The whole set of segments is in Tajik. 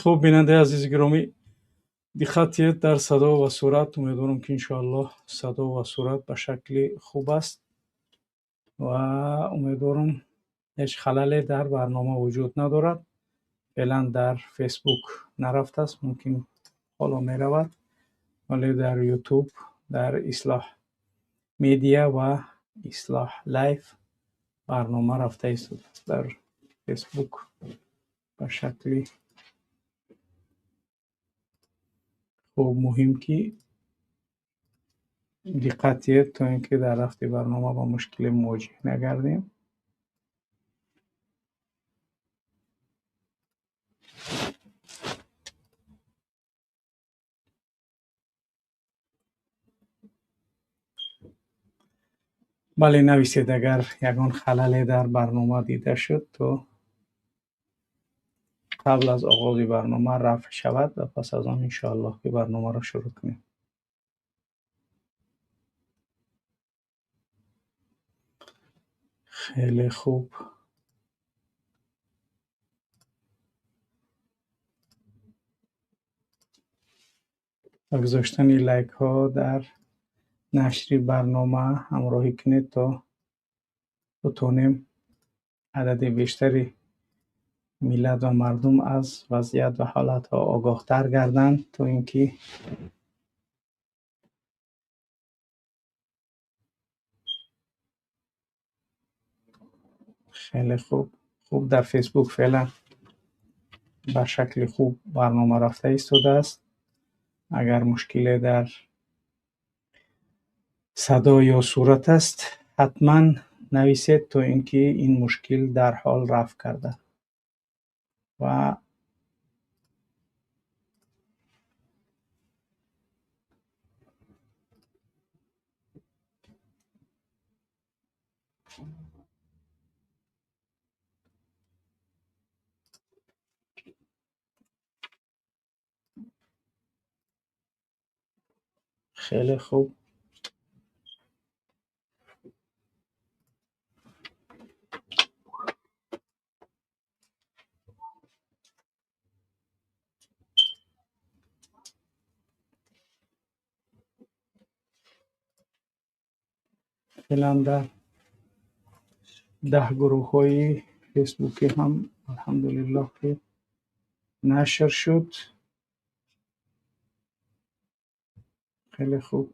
Хуб, бинандаи азизи гиромӣ, диққат диҳед дар садо ва сурат. Умедворам, ки иншоаллоҳ садо ва сурат ба шакли хуб аст ва умедворам, ҳеҷ халале дар барнома вуҷуд надорад. Феълан дар Фейсбук нарафтааст, мумкин ҳоло меравад, вале дар Ютуб, дар Ислоҳ Медиа ва Ислоҳ Лайф барнома рафта истодааст. Дар Фейсбук ба шакли хуб. Муҳим, ки диққат диҳед, то ин ки дар рафти барнома ба мушкиле мувоҷиҳ нагардем. Бале, нависед, агар ягон халале дар барнома дида шуд, то қабл аз оғози барнома рафъ шавад ва пас аз он, иншоаллоҳ, ки барномаро шурӯъ кунем. Хеле хуб. Ба гузоштани лайкҳо дар нашри барнома ҳамроҳӣ кунед, то бутонем адади бештари миллат ва мардум аз вазъият ва ҳолатҳо огоҳтар гарданд, то ин ки хеле хуб. Хуб, дар Фейсбук феълан ба шакли хуб барнома рафта истодааст. Агар мушкиле дар садо ё сурат аст, ҳатман нависед, то ин ки ин мушкил дарҳол рафъ карда ва хеле хуб. Феълан дар 10 гурӯҳҳои фейсбукӣ ҳам, алҳамдулиллоҳ, ки нашр шуд. Хеле хуб.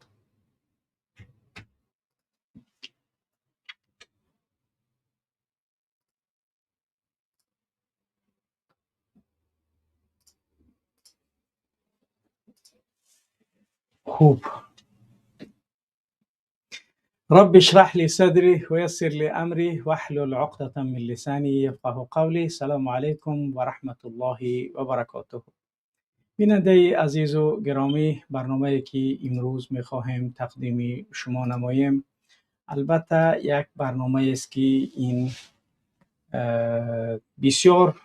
Хуб. رب اشرح لي صدري ويسر لي أمري واحلل عقدة من لساني يفقه قولي. السلام علیکم و رحمت الله و برکاته. بیننده عزیز و گرامی، برنامه که امروز میخواهیم تقدیم شما نماییم، البته یک برنامه است که این بسیار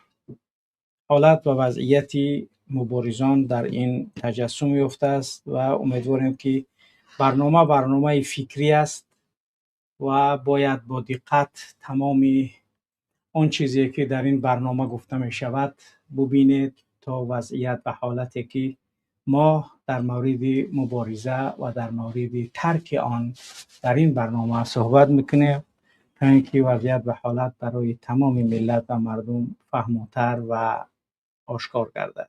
حالت و وضعیت مبارزان در این تجسم یافته است و امیدواریم که برنامه برنامه فکری است و باید با دقت تمام آن چیزی که در این برنامه گفته می شود ببینید، تا وضعیت و حالتی که ما در مورد مبارزه و در مورد ترک آن در این برنامه صحبت میکنیم، تا اینکه وضعیت و حالت برای تمام ملت و مردم فهمتر و آشکار گردد.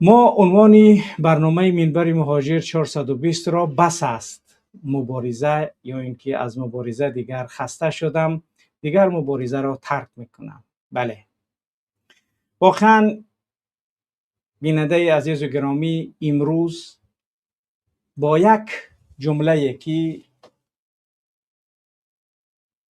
ما عنوان برنامه منبر مهاجر 420 را بس است مبارزه، یا اینکه از مبارزه دیگر خسته شدم، دیگر مبارزه را ترک میکنم. بله، واقعا بیننده عزیز و گرامی، امروز با یک جمله که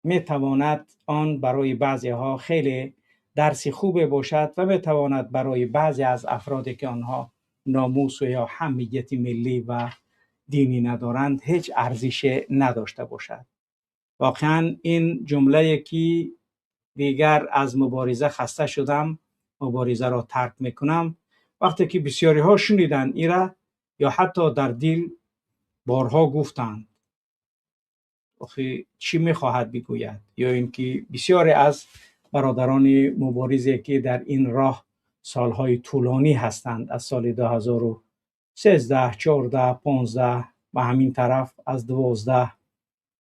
میتواند آن برای بعضی ها خیلی درس خوب باشد و میتواند برای بعضی از افرادی که آنها ناموس و یا حمیت ملی و دینی ندارند هیچ ارزش نداشته باشد. واقعا این جمله که دیگر از مبارزه خسته شدم، مبارزه را ترک میکنم، وقتی که بسیاری ها شنیدند ایره یا حتی در دل بارها گفتند آخه چی میخواهد بگوید، یا اینکه بسیاری از برادران مبارزی که در این راه سالهای طولانی هستند، از سال 2013، 14، 15 و همین طرف، از 12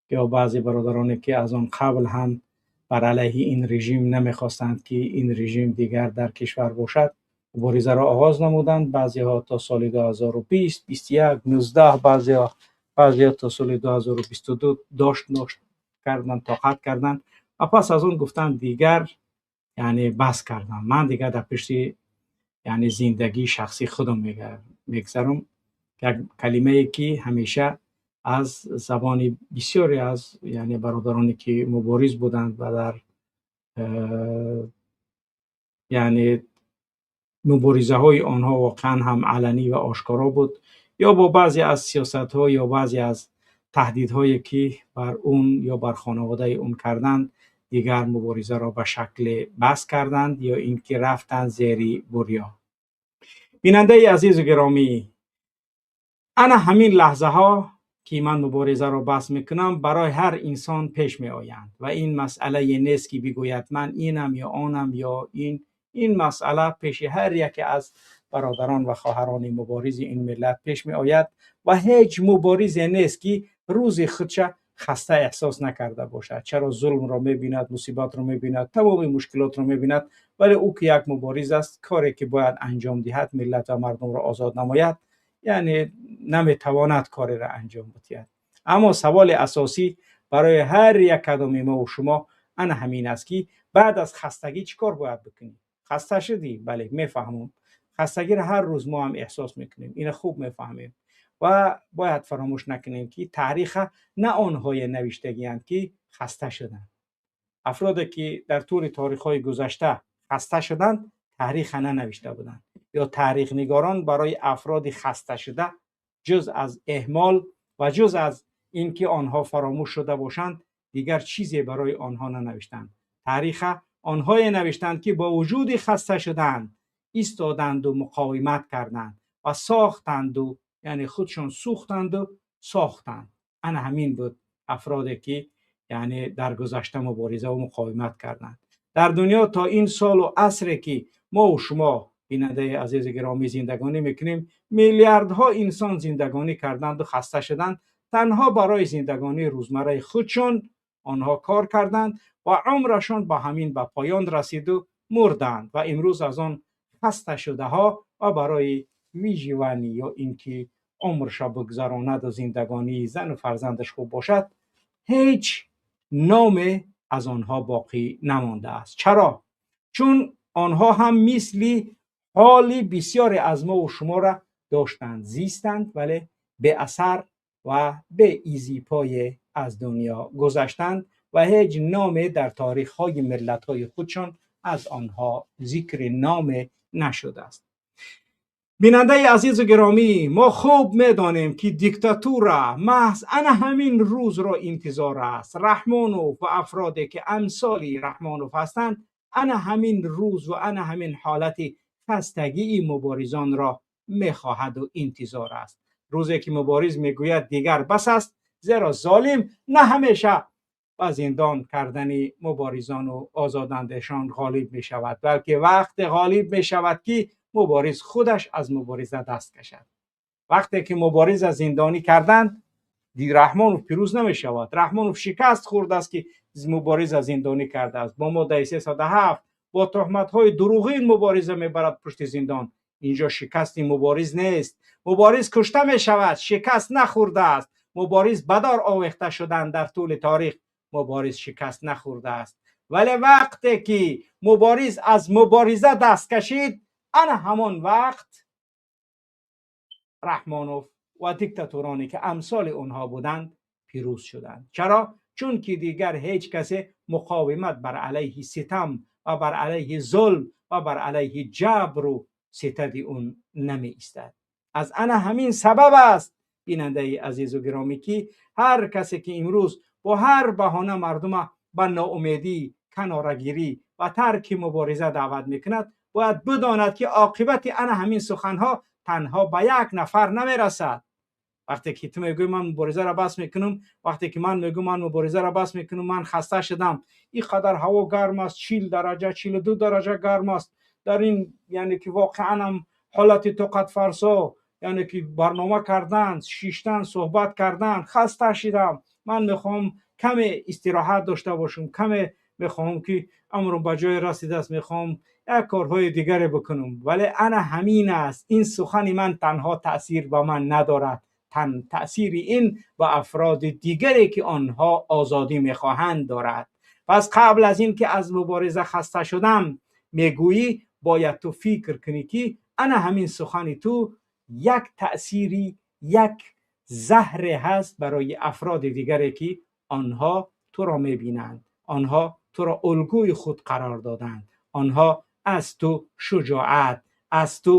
یا بعضی برادرانی که از آن قبل هم بر علیه این رژیم نمیخواستند که این رژیم دیگر در کشور باشد، مبارزه را آغاز نمودند. بعضی ها تا سال 2020، 21، 19، بعضی ها تا سال 2022 داشت داشت کردن، طاقت کردن و پس از اون گفتن دیگر، یعنی بس کردم، من دیگر در پشت یعنی زندگی شخصی خودم میگذرم. یک کلمه ای که همیشه از زبان بسیاری از یعنی برادرانی که مبارز بودند و در یعنی مبارزه های آنها واقعا هم علنی و آشکارا بود، یا با بعضی از سیاست ها یا بعضی از تهدیدهایی که بر اون یا بر خانواده اون کردند، دیگر مبارزه را به شکل بس کردند یا اینکه رفتند زیر بریا. بیننده عزیز و گرامی، انا همین لحظه ها که من مبارزه را بس میکنم برای هر انسان پیش می آیند و این مسئله نیست که بگوید من اینم یا آنم یا این. این مسئله پیش هر یکی از برادران و خواهران مبارز این ملت پیش می آید و هیچ مبارز نیست که روز خودش خسته احساس نکرده باشد. چرا؟ ظلم را میبیند، مصیبت را میبیند، تمام مشکلات را میبیند، ولی او که یک مبارز است، کاری که باید انجام دهد، ملت و مردم را آزاد نماید، یعنی نمیتواند کاری را انجام بدهد. اما سوال اساسی برای هر یک کدام ما و شما انا همین است که بعد از خستگی چیکار باید بکنیم؟ خسته شدی؟ بله، میفهمم. خستگی را هر روز ما هم احساس میکنیم، این خوب میفهمیم و باید فراموش نکنیم که تاریخ نه آنهای نوشتگی اند که خسته شدند. افرادی که در طول تاریخ های گذشته خسته شدند تاریخ ننوشته بودند، یا تاریخ نگاران برای افراد خسته شده جز از اهمال و جز از اینکه آنها فراموش شده باشند دیگر چیزی برای آنها ننوشتند. تاریخ آنهای نوشتند که با وجود خسته شدند ایستادند و مقاومت کردند و ساختند و یعنی خودشان سوختند و ساختند. انا همین بود افرادی که یعنی در گذشته مبارزه و مقاومت کردند. در دنیا تا این سال و عصر که ما و شما بیننده عزیز گرامی زندگانی میکنیم، میلیاردها انسان زندگانی کردند و خسته شدند. تنها برای زندگانی روزمره خودشان آنها کار کردند و عمرشان با همین به پایان رسید و مردند و امروز از آن خسته شده ها و برای выживание یا اینکه عمرش بگذراند و زندگانی زن و فرزندش خوب باشد، هیچ نام از آنها باقی نمانده است. چرا؟ چون آنها هم مثلی حالی بسیاری از ما و شما را داشتند، زیستند، ولی به اثر و به ایزی پای از دنیا گذشتند و هیچ نام در تاریخ های ملت های خودشان از آنها ذکر نام نشده است. بیننده عزیز و گرامی، ما خوب میدانیم که دیکتاتور محض انا همین روز را انتظار است. رحمانوف و افرادی که امثالی رحمانوف هستند انا همین روز و انا همین حالت خستگی مبارزان را میخواهد و انتظار است. روزی که مبارز میگوید دیگر بس است، زیرا ظالم نه همیشه با زندان کردن مبارزان و آزاداندیشان غالب می شود، بلکه وقت غالب می شود که مبارز خودش از مبارزه دست کشد. وقتی که مبارز از زندانی کردند، دی رحمانوف پیروز نمی شود. رحمانوف شکست خورده است که مبارز از زندانی کرده است. با ماده 307 با تهمت های دروغین مبارزه میبرد پشت زندان. اینجا شکست مبارز نیست، مبارز کشته می شود، شکست نخورده است. مبارز بدار آویخته شدن در طول تاریخ، مبارز شکست نخورده است. ولی وقتی که مبارز از مبارزه دست کشید، انا همان وقت رحمانوف و دیکتاتورانی که امثال اونها بودند پیروز شدند. چرا؟ چون که دیگر هیچ کسی مقاومت بر علیه ستم و بر علیه ظلم و بر علیه جبر و ستد اون نمی ایستد. از انا همین سبب است بیننده عزیز و گرامی که هر کسی که امروز با هر بهانه مردم به ناامیدی، کنارگیری و ترک مبارزه دعوت میکند، باید بداند که عاقبت انا همین سخنها تنها به یک نفر نمیرسد. وقتی که تو میگوی من مبارزه را بس میکنم، وقتی که من میگم من مبارزه را بس میکنم، من خسته شدم، این قدر هوا گرم است، 40 درجه 42 درجه گرم است، дар ин яъне ки воқеан ҳам ҳолати тоқатфарсо, яъне ки барнома кардан, шиштан, суҳбат кардан, хаста шидам, ман мехоҳам каме истироҳат дошта бошам, каме мехоҳам ки амрум ба ҷое расидааст, мехоҳам як корҳои дигаре бикунам. Вале ана ҳамин аст, ин сухани ман танҳо таъсир ба ман надорад, таъсири ин ба афроди дигаре ки онҳо озодӣ мехоҳанд дорад. Пас қабл аз ин ки аз мубориза хаста шудам мегӯӣ, бояд ту фикр кунӣ ки ана ҳамин сухани ту як таъсири, як заҳре ҳаст барои афроди дигаре ки онҳо туро мебинанд, онҳо туро улгӯи худ қарор доданд, онҳо аз ту шуҷоат, аз ту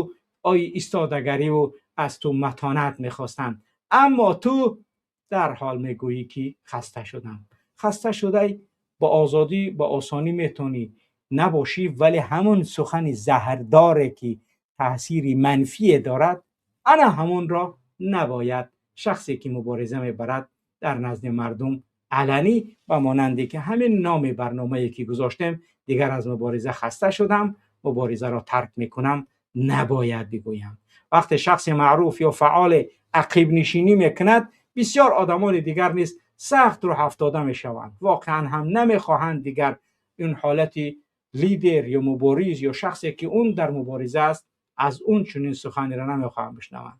истодагариву аз ту матонат мехостанд. Аммо ту дар ҳол мегӯӣ ки хаста шудам. Хаста шудай ба озодӣ, ба осонӣ метавонӣ набошӣ, вале ҳамон сухани заҳрдоре ки таъсири манфие дорад, ана ҳамонро набояд шахсе ки мубориза мебарад дар назди мардум аланӣ, ба монанде ки ҳамин номи барномае ки гузоштем, дигар аз мубориза хаста шудам, муборизаро тарк мекунам, набояд бигӯям. Вақте шахси маъруф ё фаъол ақибнишинӣ мекунад, бисёр одамони дигар низ сахт рӯҳафтода мешаванд. Воқеан ҳам намехоҳанд дигар ин ҳолати лидер ё мубориз ё шахсе ки он дар мубориза аст, аз он чунин суханеро намехоҳанд бишнаванд.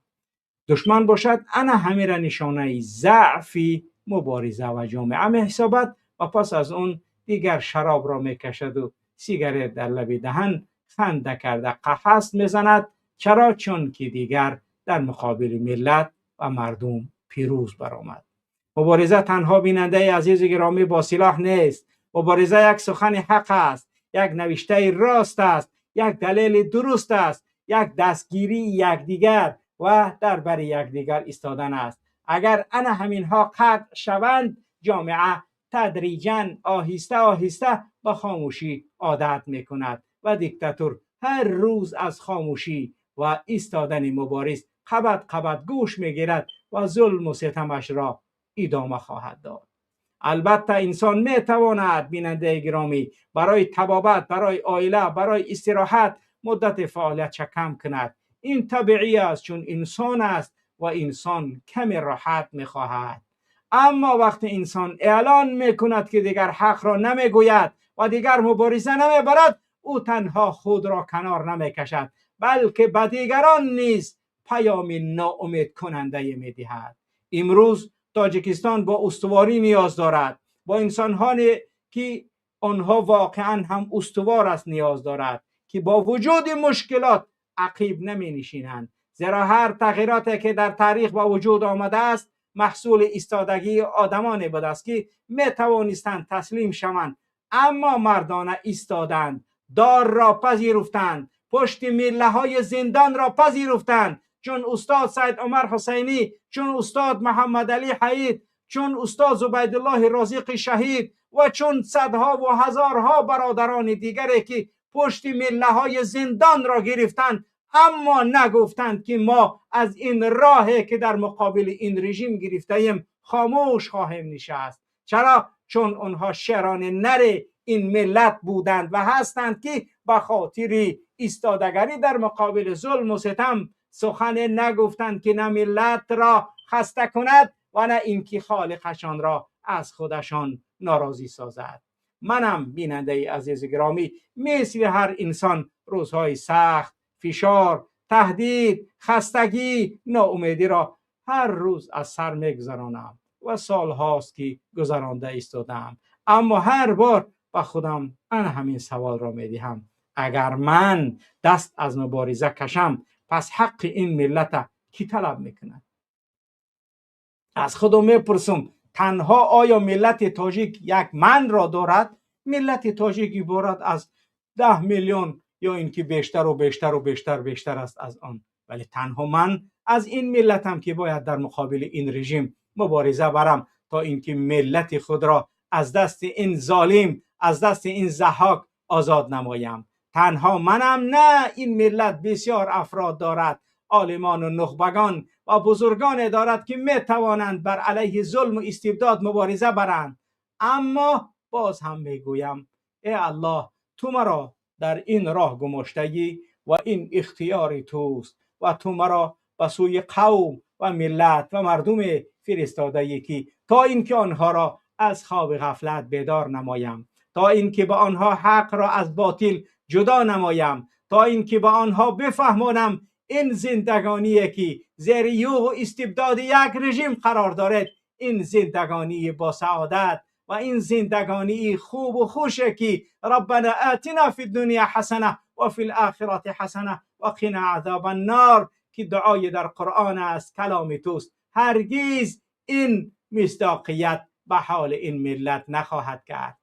Душман бошад, ана ҳамира нишонаи заъфи мубориза ва ҷомеа меҳисобад ва пас аз он дигар шаробро мекашаду сигарет дар лаби даҳан ханда карда қаҳаст мезанад. Чаро? Чун ки дигар дар муқобили миллат ва мардум пирӯз баромад. Мубориза танҳо, бинандаи азизу гиромӣ, бо силоҳ нест. Мубориза як сухани ҳақ аст, як навиштаи рост аст, як далели дуруст аст, як дастгирии якдигар ва дар бари якдигар истодан аст. Агар ана ҳаминҳо қатъ шаванд, ҷомеа тадриҷан оҳиста оҳиста ба хомӯшӣ одат мекунад ва диктатур ҳар рӯз аз хомӯшӣ ва истодани мубориз қабат қабат гӯш мегирад ва зулму ситамашро идома хоҳад дод. Албатта инсон метавонад, бинандаи гиромӣ, барои табобат, барои оила, барои истироҳат муддати фаъолиятша кам кунад. Ин табиӣ аст, чун инсон аст ва инсон каме роҳат мехоҳад. Аммо вақте инсон эълон мекунад ки дигар ҳақро намегӯяд ва дигар мубориза намебарад, ӯ танҳо худро канор намекашад, балки ба дигарон низ паёми ноумедкунандае медиҳад. Имрӯз Тоҷикистон бо устуворӣ ниёз дорад, бо инсонҳое ки онҳо воқеан ҳам устувор аст ниёз дорад, ки бо вуҷуди мушкилот ақиб наменишинанд. Зеро ҳар тағйироте ки дар таърих ба вуҷуд омадааст, маҳсули истодагии одамоне будааст ки метавонистанд таслим шаванд, аммо мардона истоданд, дорро пазируфтанд, пушти миллаҳои зиндонро пазируфтанд. Чун устод Сайид Умар Ҳусайнӣ, чун устод Муҳаммадалӣ Ҳаид, чун устод Зубайдуллоҳи Розиқи шаҳид ва чун садҳо ва ҳазорҳо бародарони дигаре ки пушти миллаҳои зиндонро гирифтанд, аммо нагуфтанд ки мо аз ин роҳе ки дар муқобили ин режим гирифтаем хомӯш хоҳем нишаст. Чаро? Чун онҳо шерони нари ин миллат буданд ва ҳастанд ки ба хотири истодагарӣ дар муқобили зулму ситам сухане нагуфтанд ки на миллатро хаста кунад ва на инки холиқашонро аз худашон норозӣ созад. Манам, бинандаи азизу гиромӣ, мисли ҳар инсон рӯзҳои сахт, фишор, таҳдид, хастагӣ, ноумедиро ҳар рӯз аз сар мегузаронам ва солҳост ки гузаронда истодаам. Аммо ҳар бор ба худам ана ҳамин саволро медиҳам: агар ман даст аз мубориза кашам, пас ҳаққи ин миллата кӣ талаб мекунад? Аз худам мепурсам, танҳо оё миллати тоҷик як манро дорад? Миллати тоҷик иборат аз 10 миллион ё ин ки бештару бештару бештар бештар аст аз он, вале танҳо ман аз ин миллатам ки бояд дар муқобили ин режим мубориза барам то инки миллати худро аз дасти ин золим, аз дасти ин заҳҳок озод намоям. Танҳо манам на, ин миллат бисёр афрод дорад, олимону нухбагон ва бузургоне дорад ки метавонанд бар алайҳи зулму истибдод мубориза баранд. Аммо боз ҳам мегӯям, э Аллоҳ, ту маро در این راه گماشتگی و این اختیار توست و تو مرا به سوی قوم و ملت و مردم فرستاده که تا اینکه آنها را از خواب غفلت بیدار نمایم، تا اینکه به آنها حق را از باطل جدا نمایم، تا اینکه به آنها بفهمانم این زندگانی که زیر یوغ و استبداد یک رژیم قرار دارد، این زندگانی با سعادت و این زندگانی خوب و خوشه که ربنا آتنا فی الدنیا حسنه و فی الاخرة حسنه و قنا عذاب النار که دعای در قرآن است، کلام توست، هرگز این مصداقیت به حال این ملت نخواهد کرد.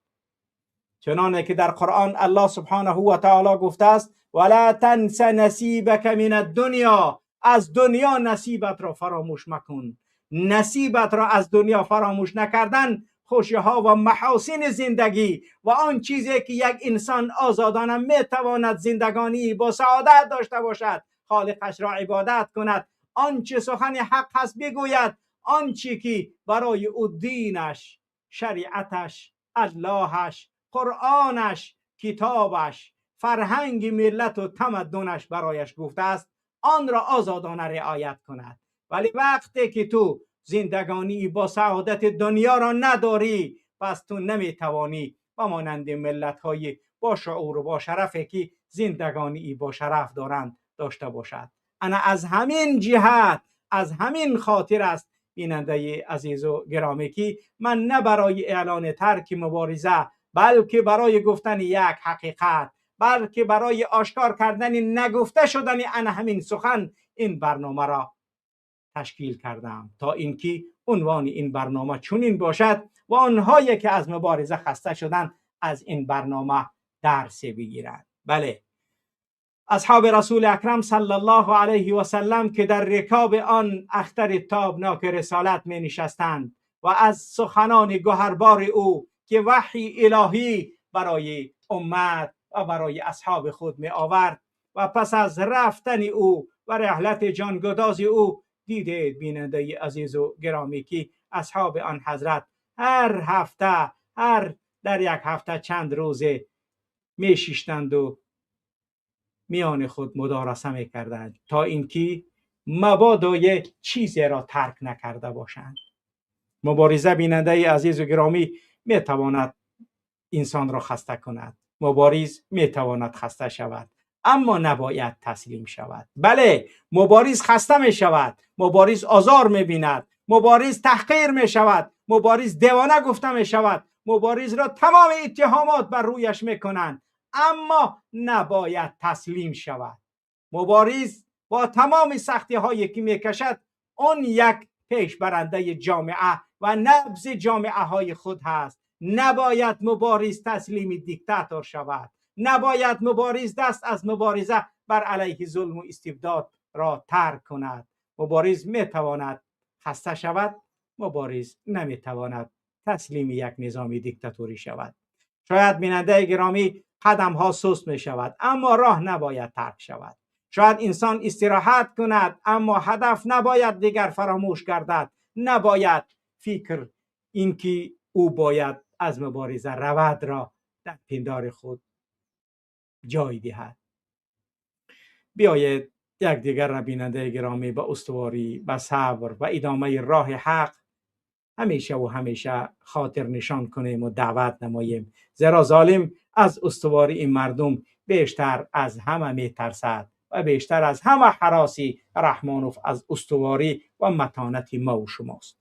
چنانه که در قرآن الله سبحانه و تعالی گفته است ولا تنس نصیبک من الدنیا، از دنیا نصیبت را فراموش مکن. نصیبت را از دنیا فراموش نکردن خوشی ها و محاسن زندگی و آن چیزی که یک انسان آزادانه میتواند زندگانی با سعادت داشته باشد، خالقش را عبادت کند، آنچه سخن حق هست بگوید، آنچه که برای او دینش، شریعتش، اللهش، قرآنش، کتابش، فرهنگ ملت و تمدنش برایش گفته است، آن را آزادانه رعایت کند. ولی وقتی که تو زندگانی با سعادت دنیا را نداری، پس تو نمیتوانی با مانند ملت های با شعور و با شرفی که زندگانی با شرف دارند داشته باشد. انا از همین جهت، از همین خاطر است بیننده عزیز و گرامی که من نه برای اعلان ترک مبارزه، بلکه برای گفتن یک حقیقت، بلکه برای آشکار کردن نگفته شدن انا همین سخن این برنامه را تشکیل کردم، تا اینکه عنوان این برنامه چنین باشد و آنهایی که از مبارزه خسته شدن از این برنامه درس بگیرند. بله، اصحاب رسول اکرم صلی الله علیه و سلم که در رکاب آن اختر تابناک رسالت می نشستند و از سخنان گوهربار او که وحی الهی برای امت و برای اصحاب خود می آورد و پس از رفتن او و رحلت جانگداز او، دیدید بیننده عزیز و گرامی که اصحاب آن حضرت هر هفته، هر در یک هفته چند روزه می شیشتند و میان خود مدارسه می کردند تا اینکه مبادا یک چیزی را ترک نکرده باشند. مبارزه بیننده عزیز و گرامی می تواند انسان را خسته کند، مبارز می تواند خسته شود، اما نباید تسلیم شود. بله، مبارز خسته می شود، مبارز آزار می بیند، مبارز تحقیر می شود، مبارز دیوانه گفته می شود، مبارز را تمام اتهامات بر رویش می کنند، اما نباید تسلیم شود. مبارز با تمام سختی هایی که می کشد، آن یک پیش برنده جامعه و نبض جامعه های خود هست. نباید مبارز تسلیم دیکتاتور شود، نباید مبارز دست از مبارزه بر علیه ظلم و استبداد را ترک کند. مبارز میتواند خسته شود، مبارز نمیتواند تسلیم یک نظام دیکتاتوری شود. شاید بیننده گرامی قدم ها سست می شود، اما راه نباید ترک شود. شاید انسان استراحت کند، اما هدف نباید دیگر فراموش گردد. نباید فکر اینکه او باید از مبارزه رود را در پندار خود جای دهد. بیایید یکدیگر را بیننده گرامی به استواری، به صبر و ادامه راه حق همیشه و همیشه خاطر نشان کنیم و دعوت نماییم، زیرا ظالم از استواری این مردم بیشتر از همه میترسد و بیشتر از همه حراسی رحمانوف از استواری و متانت ما و شماست.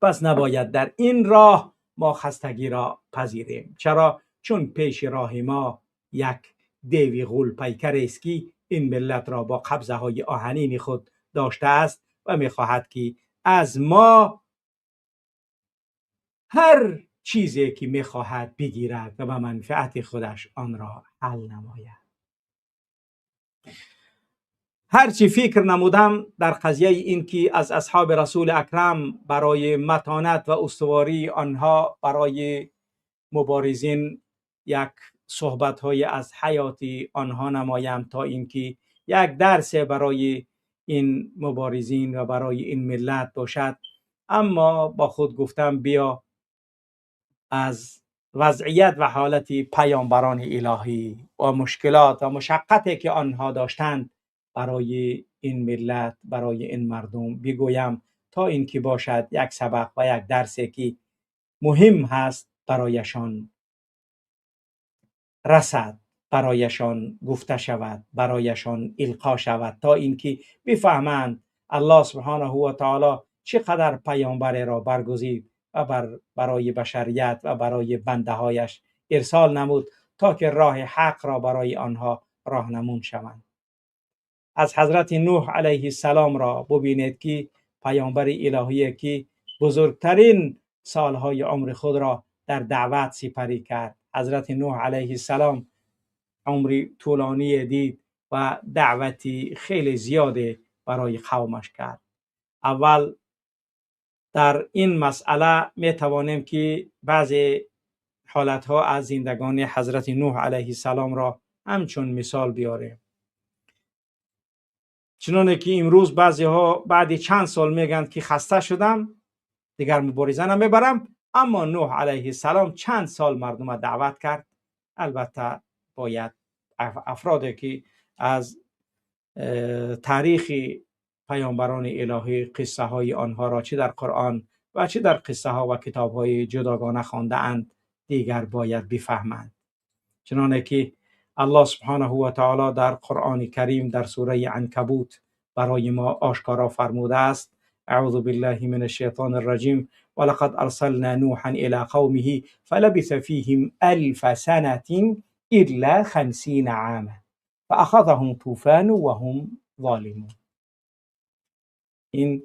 پس نباید در این راه ما خستگی را پذیریم. چرا؟ چون پیش راه ما یک دیوی غول پیکر است که این ملت را با قبضه های آهنین خود داشته است و میخواهد که از ما هر چیزی که میخواهد بگیرد و به منفعت خودش آن را حل نماید. هرچی فکر نمودم در قضیه این که از اصحاب رسول اکرم برای متانت و استواری آنها برای مبارزین یک صحبت های از حیات آنها نمایم تا اینکه یک درس برای این مبارزین و برای این ملت باشد، اما با خود گفتم بیا از وضعیت و حالت پیامبران الهی و مشکلات و مشقتی که آنها داشتند برای این ملت، برای این مردم بگویم تا اینکه باشد یک سبق و یک درسی که مهم هست برایشان رسد، برایشان گفته شود، برایشان القا شود، تا اینکه بفهمند الله سبحانه و تعالی چقدر پیامبر را برگزید و برای بشریت و برای بنده هایش ارسال نمود تا که راه حق را برای آنها راهنمون شوند. از حضرت نوح علیه السلام را ببینید که پیامبر الهی که بزرگترین سالهای عمر خود را در دعوت سپری کرد. حضرت نوح علیه السلام عمری طولانی دید و دعوتی خیلی زیاده برای قومش کرد. اول در این مسئله می توانیم که بعضی حالتها از زندگانی حضرت نوح علیه السلام را همچون مثال بیاریم. چنانه که امروز بعضی ها بعد چند سال میگن که خسته شدم دیگر مبارزه نمیبرم، اما نوح علیه السلام چند سال مردم دعوت کرد. البته باید افرادی که از تاریخ پیامبران الهی قصه های آنها را چه در قرآن و چه در قصه ها و کتاب های جداگانه خوانده اند دیگر باید بفهمند. چنانه که الله سبحانه و تعالی در قرآن کریم در سوره عنکبوت برای ما آشکارا فرموده است: اعوذ بالله من الشیطان الرجیم ولقد ارسلنا نوحا الى قومه فلبث فیهم الف سنة الا 50 عاما فاخذهم طوفان وهم ظالمون. این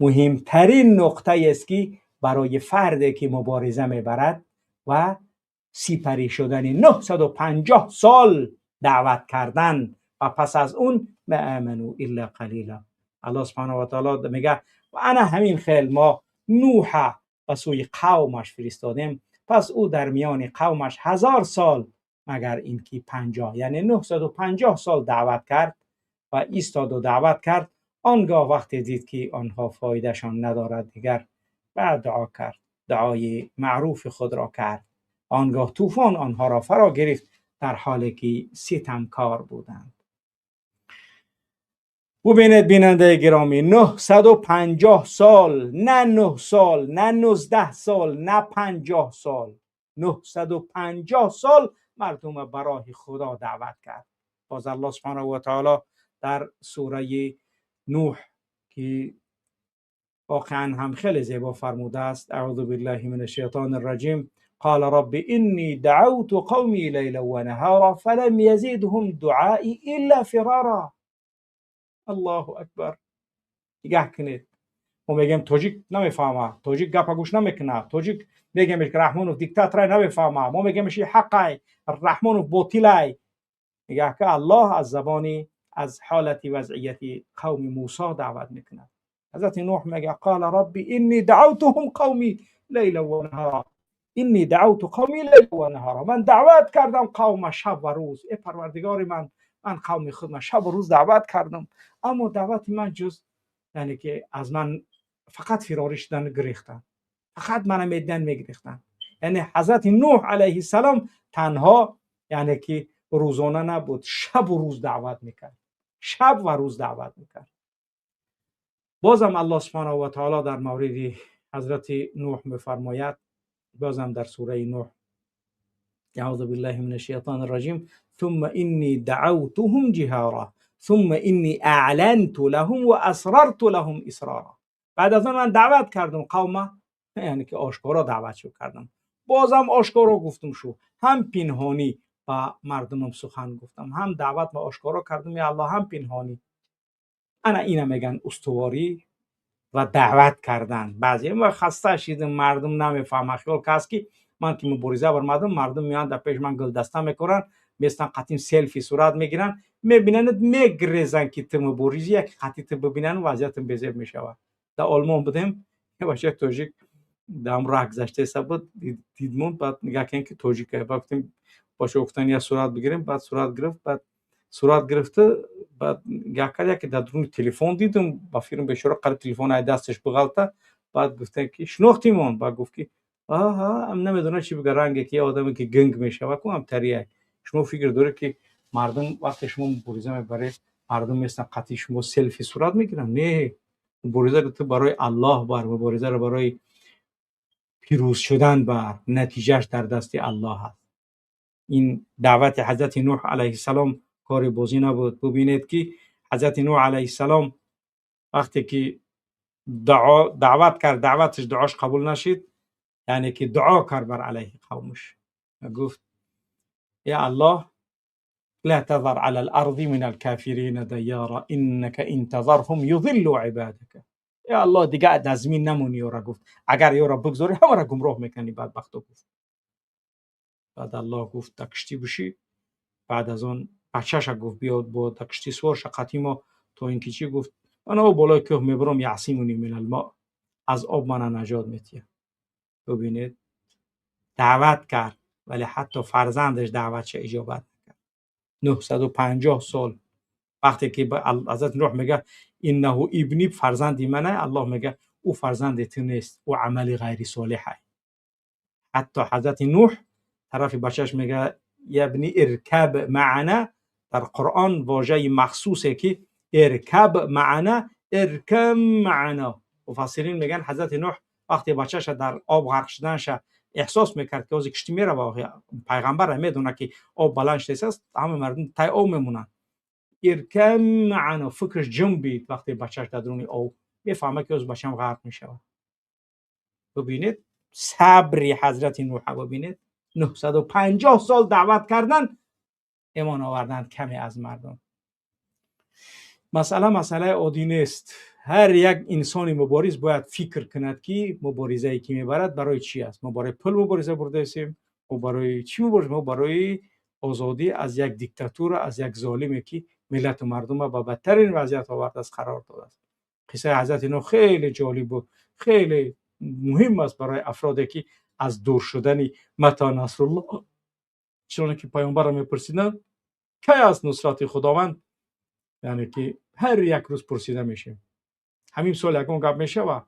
مهمترین نقطه است که برای فردی که مبارزه میبرد و سپری شدن 950 سال دعوت کردن و پس از اون ما آمنوا الا قلیلا. الله سبحانه و تعالی میگه و انا همین خیل ما نوح به سوی قومش فرستادیم، پس او در میان قومش 1000 سال مگر اینکه 50، یعنی 950 سال دعوت کرد و ایستاد و دعوت کرد. آنگاه وقتی دید که آنها فایدهشان ندارد دیگر بعد دعا کرد، دعای معروف خود را کرد. آنگاه طوفان آنها را فرا گرفت در حالی که ستمکار بودند. ببینید بیننده گرامی، 950 سال، نه 9 سال، نه 19 سال، نه 50 سال، 950 سال مردم برای خدا دعوت کرد. باز الله سبحانه و تعالی در سوره نوح که واقعا هم خیلی زیبا فرموده است: اعوذ بالله من الشیطان الرجیم قال رب إني دعوت قومي ليلا ونهارا فلم يزدهم دعائي إلا فرارا. الله اکبر. نگاه کنید، ما میگیم تاجیک نمیفهمه، تاجیک گپ گوش نمیکنه، تاجیک میگیم که رحمانوف دیکتاتور نمیفهمه، ما میگیم حقه، رحمانوف باطله. نگاه که الله از زبانی از حالت وضعیت قوم موسی دعوت میکنه. حضرت نوح میگه قال ربی اینی دعوتهم قومی لیلا و نهارا، اینی دعوت قومی لیلا و نهارا، من دعوت کردم قوم شب و روز. ای پروردگار من، من قوم خود من شب و روز دعوت کردم، اما دعوت من جز یعنی که از من فقط فراری شدن، گریختن، فقط من میدن میگریختن. یعنی حضرت نوح علیه السلام تنها یعنی که روزانه نبود، شب و روز دعوت میکرد، شب و روز دعوت میکرد. بازم الله سبحانه و تعالی در مورد حضرت نوح میفرماید، بازم در سوره نوح: اعوذ بالله من الشیطان الرجیم ثم اینی دعوتهم جهارا ثم اینی اعلنت لهم و اسررت لهم اسرارا. بعد از آن من دعوت کردم قومه، یعنی که آشکارا دعوت شو کردم، بازم آشکارا گفتم شو، هم پنهانی با مردمم سخن گفتم، هم دعوت با آشکارا کردم یا الله، هم پنهانی. انا اینا میگن استواری و دعوت کردن. بعضی ما خسته شدیم، مردم نمیفهمه، خیال کس که من که مبارزه برمدم مردم میان در پیش من گلدسته میکنن، میستن قطیم سلفی صورت میگیرن، میبینند میگریزن که تو مبارزی، یک قطعی تو ببینن وضعیت بیزیب میشود. در آلمان بودیم، یه بچه تاجیک در هم راه گذشته حساب بود، دیدمون، بعد نگاه کردیم که تاجیکه، بعد گفتیم باشه گفتن یه صورت بگیریم، بعد صورت گرفت، بعد صورت گرفته، بعد نگاه کرد که در درون تلفن دیدم با فیلم بیچاره قرار تلفن های دستش بغلطه. بعد گفتن که شناختیمون، بعد گفت که Аҳа, намедонад чӣ бигӯяд, ранге ки одаме ки гинг мешавад, ку ҳам тария. Шумо фикр доред ки мардум вақте шумо мубориза мебаред, мардум местан қатъи шумо селфи сурат мегиранд? Не, муборизаро ту барои Аллоҳ бар, муборизаро барои пирӯз шудан бар, натиҷааш дар дасти Аллоҳ аст. Ин даъвати ҳазрати Нӯҳ алайҳиссалом кори бозӣ набуд. Бубинед ки ҳазрати Нӯҳ алайҳиссалом вақте ки даъват кард, даъваташ, дуош қабул нашид, яъне ки дуо кард бар алайҳи қавмаш, гуфт: я Аллоҳ, لا تذر على الأرض من الكافرين ديارا إنك إن تذرهم يضلوا عبادك. یا الله، دیگه در زمین نمونی یورا. گفت اگر یورا بگذاری، همه را گمراه میکنی، بدبختو. گفت بعد الله گفت در کشتی بشی. بعد از آن بچه‌ش گفت بیاد با در کشتی سوار شه قطی ما، تا اینکه چی؟ گفت من او بالای کوه میبرم، يعصمني من الماء، از آب من نجات میتیه. ببینید، دعوت کرد ولی حتی فرزندش دعوتش اجابت نکرد. 950 سال. وقتی که حضرت نوح میگه إنه ابني، فرزندی منه، الله میگه او فرزند تو نیست، او عمل غیر صالحه. حتی حضرت نوح طرف بچهش میگه يا بني اركب معنا. در قرآن واژه مخصوصه که اركب معنا، اركب معنا. مفسرین میگن حضرت نوح وقتی بچهش در آب غرق شدنش احساس میکرد که از کشتی میره و پیغمبر میدونه که آب بلند شده است، همه مردم تای آب میمونن، اركب معنا، فکرش جنبید. وقتی بچهش در درون آب، میفهمه که از بچم غرق میشود. ببینید صبری حضرت نوح، ببینید، 950 سال دعوت کردن، ایمان آوردن کمی از مردم. مسئله مسئله عادی نیست. هر یک انسان مبارز باید فکر کند که مبارزه ای که میبرد برای چی است. ما برای پول مبارزه برده هستیم؟ ما برای چی مبارزه؟ ما برای آزادی از یک دیکتاتور، از یک ظالمی که ملت و مردم به بدترین وضعیت آورده است، قرار داده است. قصه حضرت نوح خیلی جالب و خیلی مهم است برای افرادی که از دور شدن متى نصر الله، چون که پیامبر را میپرسیدن کی از نصرت خداوند، یعنی که هر یک روز پرسیده میشیم همین سوال، یکون گپ میشه و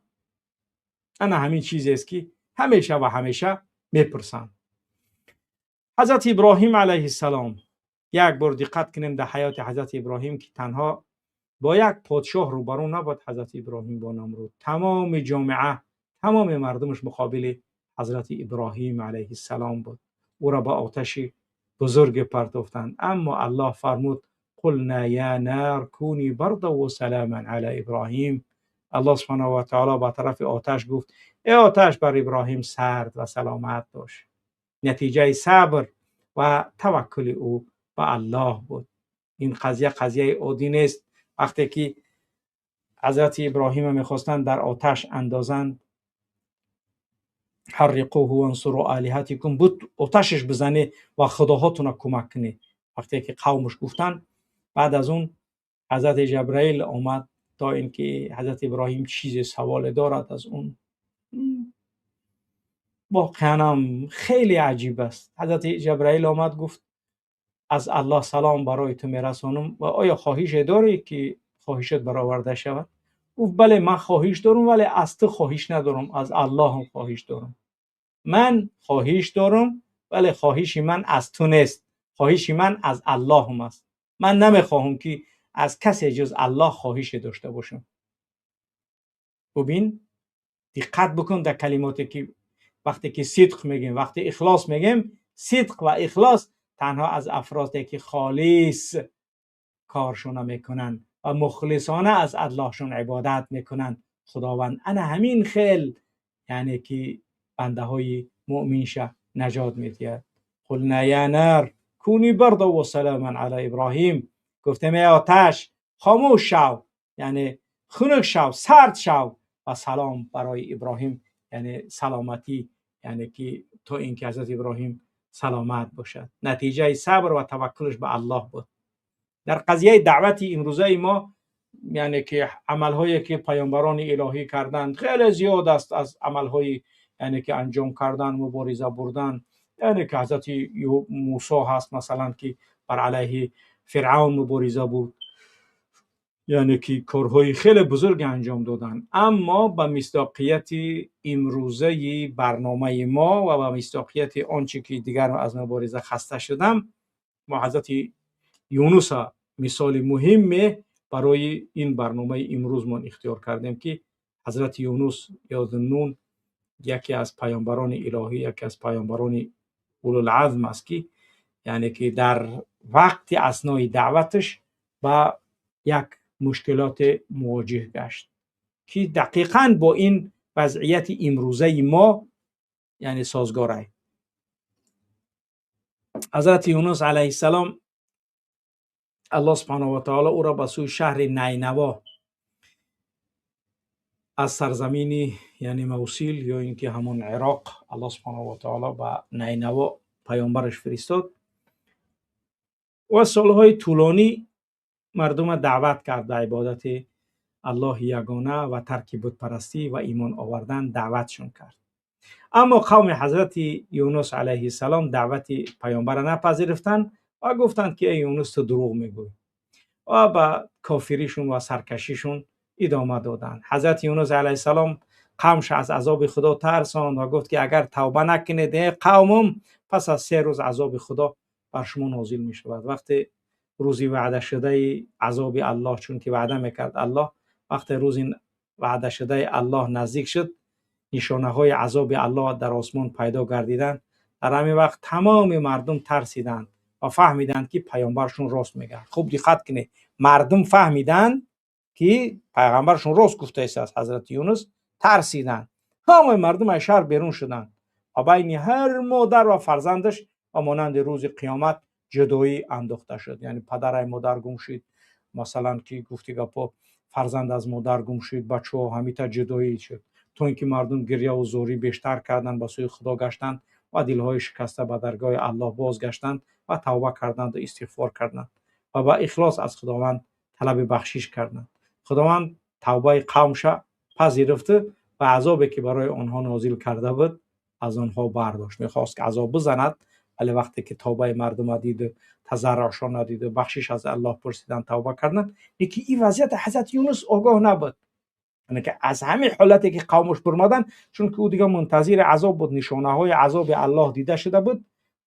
انا همین چیزی است که همیشه و همیشه میپرسن. حضرت ابراهیم علیه السلام، یک بار دقت کنیم در حیات حضرت ابراهیم که تنها با یک پادشاه روبرو نبود حضرت ابراهیم، با نمرود. تمام جامعه، تمام مردمش مقابل حضرت ابراهیم علیه السلام بود. او را با آتش بزرگ پرتافتند، اما الله فرمود قلنا يا نار كوني بردا وسلاما على ابراهیم. الله سبحانه و تعالی با طرف آتش گفت ای آتش، بر ابراهیم سرد و سلامت باش. نتیجه صبر و توکل او به الله بود. این قضیه قضیه عادی نیست. وقتی که حضرت ابراهیم میخواستند در آتش اندازند، حرقوه وانصروا آلهتكم بود، آتشش بزنه و خداهاتون کمک کنه. وقتی که قومش گفتن، بعد از اون حضرت جبرائیل آمد تا اینکه حضرت ابراهیم چیز سوال دارد از اون. واقعا خیلی عجیب است. حضرت جبرائیل آمد، گفت از الله سلام برای تو میرسانم و آیا خواهش داری که خواهشت برآورده شود؟ گفت بله، من خواهش دارم ولی از تو خواهش ندارم، از الله هم خواهش دارم. من خواهش دارم ولی خواهش من از تو نیست، خواهش من از الله هم است. من نمیخواهم که از کسی جز الله خواهش داشته باشم. ببین، دقت بکن در کلماتی که وقتی که صدق میگیم، وقتی اخلاص میگیم، صدق و اخلاص تنها از افرادی که خالص کارشون میکنن و مخلصانه از اللهشون عبادت میکنن، خداوند انا همین خیل یعنی که بنده های مؤمن شه نجات میدید. قلنا يا نار كوني بردا وسلاما على ابراهیم. گفتم ای آتش، خاموش شو، یعنی خنک شو، سرد شو و سلام برای ابراهیم، یعنی سلامتی، یعنی که تا اینکه حضرت ابراهیم سلامت باشد. نتیجه صبر و توکلش به الله بود. در قضیه دعوت امروزه ما، یعنی که عملهایی که پیامبران الهی کردند خیلی زیاد است، از عملهای یعنی که انجام کردن، مبارزه بردن، یعنی که حضرت موسی هست مثلا که بر علیه فرعون مبارزه بود. Яъне ки корҳои хеле бузург анҷом доданд, аммо ба мисдоқияти имрӯзаи барномаи мо ва ба мисдоқияти он чи ки дигар аз мубориза хаста шудам, мо ҳазрати Юнуса мисоли муҳиме барои ин барномаи имрӯзмон ихтиёр кардем, ки ҳазрати Юнус ё Зуннун яке аз паёмбарони илоҳӣ, яке аз паёмбарони улулазм аст, ки яъне ки дар вақти аснои даъваташ ба як мушкилот мувоҷиҳ гашт, ки дақиқан бо ин вазъияти имрӯзаи мо яъне созгор аст. Ҳазрати Юнус алайҳиссалом, Аллоҳ субҳанаҳу ва таъоло ӯро ба сӯи шаҳри Найнаво аз сарзамини яъне Мавсил ё ин ки ҳамон Ироқ, Аллоҳ субҳанаҳу ва таъоло ба Найнаво паёмбараш фиристод ва солҳои тӯлонӣ мардумро даъват кард ба ибодати Аллоҳи ягона ва тарки бутпарастӣ ва имон овардан даъватшон кард. Аммо қавми ҳазрати Юнус алайҳиссалом даъвати паёмбарро напазируфтанд ва гуфтанд, ки эй Юнус, ту дурӯғ мегӯӣ, ва ба кофиришон ва саркашишон идома доданд. Ҳазрати Юнус алайҳиссалом қавмш аз азоби Худо тарсонд ва гуфт, ки агар тавба накунед, эй қавмум, пас аз 3 рӯз азоби Худо бар шумо нозил мешавад. Вақте рӯзи ваъдашудаи азоби Аллоҳ, чунки ваъда мекард Аллоҳ, вақте рӯзи ваъдашудаи Аллоҳ наздик шуд, нишонаҳои азоби Аллоҳ дар осмон пайдо гардиданд. Дар ҳамин вақт тамоми мардум тарсиданд ва фаҳмиданд, ки паёмбаршон рост мегӯяд. Хуб диққат кунед, мардум фаҳмиданд, ки пайғамбаршон рост гуфтааст ҳазрати Юнус. Тарсиданд, ҳамаи мардум аз шаҳр берун шуданд ва байни ҳар модар ва фарзандаш ва монанди рӯзи қиёмат ҷудоӣ андохта шуд. Яъне падарай модар гум шуд, масалан, ки гуфти гапо, фарзанд аз модар гум шуд, бачаҳо ҳамита ҷудоӣ шуд, то ин ки мардум гиряву зорӣ бештар карданд, ба сӯи Худо гаштанд ва дилҳои шикаста ба даргоҳи Аллоҳ бозгаштанд ва тавба карданду истиғфор карданд ва ба ихлос аз Худованд талаби бахшиш карданд. Худованд тавбаи қавмша пазируфту ва азобе, ки барои онҳо нозил карда буд, аз онҳо бардошт. Мехост, ки азоб бизанад, вале вақте ки тавбаи мардума диду, тазарруъшона диду, бахшиш аз Аллоҳ пурсидан, тавба карданд. Лекин ин вазъияти ҳазрати Юнус огоҳ набуд, яъне ки аз ҳамин ҳолате, ки қавмаш бурмаданд, чунки ӯ дига мунтазири азоб буд, нишонаҳои азоби Аллоҳ дида шуда буд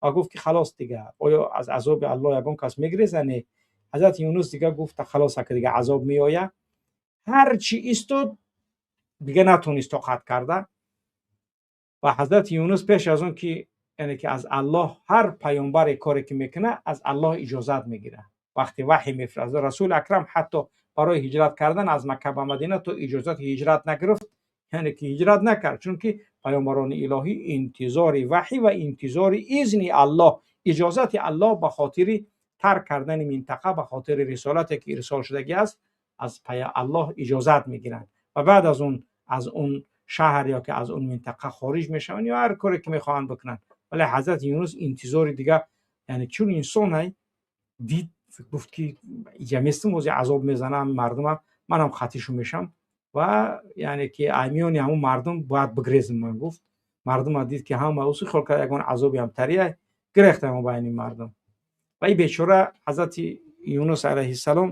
ва гуфт, ки халос дига, оё аз азоби Аллоҳ ягон кас мегреза? Не. Ҳазрати Юнус дига гуфт, халос, ака дига азоб меояд. Ҳарчи истод, дига натонист тоқат карда. Ва ҳазрати Юнус пеш аз он ки, яъне ки аз Аллоҳ, ҳар паёмбаре коре ки мекунад, аз Аллоҳ иҷозат мегирад вақте ваҳй мефиристад. Расули акрам ҳатто барои ҳиҷрат кардан аз Макка ба Мадина то иҷозати ҳиҷрат нагирифт, яъне ки ҳиҷрат накард, чунки паёмбарони илоҳӣ интизори ваҳй ва интизори изни Аллоҳ, иҷозати Аллоҳ ба хотири тарк кардани минтақа, ба хотири рисолате, ки ирсол шудагӣ аст, аз Аллоҳ иҷозат мегиранд ва баъд аз он аз он шаҳр ё ки аз он минтақа хориҷ мешаванд ё ҳар коре, ки мехоҳанд бикунанд. Вале ҳазрати Юнус интизори дига, яъне чун инсонай дид, гуфт, ки иҷа местам, ози азоб мезанам мардума, манам хатишу мешам ва яъне ки миёни ҳамун мардум бояд бигрезм ман, гуфт. Мардума дид, ки ҳама усу хел кард, ягон азоби ҳам тария гирехта байни мардум. Ва ин бечора ҳазрати Юнус алайҳиссалом,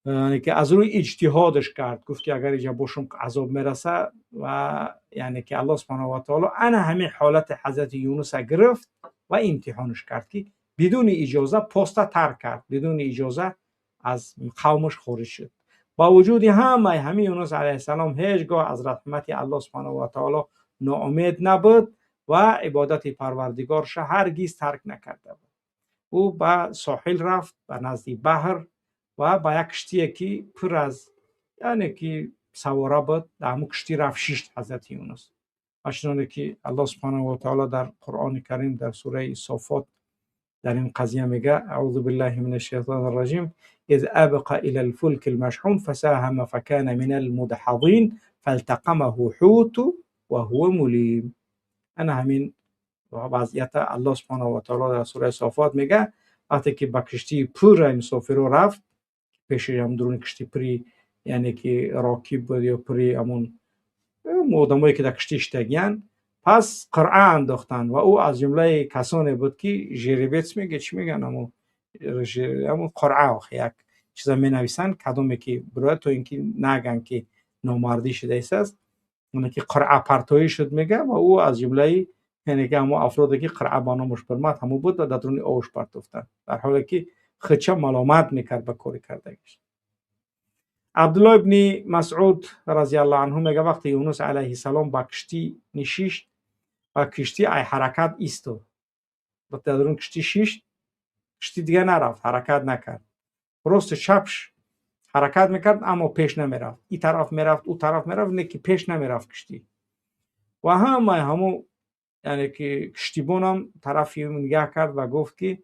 яъне ки аз рӯи иҷтиҳодаш кард, гуфт, ки агар иҷа бошам, азоб мераса. Ва яъне ки Аллоҳ субҳанаҳу ва таоло ана ҳамин ҳолати ҳазрати Юнуса гирифт ва имтиҳонаш кард, ки бидуни иҷоза поста тарк кард, бидуни иҷоза аз қавмаш хориҷ шуд. Ба вуҷуди ҳамаи ҳамин, Юнус алайҳиссалом ҳеҷ гоҳ аз раҳмати Аллоҳ субҳанаҳу ва таоло ноумед набуд ва ибодати Парвардигорша ҳаргиз тарк накарда буд. Ӯ ба соҳил рафт, ба назди баҳр, ва ба як киштие, ки пур аз, яъне ки савора буд, дар ҳамун киштӣ рафт, шишт ҳазрати Юнус. Ва чуноне ки Аллоҳ субҳанаҳу ва таоло дар Қуръони Карим дар сураи Софот дар ин қазия мега: أعوذ بالله من الشيطان الرجيم، إذ أبق إلى الفلك المشحون فساهم فكان من المدحضين فالتقمه الحوت وهو مليم. ана ҳамин вазъията Аллоҳ субҳанаҳу ва таоло дар сураи Софот мега. Вақте ки ба киштии пурра мусофиро рафт, пеши ҳам дуруни киштӣ пури, яъне ки рокиб буд ё пури ҳамун одамое, ки дар киштӣ иштагиянд, пас қуръа андохтанд ва ӯ аз ҷумлаи касоне буд, ки жеребец мега, чӣ мегӯянд, ҳамун қуръа, охи як Чиза менависанд, кадоме ки бирояд, то ин ки наган ки номардӣ шудаистааст. Оне ки қуръапартоӣ шуд, мега, ва ӯ аз ҷумлаи, яъне ки ҳамо афроде ки қуръа ба номаш бирмад, ҳамо буд ва дар дуруни овш партофтанд, дар ҳоле ки худша маломат мекард ба кори кардагиш. Абдулло ибни Масъуд разиаллоҳу анҳу мега: вақте Юнус алайҳиссалом ба киштӣ нишишт ва киштӣ ай ҳаракат истод, вақте дар дурун киштӣ шишт, киштӣ дига нарафт, ҳаракат накард. Росту чапш ҳаракат мекард, аммо пеш намерафт. И тараф мерафт, ӯ тараф мерафт, не ки пеш намерафт киштӣ. Ва ҳамаи ҳамо, яъне ки киштибонам тарафи нигаҳ кард ва гуфт ки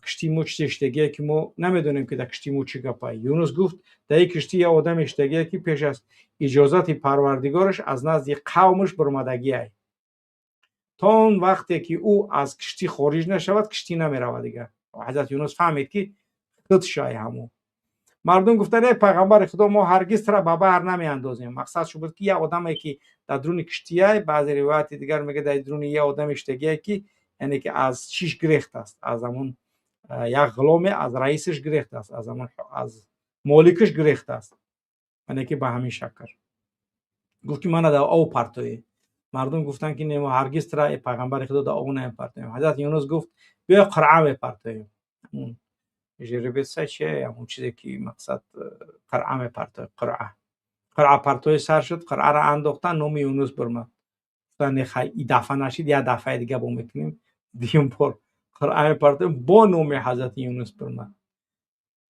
киштии мо чизе шидагие ки мо намедонем, ки дар киштии мо чӣ гапае. Юнус гуфт: дар ин киштӣ як одаме шидагие ки пеш аз иҷозати Парвардигораш аз назди қавмаш баромадагиай. То он вақте ки ӯ аз киштӣ хориҷ нашавад, киштӣ намеравад дигар. Ҳазрат Юнус фаҳмид ки худ шай ҳамо. Мардум гуфтанд: эй пайғамбари Худо, мо ҳаргиз тура ба баҳр намеандозем. Мақсад шу буд ки як одаме ки дар дуруни киштиай, баъзе ривояти дигар мега, дар дуруни як одаме шидагие ки, яъне ки аз чиш гирехт аст, аз ҳамон як ғуломе аз раисаш гирехт аст, аз ҳамон аз моликаш гирехт аст, яъне ки ба ҳамин шакл гуфт ки мана дар об партоӣ. Мардум гуфтанд ки не, мо ҳаргиз тура, эй пайғамбари Худо, дар об намепартоем. Ҳазрат Юнус гуфт: биё, қуръа мепартоем. Жеребец че, ҳамон чизе ки мақсад қуръа мепартоем. Қуръа партои сар шуд, қуръаро андохтан, номи Юнус бурмад. Гуфтанд: не, хай, и дафъа нашид, як дафъаи дига бо мекунем. Дуюм бор қуръа мепартоем, бо номи ҳазрати Юнус бурмад.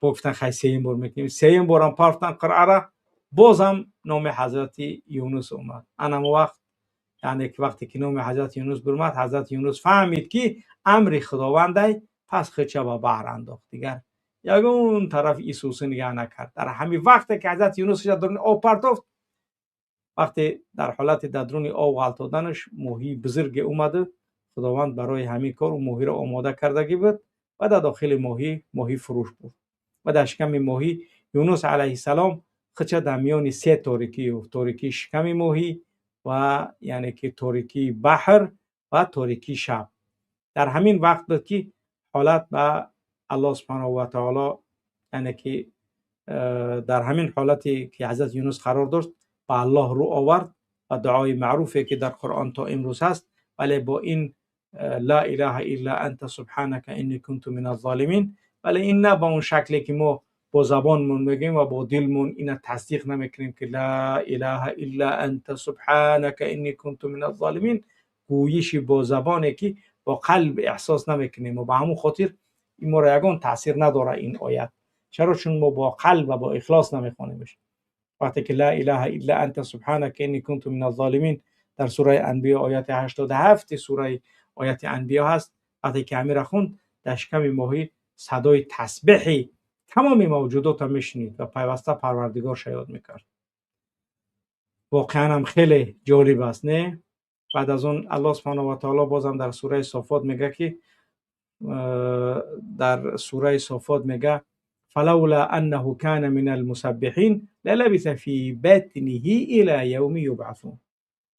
Бо гуфтан: хай, сеюм бор мекунем. Сеюм борам партофтан қуръара, бозам номи ҳазрати Юнус омад. Анамо вақт, яъне ки вақте ки номи ҳазрати Юнус бурмад, ҳазрати Юнус фаҳмид ки амри Худовандай. Пас худша ба баҳр андохт, дигар ягон тараф Исуси нигаҳ накард. Дар ҳамин вақте ки ҳазрати Юнус дар дуруни об партофт, вақте дар ҳолати дар дуруни об ғалтоданаш, моҳии бузурге омаду Худованд барои ҳамин кор моҳиро омода кардагӣ буд ва дар дохили моҳӣ моҳӣ фурӯш буд ва дар шиками моҳӣ Юнус алайҳиссалом худша дар миёни се торикӣ ёфт: торикии шиками моҳӣ ва, яъне ки, торикии баҳр ва торикии шаб. Дар ҳамин вақт буд ки ҳолат ба Аллоҳ субҳанаҳу ва таоло, яъне ки дар ҳамин ҳолате ки ҳазрат Юнус қарор дошт, ба Аллоҳ рӯ овард ва дуои маъруфе ки дар Қуръон то имрӯз ҳаст, вале бо ин ла илаҳа илла анта субҳанака инни кунту мин аззолимин. Вале ин на ба он шакле ки мо бо забонмон мегӯем ва бо дилмон ина тасдиқ намекунем ки ла илаҳа илла анта субҳанака инни кунту мин аззолимин, гӯйиши бо забоне ки бо қалб эҳсос намекунем ва ба ҳамон хотир ин моро ягон таъсир надорад ин оят. Чаро? Чун мо бо қалб ва бо ихлос намехонемш. Вақте ки ла илаҳа илла анта субҳанака инни кунту мин аззолимин дар сураи Анбиё, ояти 87 сураи ояти Анбиё ҳаст, вақте ки ҳамира хонд, дар шиками моҳӣ садои тасбеҳи тамоми мавҷудотро мешунид ва пайваста Парвардигорша ёд мекард. Воқеан ҳам хеле ҷолиб аст, не? Баъд аз он Аллоҳ субҳанаҳу ва таоло бозам дар сураи Софот мега ки, дар сураи Софот мега: фалаула аннаҳу кана мин алмусаббиҳин лалабиса фи батниҳи ила явми юбъасун.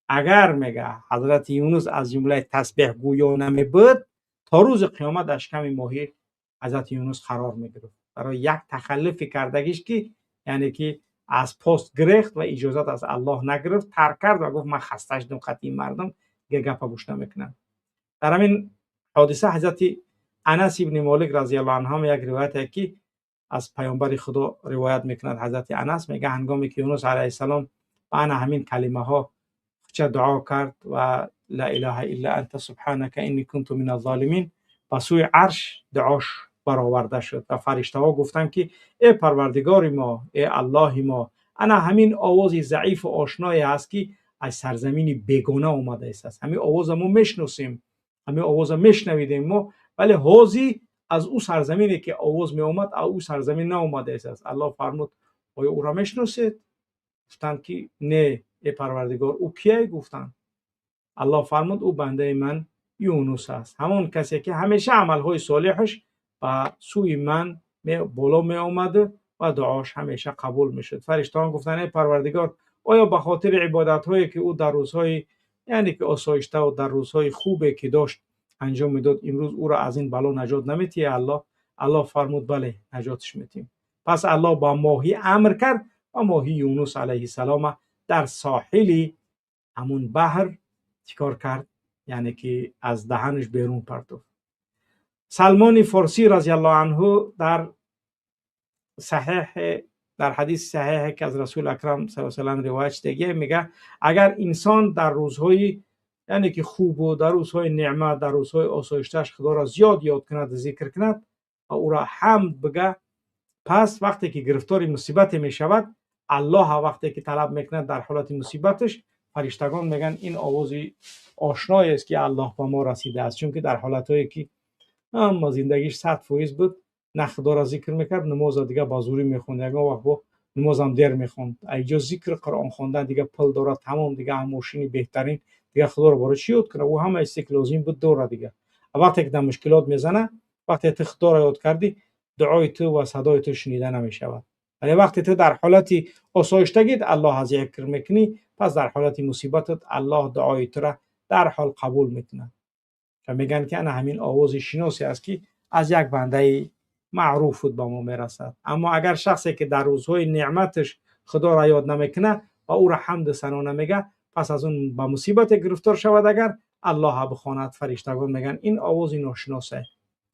Агар, мега, ҳазрати Юнус аз ҷумлаи тасбеҳгӯё намебуд, то рӯзи қиёмат дар шиками моҳӣ ҳазрати Юнус қарор мегирифт. Барои як тахаллуфи кардагиш ки, яъне ки, аз пост гирехт ва иҷозат аз Аллоҳ нагирифт, тарк кард ва гуфт: ман хаста шудам қати ин мардум, дига гапа гӯш намекунам. Дар ҳамин ҳодиса ҳазрати Анас ибни Молик разиаллоҳу анҳу як ривояте ки аз паёмбари Худо ривоят мекунад, ҳазрати Анас мега: ҳангоме ки Юнус алайҳиссалом ба ана ҳамин калимаҳо хуча дуо кард ва ла илаҳа илла анта субҳанака инни кунту мин аззолимин, ба сӯи арш дуош бароварда шуд ва фариштаҳо гуфтанд ки э Парвардигори мо, э Аллоҳи мо, ана ҳамин овози заифу ошное ҳаст ки аз сарзамини бегона омадааст. Ҳамин овоза мо мешиносем, ҳамин овоза мешунавидем мо, вале ҳозир аз ӯ сарзамине ки овоз меомад, аз ӯ сарзамин наомадааст. Аллоҳ фармуд: оё ӯро мешиносед? Гуфтанд ки не, э Парвардигор, ӯ кие? Гуфтанд. Аллоҳ фармуд: ӯ бандаи ман Юнус аст, ҳамон касе ки ҳамеша амалҳои солеҳаш ба сӯи ман боло меомаду ва дуош ҳамеша қабул мешуд. Фариштаҳон гуфтанд: эй Парвардигор, оё ба хотири ибодатҳое ки ӯ дар рӯзҳои, яъне ки, осоиштаву дар рӯзҳои хубе ки дошт анҷом медод, имрӯз ӯро аз ин бало наҷот наметиҳӣ, Аллоҳ? Аллоҳ фармуд: бале, наҷотиш метиҳем. پس الله با ماهی امر کرد و ماهی یونس علیه السلام در ساحل همون بحر چیکار کرد؟ یعنی که از دهنش بیرون پرتوفت. سلمان فارسی رضی الله عنه در صحیح، در حدیث صحیح که از رسول اکرم صلی الله علیه و سلم روایت شده، میگه اگر انسان در روزهای یعنی که خوب و در روزهای نعمت، در روزهای آسایشتش خدا را زیاد یاد کند، ذکر کند و او را حمد بگه، پس وقتی که گرفتار مصیبت می شود، الله وقتی که طلب میکند در حالت مصیبتش، فرشتگان میگن این آواز آشنایی است که الله به ما رسیده است. چون که در حالتهایی که اما زندگیش 100% بود، نه خدا را ذکر میکرد، نماز دیگه با زوری میخوند، یگان وقت با نماز هم دیر میخوند، ایجا ذکر قرآن خواندن دیگه پل داره، تمام دیگه هم ماشینی بهترین دیگه، خدا رو برای چی یاد کنه؟ او همه چیزی که لازم بود داره دیگه. وقتی که در مشکلات میزنه، وقتی تو خدا را یاد کردی، دعای تو و صدای تو شنیده نمیشود. ولی وقتی تو در حالت آسایشتگیت الله از ذکر میکنی، پس در حالت مصیبتت الله دعای تو را در حال قبول میکنه. و میگن که انا همین آواز شناسی است که از یک بنده معروف بود با ما میرسد. اما اگر شخصی که در روزهای نعمتش خدا را یاد نمیکنه و او را حمد ثنا نمیگه، پس از اون با مصیبت گرفتار شود، اگر الله بخواند، فرشتگان میگن این آواز ناشناسه،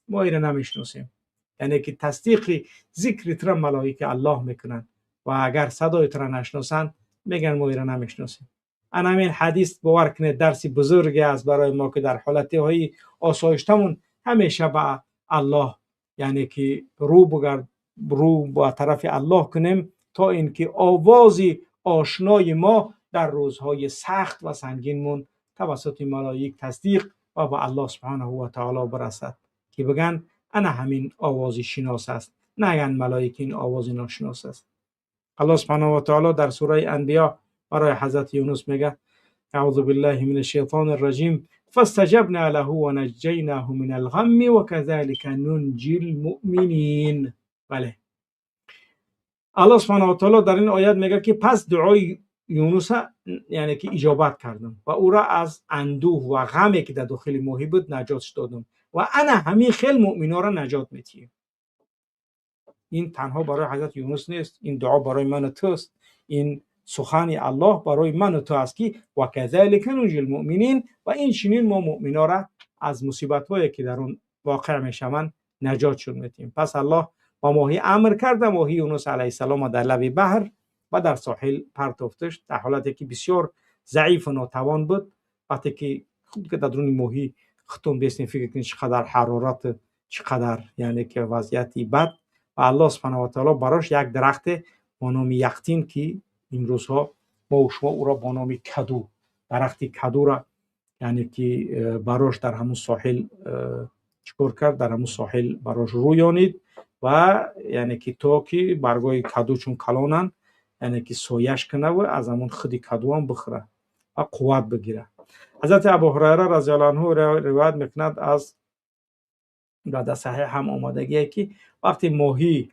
ما ایره نمیشناسیم. یعنی که تصدیق ذکر تر ملائکه الله میکنن و اگر صدای تر نشناسن، میگن ما ایره نمیشناسیم. انا همین حدیث باور کنید درسی بزرگی است برای ما که در حالت های آسایشتمون همیشه به الله یعنی که رو بگرد، رو با طرف الله کنیم تا اینکه آواز آشنای ما در روزهای سخت و سنگینمون توسط ملائک تصدیق و به الله سبحانه و تعالی برسد که بگن انا همین آواز شناس است، نگن ملائک این آواز ناشناس است. الله سبحانه و تعالی در سوره انبیا برای حضرت یونس میگه: اعوذ بالله من الشیطان الرجیم، فاستجبنا له ونجیناه من الغم وكذلك ننجی المؤمنین. بله، الله سبحانه و تعالی در این آیت میگه که پس دعای یونس یعنی که اجابت کردم و او را از اندوه و غمی که در داخل ماهی بود نجات دادم و انا همین خیل مؤمنا را نجات میتیم. این تنها برای حضرت یونس نیست، این دعا برای من و توست، این سخن الله برای من و تو است که و کذلک ننجی المؤمنین، و این چنین ما مؤمنا را از مصیبت هایی که در اون واقع میشوند نجات شون میتیم. پس الله با ماهی امر کرده، ماهی یونس علیه السلام در لب بحر و در ساحل پرتافتش در حالتی که بسیار ضعیف و ناتوان بود. وقتی که خوب که در درون ماهی خودتون بیستین فکر کنید چقدر حرارت، چقدر یعنی که وضعیتی بد، و الله سبحانه و تعالی براش یک درخت با نام یقطین که امروزها ما و شما او را با نام کدو، درخت کدو را یعنی که براش در همون ساحل چیکار کرد؟ در همون ساحل براش رویانید و یعنی که تا که برگای کدو چون کلانن، یعنی که سایش کنه و از همون خودی کدو هم بخوره و قوت بگیره. حضرت ابو هریره رضی الله عنه روایت میکند از در صحیح هم آمادگیه که وقتی ماهی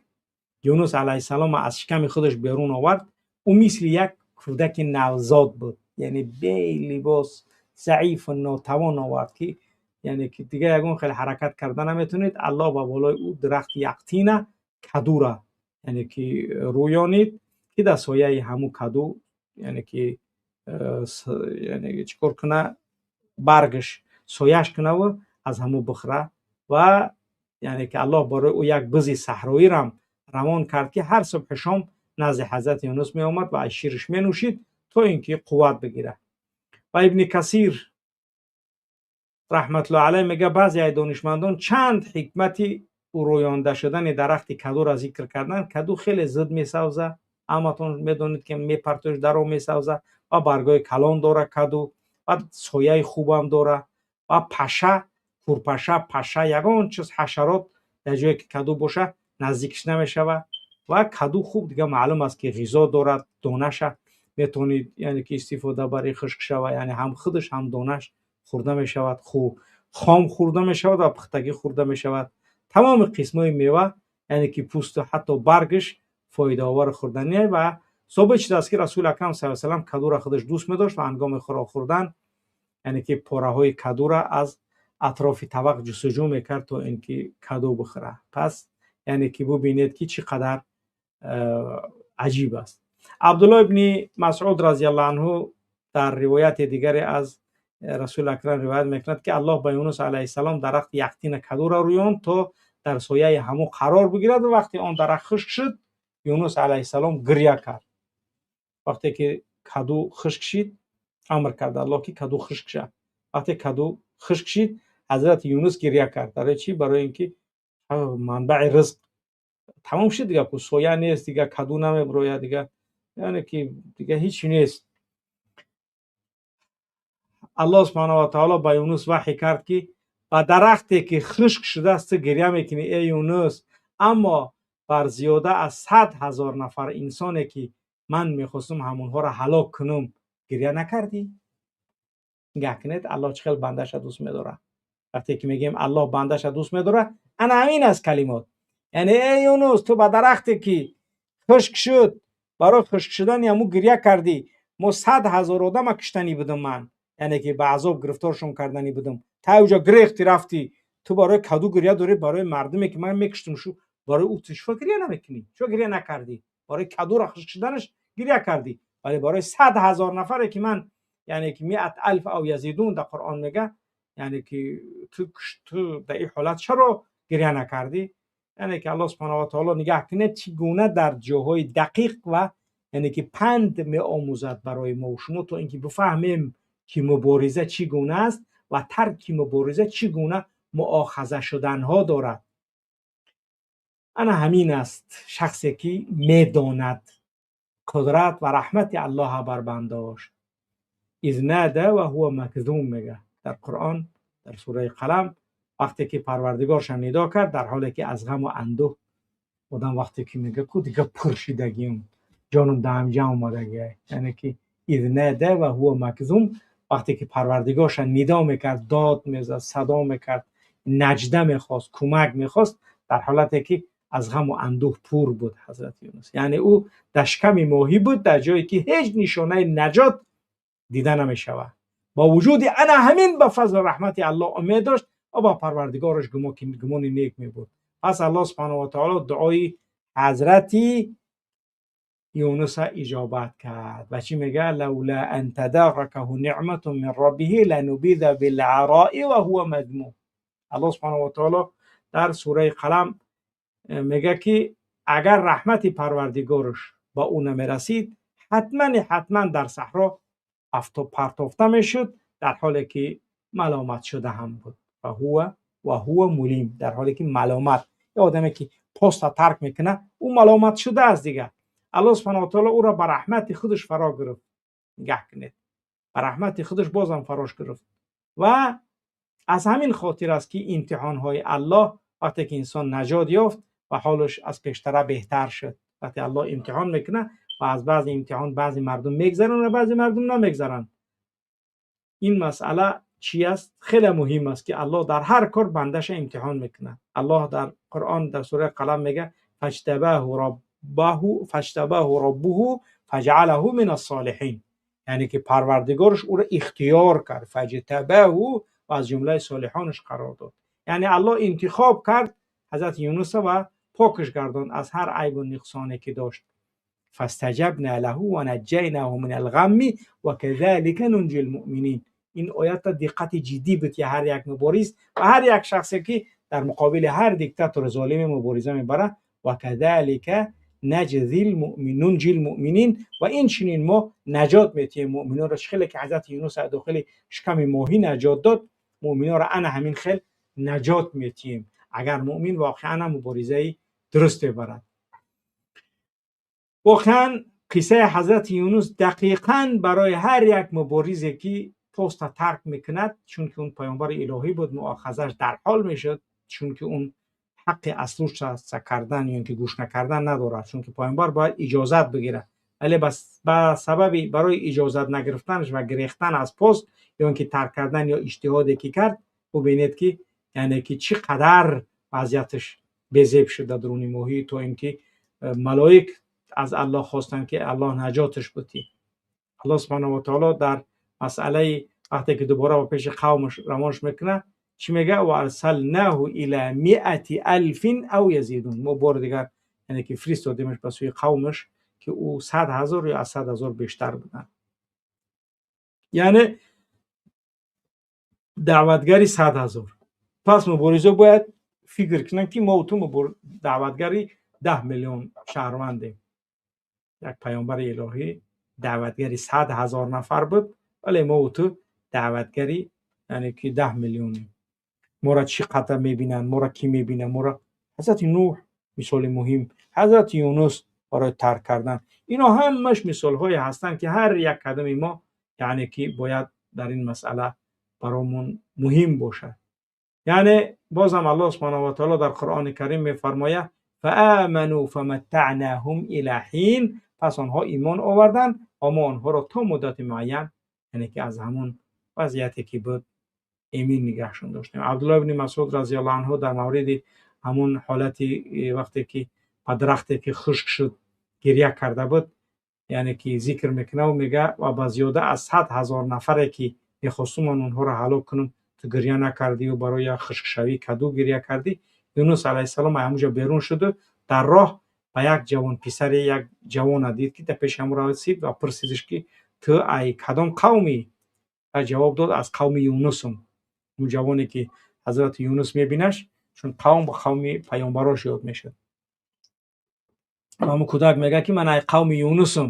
یونس علیه السلام از شکم خودش بیرون آورد، او مثل یک کودک نوزاد بود، یعنی بی لباس، ضعیف و ناتوان آورد که یعنی که دیگه یگون خیلی حرکت کردن نمیتونید. الله با بالای او درخت یقطینه کدو را یعنی که رویانید که در سایه همو کدو یعنی که یعنی چیکار کنه، برگش سایش کنه و از همو بخوره. و یعنی که الله برای او یک بزی صحرایی را روان کرد که هر صبح شام نزد حضرت یونس می آمد و از شیرش می نوشید تا اینکه قوت بگیره. و ابن کثیر رحمت الله علیه میگه بعضی از دانشمندان چند حکمتی او رویانده شدن درخت کدو را ذکر کردن. کدو خیلی زود میسوزه، همتون میدونید که میپرتوش درو میسوزه و برگای کلان داره کدو و سایه خوبم داره و پشه، کورپشه، پشه، یگان چیز حشرات در جایی که کدو باشه نزدیکش نمیشوه. و کدو خوب دیگه معلوم است که غذا دارد، دانش میتونید یعنی که استفاده برای خشک شوه، یعنی هم خودش هم دانش خورده میشود، خوب خام خورده میشود و پختگی خورده میشود. تمام قسمای میوه یعنی که پوست و حتی برگش فایده آور خوردنیه. و ثابت شده است که رسول اکرم صلی الله علیه و سلم کدو را خودش دوست می‌داشت و هنگام خوراک خوردن یعنی که پاره های کدو را از اطراف طبق جستجو میکرد تا اینکه کدو بخوره. پس یعنی که ببینید که چقدر عجیب است. عبدالله ابن مسعود رضی الله عنه در روایت دیگری از رسول اکرم روایت میکند که الله به یونس علیه السلام درخت یقطین کدو را رویاند تا در سایه همو قرار بگیرد و وقتی آن درخت خشک شد یونس علیه السلام گریه کرد. وقتی که کدو خشک شد امر کرد الله که کدو خشک شد. وقتی کدو خشک شد حضرت یونس گریه کرد. برای چی؟ برای اینکه منبع رزق تمام شد دیگه، سایه نیست دیگه، کدو نمیبروید دیگه، یعنی که دیگه هیچ نیست. الله سبحانه و تعالی به یونس وحی کرد که به درختی که خشک شده است گریه میکنی ای یونس، اما بر زیاده از 100,000 نفر انسانی که من میخواستم همونها را هلاک کنم گریه نکردی؟ نگاه کنید الله چه خیلی بندش دوست میداره. وقتی که میگیم الله بندش دوست میداره، انا همین از کلمات، یعنی ای یونس تو به درختی که خشک شد برای خشک شدن همو گریه کردی، ما 100,000 آدم کشتنی بودم من، یعنی که به عذاب گرفتارشون کردنی بودم، تا اوجا گریختی رفتی، تو برای کدو گریه داری، برای مردمی که من میکشتم شو برای او تو چرا گریه نمیکنی؟ چرا گریه نکردی؟ برای کدو را خشک شدنش گریه کردی، ولی برای 100,000 نفره که من، یعنی که 100,000 او یزیدون در قرآن میگه، یعنی که تو در این حالت چرا گریه نکردی؟ یعنی که الله سبحانه و تعالی نگاه کنه چگونه در جاهای دقیق و یعنی که پند می آموزد برای ما و شما تا اینکه بفهمیم که مبارزه چگونه است و ترک مبارزه چگونه مؤاخذه شدنها دارد. انا همین است شخصی که میداند قدرت و رحمت الله بر بنداش. اذ نادى و هو مکظوم میگه در قرآن در سوره قلم، وقتی که پروردگارش ندا کرد در حالی که از غم و اندوه آدم وقتی که میگه کو دیگه پرشیدگیم جانم دم جمع آمدگی، یعنی که اذ نادى و هو مکظوم، وقتی که پروردگارش ندا میکرد، داد میزد، صدا میکرد، نجده میخواست، کمک میخواست، در حالتی که از غم و اندوه پر بود حضرت یونس. یعنی او در شکم ماهی بود، در جایی که هیچ نشانه نجات دیده نمیشود. با وجود انا همین به فضل و رحمت الله امید داشت و با پروردگارش گمان نیک می بود. پس الله سبحانه و تعالی دعای حضرت یونس اجابت کرد و چی میگه؟ لولا ان تدارکه نعمت من ربه لنبذ بالعراء و هو مذموم. الله سبحانه و تعالی در سوره قلم میگه که اگر رحمت پروردگارش با او نمیرسید حتما در صحرا پرتافته میشد، در حالی که ملامت شده هم بود. و هو ملیم، در حالی که ملامت، یه آدمی که پست ترک میکنه او ملامت شده است دیگه. الله سبحانه و تعالی او را به رحمت خودش فرا گرفت. نگاه کنید، به رحمت خودش بازم فراش گرفت. و از همین خاطر است که امتحان های الله وقتی که انسان نجات یافت و حالش از پیشتره بهتر شد، وقتی الله امتحان میکنه و از بعضی امتحان بعضی مردم میگذرن و بعضی مردم نمیگذرن. این مسئله چی است؟ خیلی مهم است که الله در هر کار بندش امتحان میکنه. الله در قرآن در سوره قلم میگه فاجتباه ربه فجعله من الصالحین، یعنی که پروردگارش او را اختیار کرد، فاجتباه، و از جمله صالحانش قرار داد. یعنی الله انتخاب کرد حضرت یونس و پاکش گرداند از هر عیب و نقصانی که داشت. فاستجبنا له ونجیناه من الغم وكذلك ننجي المؤمنین. این آیت دقت جدی بود که هر یک مبارز و هر یک شخصی که در مقابل هر دیکتاتور ظالم مبارزه میبره، و كذلك نجزی المؤمنون ننجی المؤمنین، و این چنین ما نجات میتیم مؤمنان را. خیلی که حضرت یونس از داخل شکم ماهی نجات داد، مؤمنان را انا همین خیل نجات میتیم اگر مؤمن واقعا مبارزه درست ببرد. واقعا قصه حضرت یونس دقیقا برای هر یک مبارزه که پست ترک میکند، چون که اون پیامبر الهی بود، مؤاخذش در حال میشد، چون که اون حق اصلش کردن یا اینکه گوش نکردن ندارد، چون که پیامبر باید اجازت بگیره، ولی بس به سبب برای اجازت نگرفتنش و گریختن از پست یا اینکه ترک کردن یا اجتهادی که کرد، ببینید که یعنی که چقدر وضعیتش بزیب شد در درون ماهی، تا اینکه ملائک از الله خواستند که الله نجاتش بده. الله سبحانه و تعالی در مسئله وقتی که دوباره با پیش قومش روانش میکنه چی میگه؟ و ارسلناه الی 100,000 او یزیدون. ما بار دیگر Яъне ки фиристодемаш ба сӯи қавмаш, ки ӯ 100 000 ё аз 100 000 бештар буданд, яъне даъватгари 100 000. Пас муборизо бояд фикр кунанд, ки мо ту даъватгари 10 миллион шаҳрвандем. Як паёмбари илоҳӣ даъватгари 100 000 нафар буд, вале мо ту даъватгари, яъне ки, 10 миллионем. Моро чӣ қадр мебинанд? Моро кӣ мебинад? Моро ҳазрати Нуҳ мисоли муҳим, ҳазрати Юнус барои тарк кардан. Ино ҳамаш мисолҳое ҳастанд, ки ҳар як қадами мо, яъне ки, бояд дар ин масъала баромон муҳим бошад. Яъне бозам Аллоҳ سبحانه وتعالى дар Қуръони Карим мефармояд: فآمنوا فمتعناهم إلى حين. Пас онҳо имон оварданд ва мо онҳоро то муддати муайян, яъне ки, аз ҳамон вазъияте ки буд, эмин нигаҳшон доштем. Абдулло ибни Масуд رضي الله عنه дар мавриди ҳамон ҳолати вақте ки ба дарахте ки хушк шуд гиря карда буд, яъне ки, зикр мекунаву мега: ва ба зиёда аз 100 000 нафаре ки мехостум ман онҳоро ҳалок кунам, ту гиря накардию барои як хушкшавӣ каду гиря кардӣ. Юнус алайҳиссалом ҳамуҷо берун шуду дар роҳ ба як ҷавон писаре, як ҷавона дид, ки дар пеши ҳамон расид ва пурсидиш, ки ту ай кадом қавмӣ? Ва ҷавоб дод: аз қавми Юнусум. Он ҷавоне ки ҳазрати Юнус мебинаш, чун қавм ба қавми паёмбарош ёд мешуд. Ҳамун кӯдак мегӯяд, ки ман ай қавми Юнусум.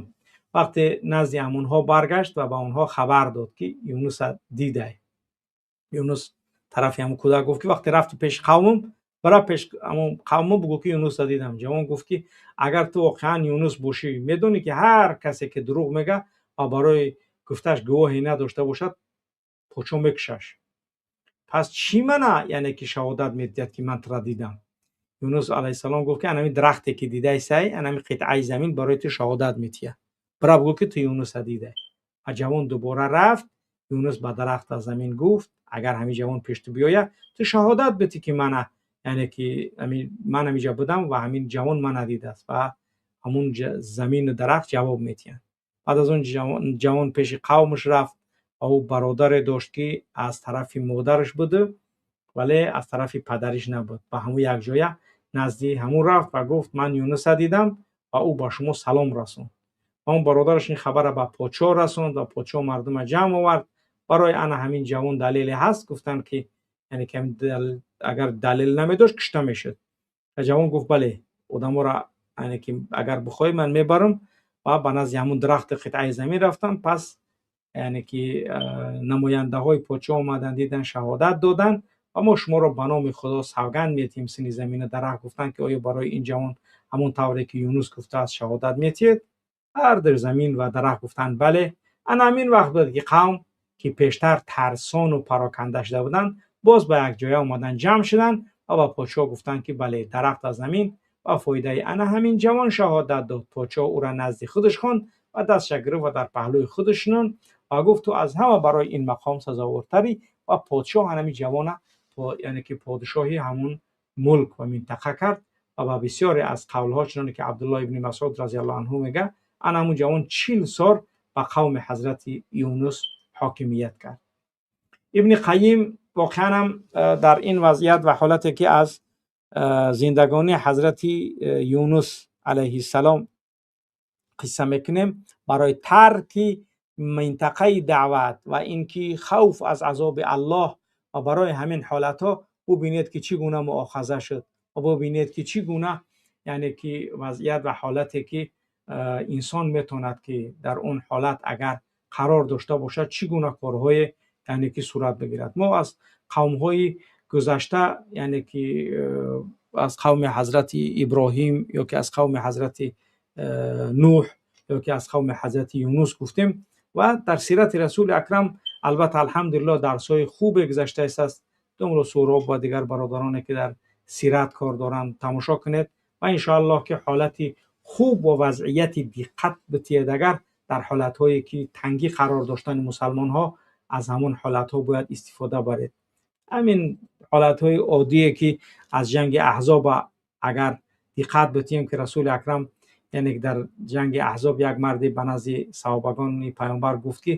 Вақте назди ҳамонҳо баргашт ва ба онҳо хабар дод, ки Юнуса дидай, Юнус тарафи ҳамун кӯдак гуфт, ки вақте рафти пеши қавмум, бара пеш ҳамон қавму бугӯ, ки Юнуса дидам. Ҷавон гуфт, ки агар ту воқеан Юнус бошӣ, медонӣ, ки ҳар касе ки дурӯғ мега ва барои гуфтааш гувоҳе надошта бошад, подшо мекушаш. Пас чӣ мана, яъне ки, шаҳодат медиҳад, ки ман тура дидам? Юнус алайҳиссалом гуфт, ки анами дарахте ки дидаи сай, анами қитъаи замин барои ту шаҳодат медиҳад. Бира бугӯ, ки ту Юнуса дидай. Ва ҷавон дубора рафт. Юнус ба дарахт аз замин гуфт: агар ҳамин ҷавон пеш ту биёяд, ту шаҳодат бидӣ, ки мана, яъне ки, ман ҳамиҷа будам ва ҳамин ҷавон мана дидааст. Ва ҳамун замину дарахт ҷавоб медиҳанд. Баъд аз он ҷавон пеши қавмаш рафт ва ӯ бародаре дошт, ки аз тарафи модараш буду, вале аз тарафи падариш набуд. Ба ҳамун якҷоя назди ҳамун рафт ва гуфт: ман Юнуса дидам ва ӯ ба шумо салом расонд. Ва он бародараш ин хабарро ба подшоҳ расонд ва подшоҳ мардума ҷамъ овард. Барои ана ҳамин ҷавон далеле ҳаст? Гуфтанд, ки, яъне ки, агар далел намедошт, кушта мешуд. Ва ҷавон гуфт: бале, одаморо, яъне ки, агар бихоҳӣ, ман мебарам. Ва ба назди ҳамун дарахти қитъаи замин рафтам. Пас, яъне ки, намояндаҳои подшоҳ омаданд, дидан, шаҳодат доданд: ва мо шуморо ба номи Худо савганд метиҳем. Сини замина дарахт гуфтанд, ки оё барои ин ҷавон ҳамон тавре ки Юнус гуфтааст шаҳодат метиҳед? Ҳар ду замин ва дарахт гуфтанд: бале. Ана ҳамин вақт буд, ки қавм, ки пештар тарсону пароканда шуда буданд, боз ба якҷоя омаданд, ҷамъ шуданд ва ба подшоҳ гуфтанд, ки бале, дарахт аз замин ба фоидаи ана ҳамин ҷавон шаҳодат дод. Подшоҳ ӯра назди худаш хонд ва дастша гирифт ва дар паҳлӯи худаш шинонд ва гуфт: ту аз ҳама барои ин мақом сазовортарӣ. Ва подшоҳ ҳамин ҷавона, яъне ки, подшоҳи ҳамун мулк ва минтақа кард. Ва ба бисёре аз қавлҳо, чуноне ки Абдулло ибни Масъуд رضي الله عنه мега, ана ҳамун ҷавон 40 сол ба қавми ҳазрати Юнус ҳокимият кард. Ибни Қайим воқеан ҳам дар ин вазъият ва ҳолате ки аз зиндагонии ҳазрати Юнус алайҳиссалом қисса мекунем, барои тарки минтақаи даъват ва ин ки хавф аз азоби Аллоҳ ва барои ҳамин ҳолатҳо, бубинед, ки чӣ гуна муохаза шуд ва бубинед, ки чӣ гуна, яъне ки, вазъият ва ҳолате ки инсон метавонад, ки дар он ҳолат агар қарор дошта бошад, чӣ гуна корҳое, яъне ки, сурат бигирад. Мо аз қавмҳои гузашта, яъне ки, аз қавми ҳазрати Иброҳим ё ки аз қавми ҳазрати Нуҳ ё ки аз қавми ҳазрати Юнус гуфтем ва дар сирати Расули Акрам албатта, алҳамдулилло, дарсҳои хубе гузаштааст. Домло Суҳроб ва дигар бародароне, ки дар сират кор доранд, тамошо кунед ва иншоаллоҳ, ки ҳолати хуб ва вазъияти диққат битиҳед. Агар дар ҳолатҳое ки тангӣ қарор доштани мусалмонҳо, аз ҳамон ҳолатҳо бояд истифода баред. Ҳамин ҳолатҳои оддие, ки аз ҷанги Аҳзоба агар диққат битиҳем, ки Расули Акрам, яъне, дар ҷанги Аҳзоб як марде ба назди саҳобагони паёмбар гуфт, ки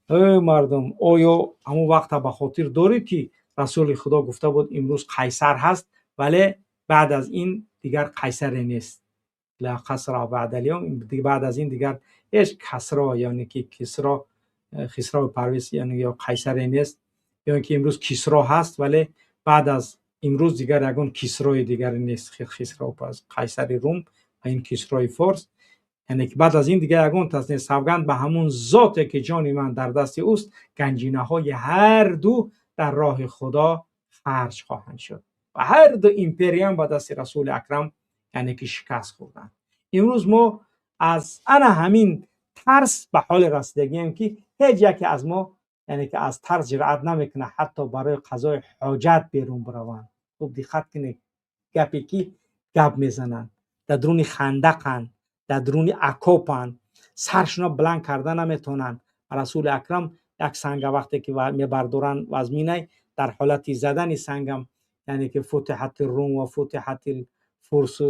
эй мардум, оё ҳамон вақта ба хотир доред, ки Расули Худо гуфта буд: имрӯз Қайсар ҳаст, вале баъд аз ин дигар Қайсаре нест? لا قصر بعد اليوم، بعد از این دیگر هیچ کسرا یعنی که کسرا خسرو پرویز یعنی یا قیصر نیست، یا اینکه امروز کسرا هست ولی بعد از امروز دیگر یگان کسرای دیگر نیست. خسرو پس قیصر روم و این کسرای فارس، یعنی که بعد از این دیگر یگان تاس نیست. سوگند به همون ذاتی که جان من در دست اوست، گنجینه های هر دو در راه خدا خرج خواهند شد و هر دو ایمپریام با دست رسول اکرم یعنی که شکست خوردند. امروز ما از انا همین ترس به حال رسیدگیم که هیچ یکی از ما یعنی که از ترس جرأت نمیکنه حتی برای قضای حاجت بیرون بروند. خوب دقت کنید، گپی که گپ میزنند در درون خندقن، در درون اکوپن، سرشون بلند کرده نمیتونن. رسول اکرم یک سنگ وقتی که میبردارن و از مینه در حالت زدن سنگم یعنی که فتحت الروم و فتحت الفرس،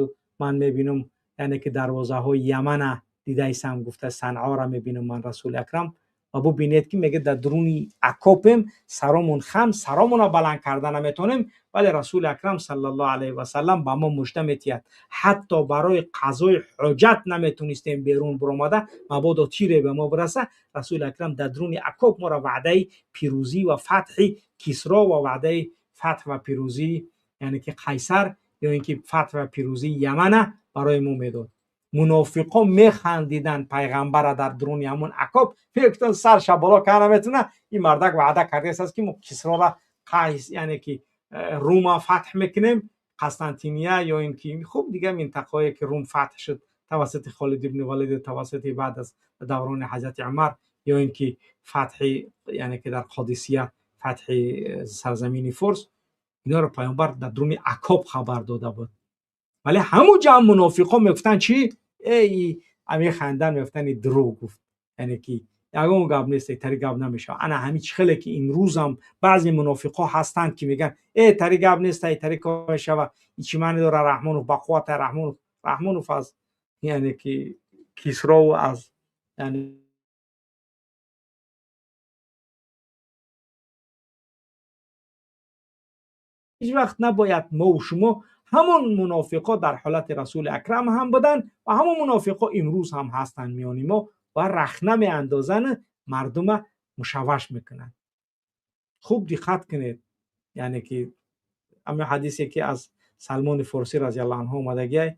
من میبینم یعنی که دروازه های یمن دیده ایسم، گفته صنعا را میبینم من رسول اکرم. و ببینید که میگه در درون اکوپم سرامون خم، سرامون را بلند کرده نمیتونیم، ولی رسول اکرم صلی الله علیه و سلم به ما مژده میتید حتی برای قضای حاجت نمیتونستیم بیرون برآمده، مبادا تیره به ما برسه. رسول اکرم در درون اکوپ ما را وعده پیروزی و فتح کسرا و وعده فتح و پیروزی یعنی که قیصر یا اینکه فتح و پیروزی یمن برای ما میداد. منافقا میخندیدن پیغمبر در درون همون عقاب، فکر سرش بالا کنه میتونه این مردک وعده کرده است که ما کسرا را قیس یعنی که روم فتح میکنیم، قسطنطینیه یا اینکه خوب دیگه منطقه‌ای که روم فتح شد توسط خالد ابن ولید، توسط بعد از دوران حضرت عمر، یا اینکه فتح یعنی که در قادسیه فتح سرزمین فارس، اینا رو پیامبر در درون عقاب خبر داده بود. ولی همون جمع منافقا میگفتن چی؟ ای امی خندن میگفتن این دروغ گفت، یعنی که یگان گپ نیست، تری گپ نمیشه. انا همین چخله که امروز هم بعضی منافقا هستند که میگن ای تری گپ نیست، ای تری کار میشه و چی معنی داره رحمانوف با قوت رحمانوف، رحمانوف از یعنی که کسرا و از یعنی هیچ وقت نباید ما و شما همون منافقا در حالت رسول اکرم هم بودن و همون منافقا امروز هم هستن میانی ما و رخنه می اندازن، مردم مشوش میکنن. خوب دقت کنید، یعنی که اما حدیثی که از سلمان فارسی رضی الله عنه اومدگی،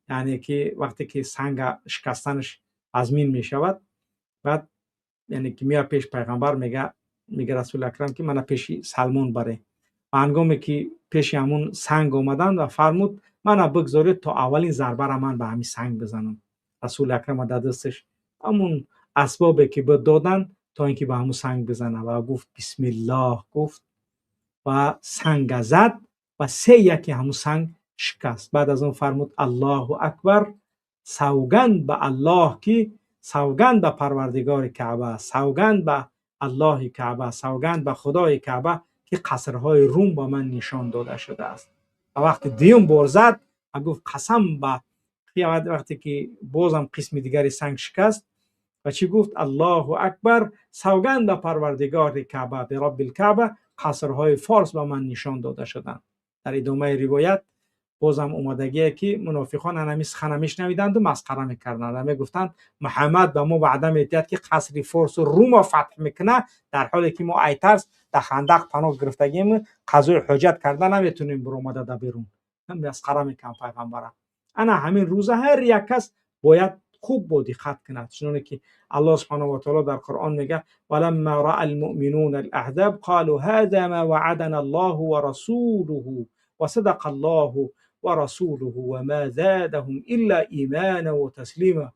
یعنی که وقتی که سنگ شکستنش ازمین میشود، بعد یعنی که میاد پیش پیغمبر میگه رسول اکرم که من پیش سلمان بره. و هنگامی که پیش همون سنگ آمدن و فرمود من بگذارید تا اولین ضربه را من به همین سنگ بزنم. رسول اکرم در دستش همون اسبابی که به دادن تا اینکه به همون سنگ بزنه و گفت بسم الله گفت و سنگ زد و سه یکی همون سنگ شکست. بعد از اون فرمود الله اکبر، سوگند به الله که سوگند به پروردگار کعبه، سوگند به الله کعبه، سوگند به خدای کعبه که قصرهای روم با من نشان داده شده است. و وقتی دیوم بار زد و گفت قسم به، وقتی که بازم قسم دیگری سنگ شکست و چی گفت؟ الله اکبر، سوگند به پروردگار کعبه، به رب الکعبه، قصرهای فارس به من نشان داده شدند. در ادامه روایت بازم اومدگیه که منافقان همی سخن میشنویدند و مسخره میکردند و میگفتند محمد به ما وعده میدهد که قصر فارس و روم فتح میکنه، در حالی که ما ایترس در خندق پناه گرفتگیم، قضای حجت کرده نمیتونیم برآمده در بیرون. مسخره میکنن پیغمبره. انا همین روزه هر یک کس باید خوب با دقت کند، چنانه که الله سبحانه و تعالی در قرآن میگه ولما رأى المؤمنون الاحزاب قالوا هذا ما وعدنا الله ورسوله وصدق الله ورسوله وما زادهم الا ایمانا و تسلیما.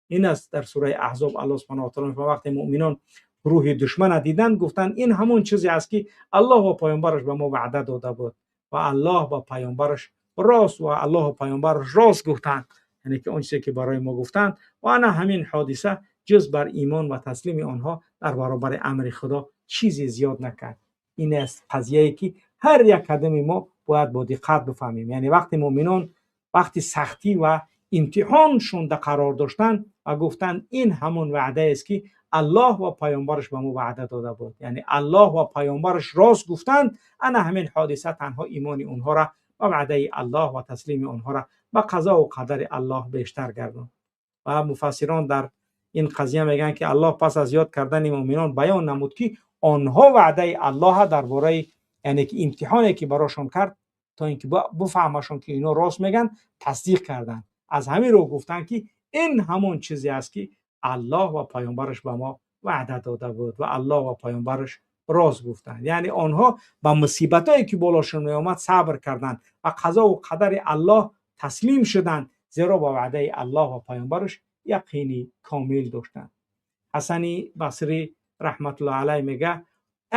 این است در سوره احزاب الله سبحانه و تعالی وقتی مؤمنان گروه دشمن دیدند گفتند این همون چیزی است که الله و پیامبرش به ما وعده داده بود و الله و پیامبرش راست و الله و پیامبرش راست گفتند، یعنی که اون چیزی که برای ما گفتند. و انا همین حادثه جز بر ایمان و تسلیم آنها در برابر امر خدا چیزی زیاد نکرد. این است قضیه که هر یک قدم ما باید با دقت بفهمیم. یعنی وقتی مؤمنان وقتی سختی و امتحانشون در قرار داشتن و گفتند این همون وعده است که الله و پیامبرش به ما وعده داده بود، یعنی الله و پیامبرش راست گفتند، انا همین حادثه تنها ایمان اونها را و وعده الله و تسلیم آنها را ба қазо ва қадари Аллоҳ бештар гардонд. Ва муфассирон дар ин қазия мегӯянд, ки Аллоҳ пас аз ёд кардани муъминон баён намуд, ки онҳо ваъдаи Аллоҳа дар бораи, яъне ки имтиҳоне ки барошон кард, то ин ки бифаҳмашон, ки ино рост мегӯянд, тасдиқ карданд. Аз ҳамин рӯ гуфтанд, ки ин ҳамон чизе аст, ки Аллоҳ ва паёмбараш ба мо ваъда дода буд ва Аллоҳ ва паёмбараш рост гуфтанд. Яъне онҳо ба мусибатҳое, ки болошон меомад, сабр карданд ва қазову қадари Аллоҳ таслим шуданд, зеро ба ваъдаи Аллоҳ ва паёмбараш яқини комил доштанд. Ҳасани Басрӣ раҳматуллоҳ алайҳ мега: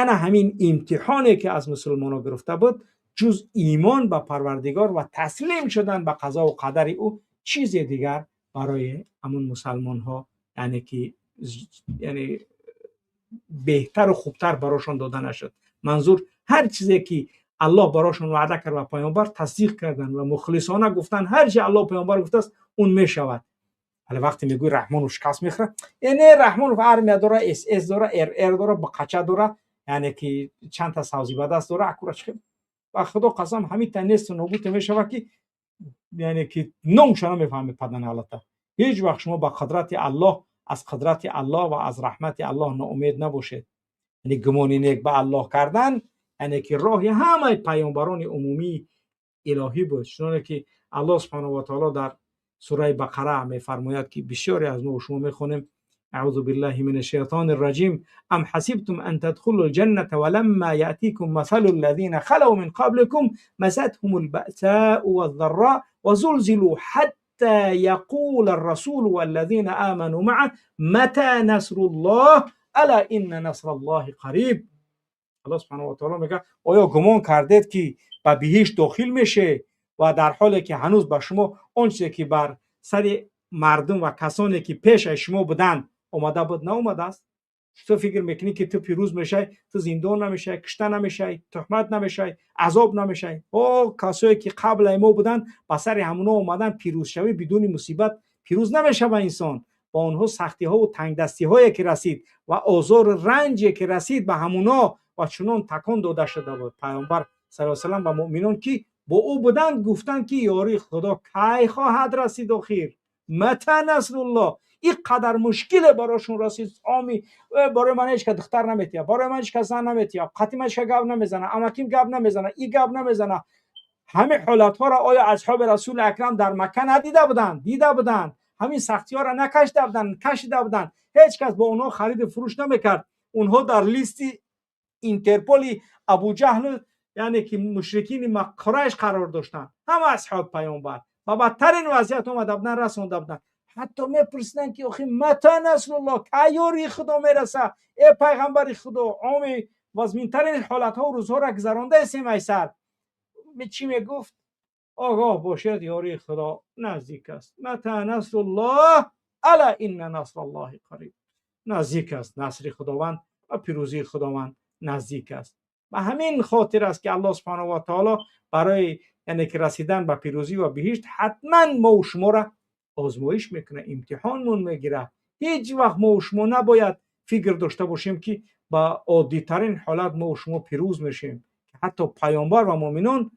ана ҳамин имтиҳоне, ки аз мусулмонҳо гирифта буд, ҷуз имон ба Парвардигор ва таслим шудан ба қазову қадари ӯ чизе дигар барои ҳамун мусалмонҳо, яъне ки яъне беҳтару хубтар барошон дода нашуд. Манзур, ҳар чизе ки Аллоҳ барошон ваъда кард ва паёмбар, тасдиқ карданд ва мухлисона гуфтанд: ҳар чи Аллоҳ, паёмбар гуфтааст, он мешавад. Вале вақте мегӯи Раҳмонов шикаст мехӯрад, э не, Раҳмонов армия дора, СС дора, РР дора, бақача дора, яъне ки чандта савзибадаст дора, акура чи, ба Худо қасам, ҳамита несту нобуте мешавад, ки яъне ки номша намефаҳми паданалата. Ҳеҷ вақт шумо ба қудрати Аллоҳ, аз қудрати Аллоҳ ва аз раҳмати Аллоҳ ноумед набошед. Яъне гумони нек ба Аллоҳ кардан, яъне ки роҳи ҳамаи паёмбарони умумии илоҳӣ буд, чуноне ки Аллоҳ субҳанаҳу ва таоло дар сураи Бақара мефармояд, ки бисёре аз мо шумо мехонем: أعوذ بالله من الشيطان الرجيم، أم حسبتم أن تدخلوا الجنة ولما يأتيكم مثل الذين خلوا من قبلكم مستهم البأساء والضراء وزلزلوا حتى يقول الرسول والذين آمنوا معه متى نصر الله ألا إن نصر الله قريب. الله سبحانه وتعالی میگه: آیا گمان کردید که به بهشت داخل میشه و در حالی که هنوز به شما آنچه که بر سر مردم و کسانی که پیش از شما بودند اومده بود، نه است؟ تو فکر میکنی که تو پیروز میشی، تو زندان نمیشی، کشته نمیشی، تهمت نمیشی، عذاب نمیشی؟ او کسایی که قبل ما بودن به سر همونا اومدن. پیروز شوی بدون مصیبت پیروز نمیشه به انسان. با آنها سختی ها و تنگ دستی هایی که رسید و آزار رنجی که رسید به همونا و چنان تکان داده شده بود، پیامبر صلی الله علیه و و مؤمنان که با او بودند گفتند که یاری خدا کی خواهد رسید آخر؟ متى نصر الله؟ این قدر مشکل براشون رسید. آمی برای من هیچ که دختر نمیتیه، برای من هیچ کس زن نمیتیه، قطی من هیچ گپ نمیزنه، امکیم گپ نمیزنه، ای گپ نمیزنه. همه حالت ها را آیا اصحاب رسول اکرم در مکه ندیده بودند؟ دیده بودند. همین سختی ها را نکشیده بودند؟ کشیده بودند. هیچ کس با اونها خرید فروش نمیکرد. اونها در لیست اینترپولی ابو جهل، یعنی که مشرکین قریش قرار داشتند. همه اصحاب پیامبر و بدترین وضعیت اومده بودن، رسونده بودن. حتی میپرسیدن که آخه متى نصر الله، کی یاری خدا میرسه ای پیغمبر خدا؟ عامی وزمینترین حالت ها و روزها را گذرانده استیم ایسر. چی میگفت؟ آگاه باشید، یاری خدا نزدیک است. متى نصر الله الا ان نصر الله قریب. نزدیک است نصر خداوند و پیروزی خداوند نزدیک است. و همین خاطر است که الله سبحانه و تعالی برای یعنی که رسیدن به پیروزی و بهشت حتما ما و شما را آزمایش میکنه، امتحانمون میگیره. هیچ وقت ما و شما نباید فکر داشته باشیم که با عادی ترین حالت ما و شما پیروز میشیم. حتی پیامبر و مؤمنان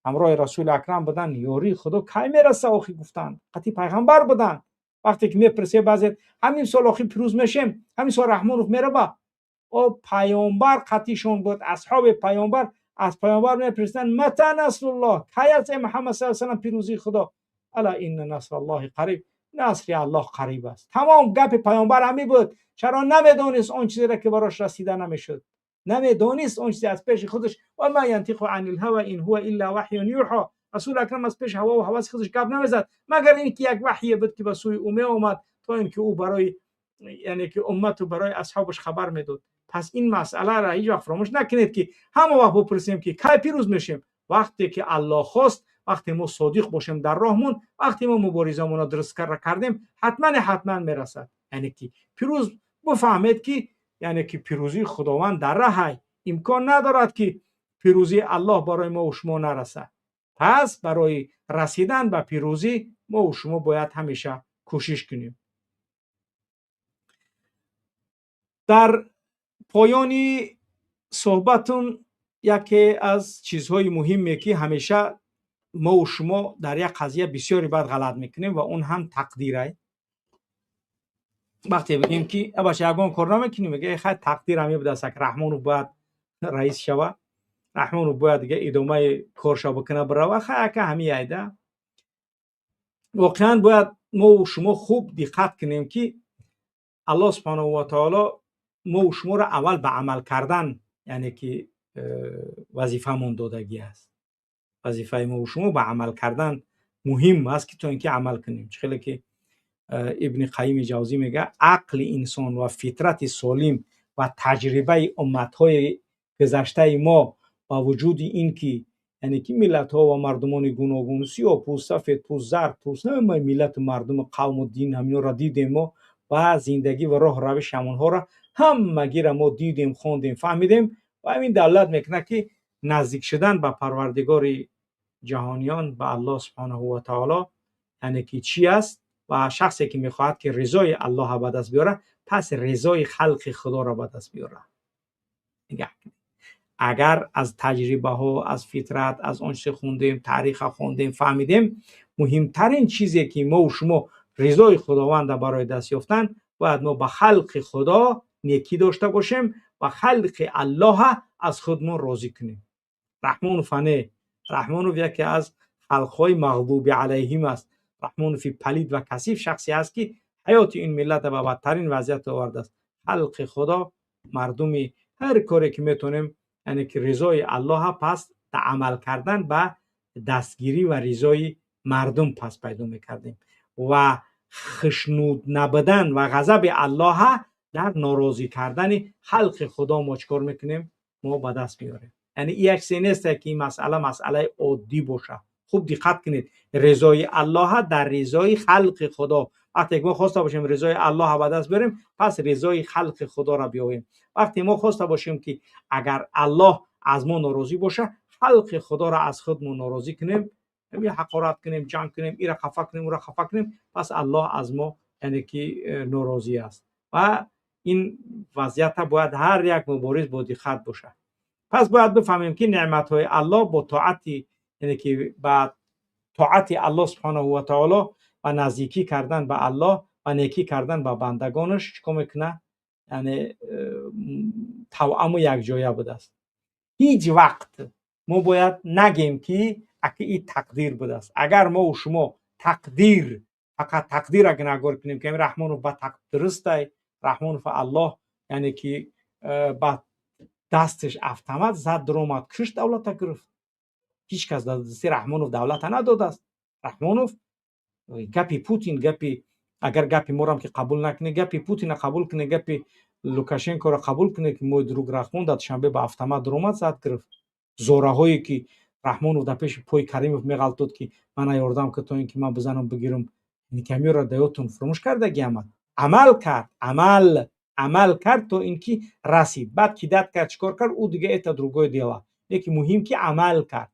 همراه رسول اکرم بودن، یاری خدا کی میرسه آخی گفتن، قطعی پیغمبر بودن. وقتی که میپرسه بعضی همین سال آخی پیروز میشیم، همین سال رحمانوف میره با او پیامبر قطعیشون بود. اصحاب پیامبر از پیامبر میپرسیدن متى نصر الله، کی از محمد صلی الله علیه و پیروزی خدا؟ الا ان نصر الله قریب، نصر الله قریب است. تمام گپ پیامبر همی بود. چرا نمیدونست آن چیزی را که براش رسیده نمیشد؟ نمیدونست آن چیزی از پیش خودش. و ما ینطق عن الهوى ان هو الا وحی یوحى. رسول اکرم از پیش هوا و هوس خودش گپ نمیزد، مگر اینکه یک وحی بود که به سوی او می اومد تا اینکه او برای یعنی که امت و برای اصحابش خبر میداد. پس این مسئله را هیچ وقت فراموش نکنید که همه وقت بپرسیم که کی پیروز میشیم. وقتی که الله خواست، وقتی ما صادق باشیم در راهمون، وقتی ما مبارزمون را درست کردیم، حتما حتما میرسد. یعنی که پیروز بفهمید که یعنی که پیروزی خداوند در راه، امکان ندارد که پیروزی الله برای ما و شما نرسد. پس برای رسیدن به پیروزی ما و شما باید همیشه کوشش کنیم. در پایان صحبتون یکی از چیزهای مهمی که همیشه мо шумо дар як қазия бисёре баъд ғалат мекунем ва он ҳам тақдирай. Вақте бигем ки бача ягон кор намекунем, мега хай тақдир ҳаме будааст, ак Раҳмонов бояд раис шава, Раҳмонов бояд дига идомаи корша бикуна бирава, хай ака ҳами айда. Воқеан бояд мо шумо хуб диққат кунем ки Аллоҳ субҳонаҳу ва таоло мо шуморо аввал ба амал кардан, яъне ки вазифамон додагӣ аст. Вазифаи мо шумо ба амал кардан муҳим аст ки то ин ки амал кунем. Чӣ хеле ки Ибни Қайими Ҷавзӣ мегӯяд, ақли инсон ва фитрати солим ва таҷрибаи умматҳои гузаштаи мо ба вуҷуди ин ки яъне ки миллатҳо ва мардумони гуногун, сиёҳпӯст, сафедпӯст, зардпӯст, ҳамаи миллату мардуму қавму дин ҳаминҳоро дидем мо ва зиндагӣ ва роҳ равиши ҳамонҳоро ҳамагиро мо дидем, хондем, фаҳмидем ва ҳамин далолат мекунад ки наздик шудан ба Парвардигори ҷаҳониён, ба Аллоҳ субҳонаҳу ва таоло, яъне ки чӣ аст ва шахсе ки мехоҳад ки ризои Аллоҳро ба даст биёрад, пас ризои халқи Худоро ба даст биёрад. Нигоҳ кунед, агар аз таҷрибаҳо, аз фитрат, аз он чизе хондем, таъриха хондем, фаҳмидем, муҳимтарин чизе ки мо шумо ризои Худованда барои даст ёфтан, бояд мо ба халқи Худо некӣ дошта бошем ва халқи Аллоҳа аз худмон розӣ кунем. Раҳмонов не, Раҳмонов яке аз халқҳои мағдуби алайҳим аст. Раҳмонови палид ва касиф шахсе аст ки ҳаёти ин миллатро ба бадтарин вазъият овардааст. Халқи Худо, мардуми ҳар коре ки метавонем, яъне ки ризои Аллоҳа пас амал кардан ба дастгирӣ ва ризои мардум пас пайдо мекардем ва хушнуд набудан ва ғазаби Аллоҳа дар норозӣ кардани халқи Худо мо чӣ кор мекунем? Мо ба даст меорем. Яъне ин як чизе нест ки ин масъала масъалаи оддӣ бошад. Хуб диққат кунед, ризои Аллоҳа дар ризои халқи Худо. Вақте ки мо хоста бошем ризои Аллоҳа ба даст биёрем, пас ризои халқи Худоро биёвем. Вақте мо хоста бошем ки агар Аллоҳ аз мо норозӣ бошад, халқи Худоро аз худмон норозӣ кунем, ҳақорат кунем, ҷанг кунем, ира хафа кунем, ура хафа кунем, пас Аллоҳ аз мо яъне ки норозӣ аст. Ва ин вазъията бояд ҳар як мубориз бо диққат бошад. Пас бояд бифаҳмем ки неъматҳои Аллоҳ бо тоати, яъне ки ба тоати Аллоҳ субҳонаҳу ва таоло ва наздикӣ кардан ба Аллоҳ ва некӣ кардан ба бандагонаш чӣ кор мекунад? Яъне тавъаму якҷоя будааст. Ҳеҷ вақт мо бояд нагем ки аки ин тақдир будааст. Агар мо шумо тақдир, фақат тақдирро гунаҳгор кунем ки Раҳмонов ба дурустай, Раҳмонов Аллоҳ яъне ки ба дасташ автомат зад, даромад, кушт, давлата гирифт. Ҳеҷ кас дар дасти Раҳмонов давлата надодааст. Раҳмонов гапи Путин, гапи агар гапи морам ки қабул накунӣ, гапи Путина қабул кунӣ, гапи Лукашенкоро қабул кунӣ ки мой друг Раҳмон дар Душанбе ба автомат даромад, зад, гирифт. Зораҳое ки Раҳмонов дар пеши пои Каримов меғалтод ки мана ёрдам кун то ин ки ман бизанам бигирам, никамиёро даётон фуромӯш кардаги амал. Амал кард, амал кард то ин ки расид. Баъд кидат кард, чӣ кор кард, ӯ дига это другое дело. Лекин муҳим ки амал кард.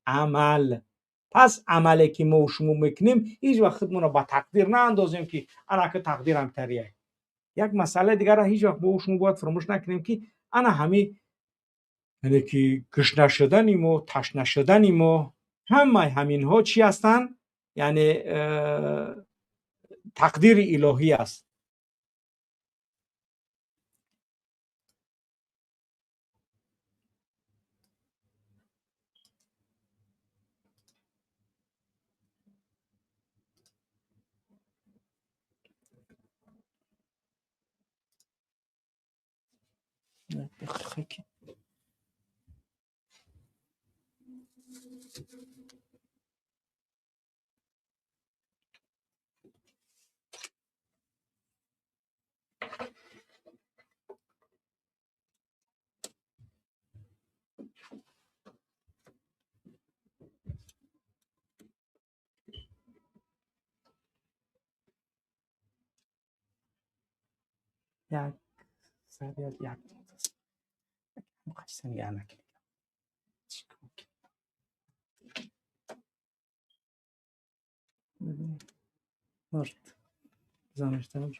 Амал. Пас амале ки мо шумо мекунем, ҳеҷ вақт худмонро ба тақдир наандозем ки анака тақдирам тарияй. Як масъалаи дигарро ҳеҷ вақт мо шумо бояд фуромӯш накунем ки ана ҳами, яъне ки гушна шудани мо, ташна шудани мо, ҳамаи ҳаминҳо чӣ ҳастанд? Яъне тақдири илоҳӣ аст. Як сарият як Может, замештам.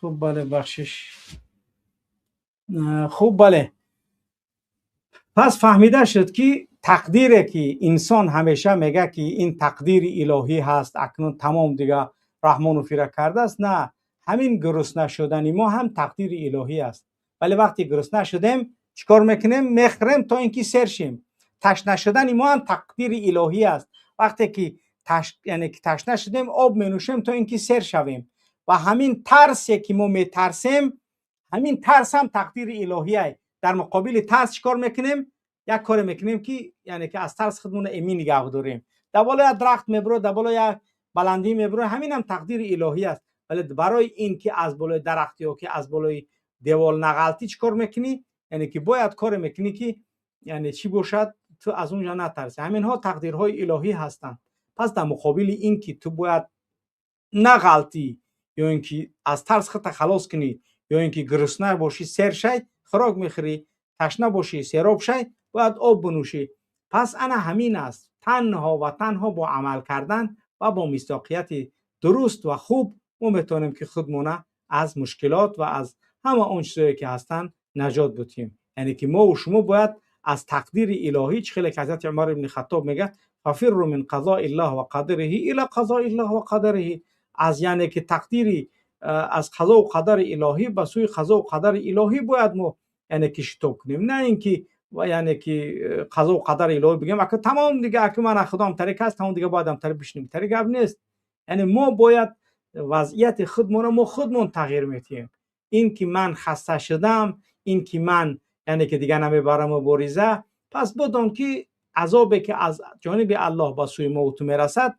Хуб, бале, бахшиш. Хуб, бале, пас фаҳмида шуд, ки тақдире ки инсон ҳамеша мегӯяд, ки ин тақдири илоҳӣ ҳаст, акнун тамом, дига Раҳмону фира кардааст, на, ҳамин гурусна шудани мо ҳам тақдири илоҳӣ аст. Вале вақте гурусна шудем, чӣ кор мекунем? Мехӯрем, то ин ки сер шем. Ташна шудани мо ҳам тақдири илоҳӣ аст. Вақте ки яъне ки ташна шудем, об менӯшем, то ин ки сер шавем. Ва ҳамин тарсе ки мо метарсем, ҳамин тарс ҳам тақдири илоҳӣ. Дар муқобили тарс чӣ кор мекунем? Як коре мекунем, ки яъне ки аз тарс худмонро эмин нигаҳ дорем. Дар боло як дарахт мебуро, дар боло як баландӣ мебуро, ҳамин ҳам тақдири илоҳӣ аст. Вале барои ин ки аз болои дарахт ё ки аз болои девол нағалтӣ, чӣ кор мекунӣ? Яъне ки бояд коре мекунӣ, ки яъне чӣ бошад, ту аз он ҷо натарсӣ. Ҳаминҳо тақдирҳои илоҳӣ ҳастанд. Пас дар муқобили ин ки ту бояд нағалтӣ ё ин ки аз тарс худта халос кунӣ, ё ин ки гурусна бошӣ, сер шай, хӯрок мехӯрӣ, ташна бошӣ, сероб шай, бояд об бинӯшӣ. Пас ана ҳамин аст. Танҳо ва танҳо бо амал кардан ва бо мисдоқияти дуруст ва хуб мо метавонем, ки худмона аз мушкилот ва аз ҳама он чизое ки ҳастанд наҷот бутем. Яъне ки мо шумо бояд аз тақдири илоҳӣ, чӣ хеле ки ҳазрати Умар ибни Хаттоб мегӯяд: ففروا من قضاء الله وقدره إلى قضاء الله وقدره. Аз яъне ки тақдири, аз қазову қадари илоҳӣ ба сӯи қазову қадари илоҳӣ бояд мо яъне ки шитоб кунем, на ин ки яъне ки қазову қадари илоҳӣ бигӯем, ака тамом дига, ака ман худом тариқ аст, тамом дига, бояд ҳамтари бишинем. Тари гап нест. Яъне мо бояд вазъияти худмонро мо худмон тағйир метиҳем. Ин ки ман хаста шудам, ин ки ман яъне ки дига намебарам мубориза, пас бидон, ки азобе ки аз ҷониби Аллоҳ ба сӯи мо ту мерасад,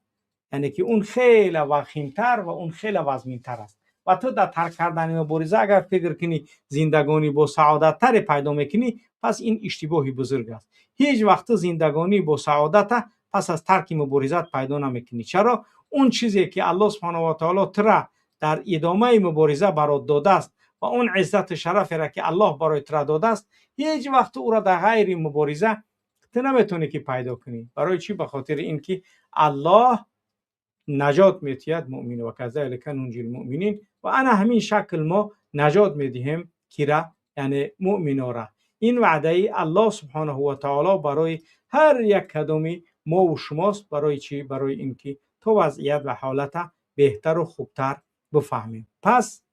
яъне ки он хеле вахимтар ва он хеле вазминтар аст. Ва ту дар тарк кардани мубориза агар фикр кунӣ, зиндагонӣ бо саодаттаре пайдо мекунӣ, пас ин иштибоҳи бузург аст. Ҳеҷ вақт ту зиндагонӣ бо саодата пас аз тарки муборизат пайдо намекунӣ. Чаро? Он чизе ки Аллоҳ субҳонаҳу ва таоло тура дар идомаи мубориза барот додааст ва он иззату шараферо ки Аллоҳ барои тура додааст, ҳеҷ вақт ту ӯро дар ғайри мубориза ту наметавонӣ ки пайдо кунӣ. Барои чӣ? Ба хотири ин ки Аллоҳ наҷот метиҳад муъмин. وكذلك ننجي المؤمنين. Ва ана ҳамин шакл мо наҷот медиҳем кира? Яъне муъминора. Ин ваъдаи Аллоҳ субҳонаҳу ва таоло барои ҳар як кадоми мову шумост. Барои чӣ? Барои ин ки то вазъият ва ҳолата беҳтару хубтар бифаҳмем. Пас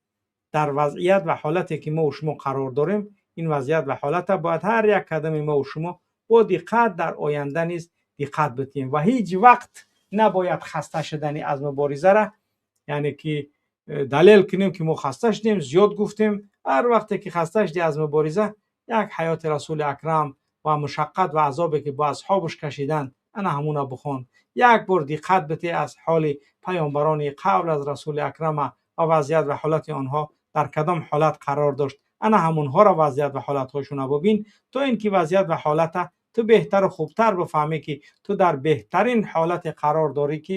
дар вазъият ва ҳолате ки мову шумо қарор дорем, ин вазъият ва ҳолата бояд ҳар як кадоми мову шумо бо диққат дар оянда низ диққат бидиҳем ва ҳеҷ вақт набояд хаста шудани аз муборизара яъне ки далел кунем, ки мо хаста шудем, зиёд гуфтем. Ҳар вақте ки хаста шудӣ аз мубориза, як ҳаёти Расули Акрам ва мушаққат ва азобе ки бо асҳобаш кашиданд, ана ҳамуна бихон. Як бор диққат бите аз ҳоли паёмбарони қабл аз Расули Акрама ва вазъият ва ҳолати онҳо дар кадом ҳолат қарор дошт. Ана ҳамонҳоро, вазъият ва ҳолатҳошона бубин, то ин ки вазъият ва ҳолата ту беҳтару хубтар бифаҳмӣ, ки ту дар беҳтарин ҳолате қарор дорӣ, ки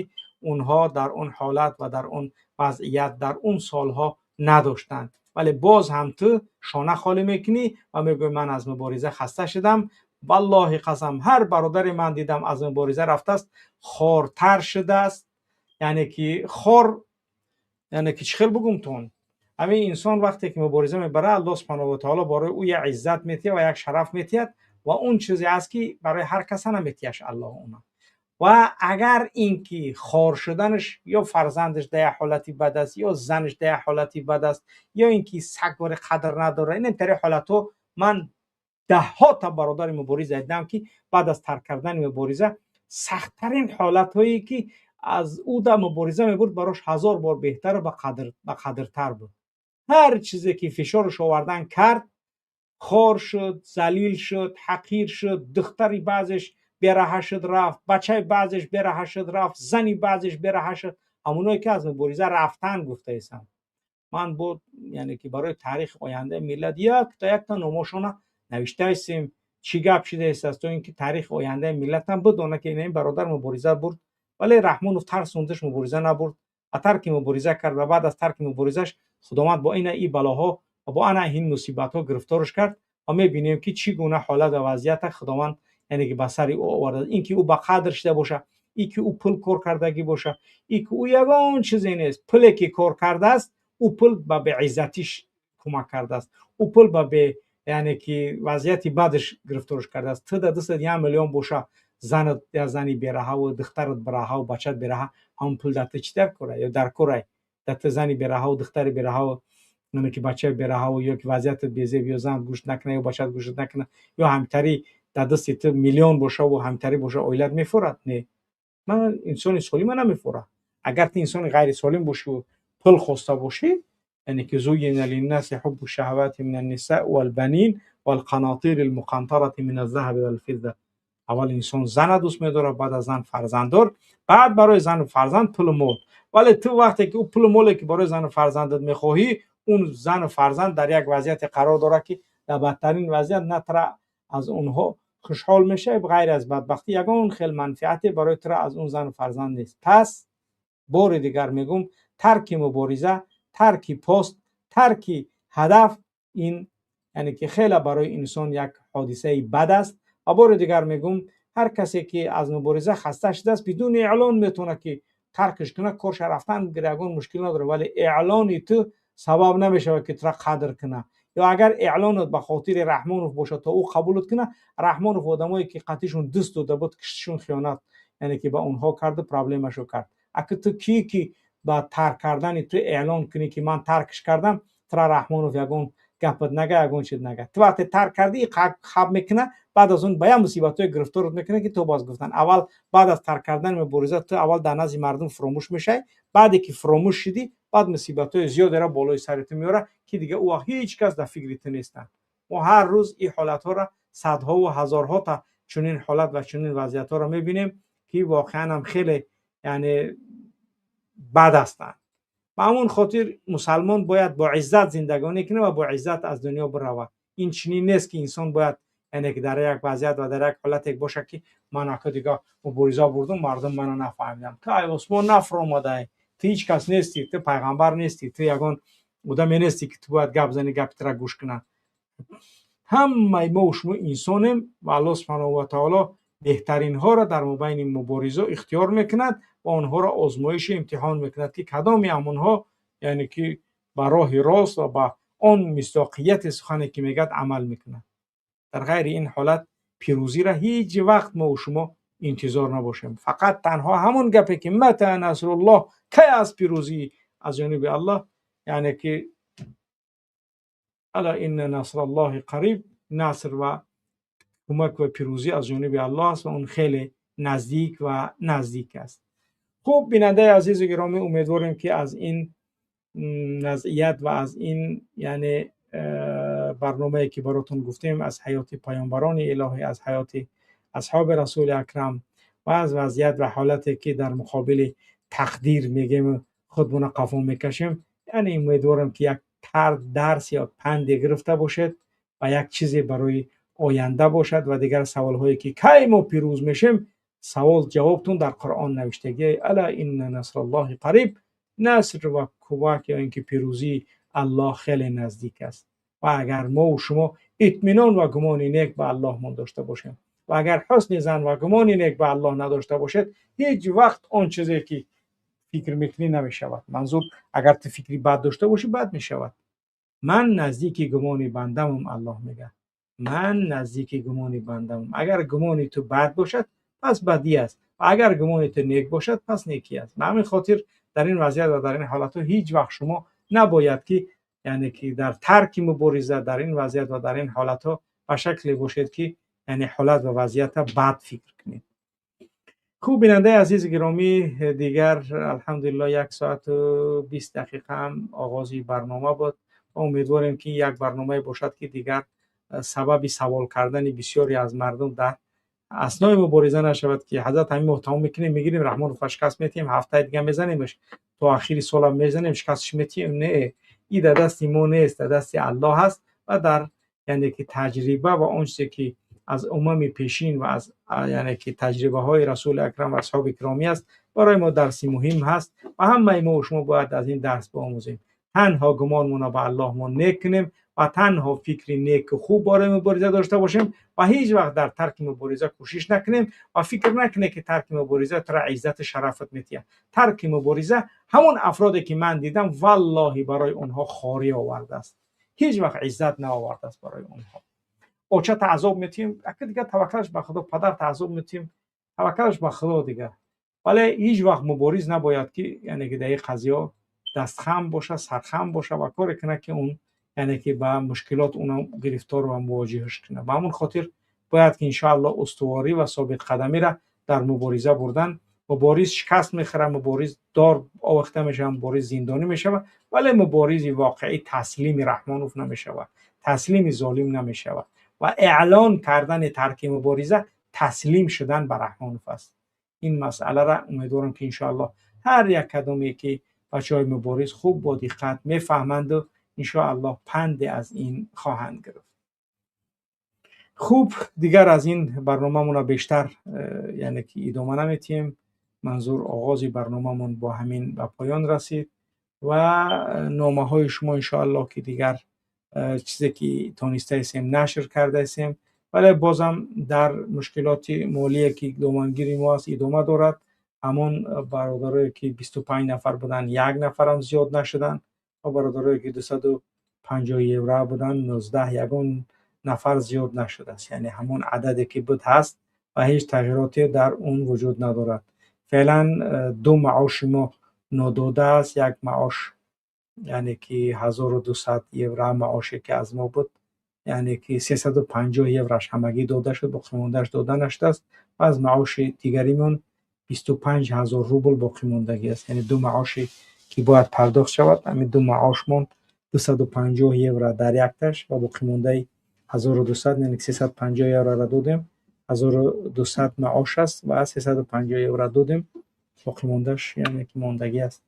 онҳо дар он ҳолат ва дар он вазъият дар он солҳо надоштанд. Вале боз ҳам ту шона холӣ мекунӣ ва мегӯӣ: «Ман аз мубориза хаста шудам». Валлоҳи қасам, ҳар бародаре ман дидам аз мубориза рафтааст, хортар шудааст. Яъне ки хор, яъне ки чӣ хел бугумтон, ҳамин инсон вақте ки мубориза мебарад, Аллоҳ субҳонаҳу ва таоло барои ӯ як иззат метиҳад ва як шараф метиҳад ва он чизе аст, ки барои ҳар каса наметиҳаш Аллоҳ она. Ва агар ин ки хор шуданаш ё фарзандаш дар як ҳолати бад аст, ё занаш дар як ҳолати бад аст, ё ин ки сагвори қадр надорад, ин тари ҳолатҳо, ман даҳҳо та бародари мубориза дидам, ки баъд аз тарк кардани мубориза сахттарин ҳолатҳое ки аз ӯ да мубориза мебурд, барош ҳазор бор беҳтару ба қадртар буд. Ҳар чизе ки фишораш овардан кард, хор шуд, залил шуд, ҳақир шуд. Духтари баъзеш бераҳа шуд, рафт, бачаи баъзеш бераҳа шуд, рафт, зани баъзеш бераҳа шуд. Ҳамоное ки аз мубориза рафтан гуфтаесам ман буд, яъне ки барои таърихи ояндаи миллат якта якта номошона навиштаистем, чӣ гап шидаист, то ин ки таърихи ояндаи миллатам бидона, ки ин бародар мубориза бурд, вале Раҳмонов тарсондаш, мубориза набурд ва тарки мубориза кард. Ва баъд аз тарки муборизаш Худованд бо ина и балоҳо ва бо ана ин мусибатҳо гирифторш кард. Ва мебинем, ки чӣ гуна ҳолат ва вазъията Худованд яъне ки ба сари ӯ овард. Ин ки ӯ ба қадр шида боша, ин ки ӯ пул кор кардагӣ боша, ин ки ӯ ягон чизе нест, пуле ки кор кардааст, Ӯ пул ба беиззатиш кӯмак кардааст, ӯ пул ба бе, яъне ки вазъияти бадаш гирифторш кардааст. Ту дар дастат 1 миллион боша, занат я зани бераҳаву духтарат бераҳаву бачат бераҳа, ҳамон пул дар ту чӣ дар кора ё дар корай? Дар ту зани бераҳаву духтари бераҳаву, яъне ки бачаи бераҳаву, ё ки вазъиятат безеб, ё занат гӯшт накуна, ё бачаат гӯшт накуна, ё ҳамтарӣ дар дасти ту миллион бошаву ҳамтарӣ боша, оилат мефорад? Не, ман инсони солима намефорад. Агар ту инсони ғайрисолим бошиву пул хоста бошӣ, яъне ки زين للناس حب الشهوات من النساء والبنين والقناطير المقنطرة من الذهب والفضة. Аввал инсон зана дӯст медорад, баъд аз зан фарзанддор, баъд барои зану фарзанд пулу мол. Вале ту вақте ки ӯ пулу моле ки барои зану фарзандат мехоҳӣ, он зану фарзанд дар як вазъияте қарор дорад, ки дар бадтарин вазъият на тра аз онҳо хушҳол мешавӣ, ғайр аз бадбахтӣ ягон хел манфиате барои тура аз он зану фарзанд нест. Пас бори дигар мегӯм, тарки мубориза, тарки пост, тарки ҳадаф, ин яъне ки хеле барои инсон як ҳодисаи бад аст. Ва бори дигар мегӯм, ҳар касе ки аз мубориза хаста шудааст, бидуни эълон метавонад ки таркш кунад, корша рафтан, ягон мушкил надорад. Вале эълони ту сабаб намешавад, ки тура қадр кунад. Ё агар эълонат ба хотири Раҳмонов бошад, то ӯ қабулат кунад, Раҳмонов одамое ки қатишон дӯст дода буд, киштишон, хиёнат, яъне ки ба онҳо карду проблемашо кард. Аки ту кӣ, ки ба тарк кардани ту эълон кунӣ, ки ман таркш кардам, тура Раҳмонов ягон гапат нага, ягон чиз нага. Ту вақте тарк кардӣ, хаб мекуна, баъд аз он ба як мусибатҳое гирифторат мекунад, ки то боз гуфтан. Аввал баъд аз тарк кардани мубориза ту аввал дар назди мардум фуромӯш мешавӣ. Баъде ки фуромӯш шудӣ, баъд мусибатҳои зиёдеро болои сари ту меорад, ки дига ӯ вақт ҳеҷ кас дар фикри ту нестанд. Мо ҳар рӯз ин ҳолатҳоро, садҳову ҳазорҳо та чунин ҳолат ва чунин вазъиятҳоро мебинем, ки воқеан ҳам хеле, яъне, бад ҳастанд. Ба ҳамон хотир мусалмон бояд бо иззат зиндагонӣ кунад ва бо иззат аз дунё биравад. Ин чунин нест, ки инсон бояд, яъне ки дар як вазъият ва дар як ҳолате бошад, ки ман ака дига мубориза бурдум, мардум мана нафаҳмидам. Ту ай осмон нафуромадаи, ту ҳеҷ кас нестӣ, ту пайғамбар нестӣ, ту ягон одаме нестӣ, ки ту бояд гап зани, гапи тура гӯш кунанд. Ҳамаи мо шумо инсонем ва Аллоҳ субҳанаҳу ва таоло беҳтаринҳоро дар мобайни муборизо ихтиёр мекунад ва онҳоро озмоишу имтиҳон мекунад, ки кадоми ҳамонҳо, яъне ки ба роҳи рост ва ба он мисдоқияти сухане ки мегӯяд, амал мекунад. Дар ғайри ин ҳолат пирӯзиро ҳеҷ вақт мо шумо интизор набошем. Фақат танҳо ҳамон гапе ки متى نصر الله, кай аз пирӯзӣ аз ҷониби Аллоҳ, яъне ки ألا إن نصر الله قریب. Наср ва кӯмак ва пирӯзӣ аз ҷониби Аллоҳ аст ва он хеле наздик ва наздик аст. Хуб, бинандаи азизу гиромӣ, умедворем, ки аз ин вазъият ва аз ин, яъне, барномае ки баротон гуфтем, аз ҳаёти паёмбарони илоҳӣ, аз ҳаёти асҳоби расули акрам ва аз вазъият ва ҳолате ки дар муқобили тақдир мегем, худмона қафо мекашем, яъне умедворам, ки як дарс ё панде гирифта бошед ва як чизе барои оянда бошад. Ва дигар саволҳое ки кай мо пирӯз мешем, савол ҷавобтон дар Қуръон навиштагӣ: ألا إن نصر الله قریب. Наср ва кӯмак ё ин ки пирӯзии Аллоҳ хеле наздик аст. Ва агар мо шумо итминон ва гумони нек ба Аллоҳмон дошта бошем ва агар ҳусни зан ва гумони нек ба Аллоҳ надошта бошед, ҳеҷ вақт он чизе ки фикр мекунӣ, намешавад. Манзур, агар ту фикри бад дошта бошӣ, бад мешавад. Ман наздики гумони бандамам, Аллоҳ мегӯяд, ман наздики гумони бандамам. Агар гумони ту бад бошад, пас бадӣ аст ва агар гумони ту нек бошад, пас некӣ аст. Ба ҳамин хотир дар ин вазъият ва дар ин ҳолатҳо ҳеҷ вақт шумо набояд ки, яъне ки дар тарки мубориза, дар ин вазъият ва дар ин ҳолатҳо ба шакле бошед, ки, яъне, ҳолат ва вазъията бад фикр кунед. Хуб, бинандаи азизи гиромӣ, дигар алҳамдулилло 1 соату 20 дақиқа ҳам оғози барнома буд ва умедворем, ки як барномае бошад, ки дигар сабаби савол кардани бисёре аз мардум дар аснои мубориза нашавад, ки ҳазрат, ҳамин моҳ тамом мекунем, мегирем, Раҳмонов шикаст метиҳем, ҳафтаи дига мезанемш, то ахири солам мезанем, шикастш метиҳем. Не, и дар дасти мо нест, дар дасти Аллоҳ ҳаст. Ва дар, яъне ки, таҷриба ва он чизе ки аз умами пешин ва аз, яъне ки, таҷрибаҳои расули акрам ва асҳоби киромӣ аст, барои мо дарси муҳим ҳаст ва ҳамаи мо шумо бояд аз ин дарс биомӯзем. تنها گمانمون به الله ما نکنیم و تنها فکر نیک و خوب برای مبارزه داشته باشیم و هیچ وقت در ترک مبارزه کوشش نکنیم و فکر نکنیم که ترک مبارزه تر عزت شرافت میتیه. ترک مبارزه همون افرادی که من دیدم والله برای اونها خاری آورده است، هیچ وقت عزت نآورده است برای اونها. اوچه تعذاب میتیم اگه دیگه توکلش به خدا، پدر تعذاب میتیم توکلش به خدا دیگه، ولی هیچ وقت مبارز نباید که یعنی که در این قضیه دستخم باشه، سرخم باشه و کاری کنه که اون یعنی که با مشکلات اونا گرفتار و مواجهش کنه. به همون خاطر باید که انشاءالله استواری و ثابت قدمی را در مبارزه بردن. مبارز شکست میخوره، مبارز دار آویخته میشه، مبارز زندانی میشه، ولی مبارز واقعی تسلیم رحمانوف نمیشه، تسلیم ظالم نمیشه و اعلان کردن ترک مبارزه تسلیم شدن به رحمانوف است. این مسئله را امیدوارم که انشاءالله هر یک کدومی که بچهای مبارز خوب با دقت میفهمند و انشاءالله پند از این خواهند گرفت. خوب دیگر از این برنامه‌مون بیشتر یعنی که ادامه نمیتیم. منظور آغاز برنامه‌مون با همین به پایان رسید و نامه های شما انشاءالله که دیگر چیزی که تانسته هستیم نشر کرده هستیم، ولی بازم در مشکلات مالی که دامنگیر ما است ادامه دارد. همان برادرایی که 25 نفر بودن یک نفرم زیاد نشدن و برادرایی که 250 یورو بودن 19 یگان نفر زیاد نشده است، یعنی همون عددی که بود هست و هیچ تغییراتی در اون وجود ندارد. فعلا دو معاش ما ناداده است، یک معاش یعنی که 1200 یورو معاشی که از ما بود یعنی که 350 یورش همگی داده شد، باقی ماندهش داده نشده است و از معاش دیگریمون 25000 روبل باقی ماندگی است، یعنی دو معاشی که باید پرداخت شود، همین دو معاشمون 250 یورو در یکتش و باقی مانده 1200 یعنی 350 یورو را دادیم، 1200 معاش است و 350 یورو دادیم، باقی ماندهش یعنی که ماندگی است،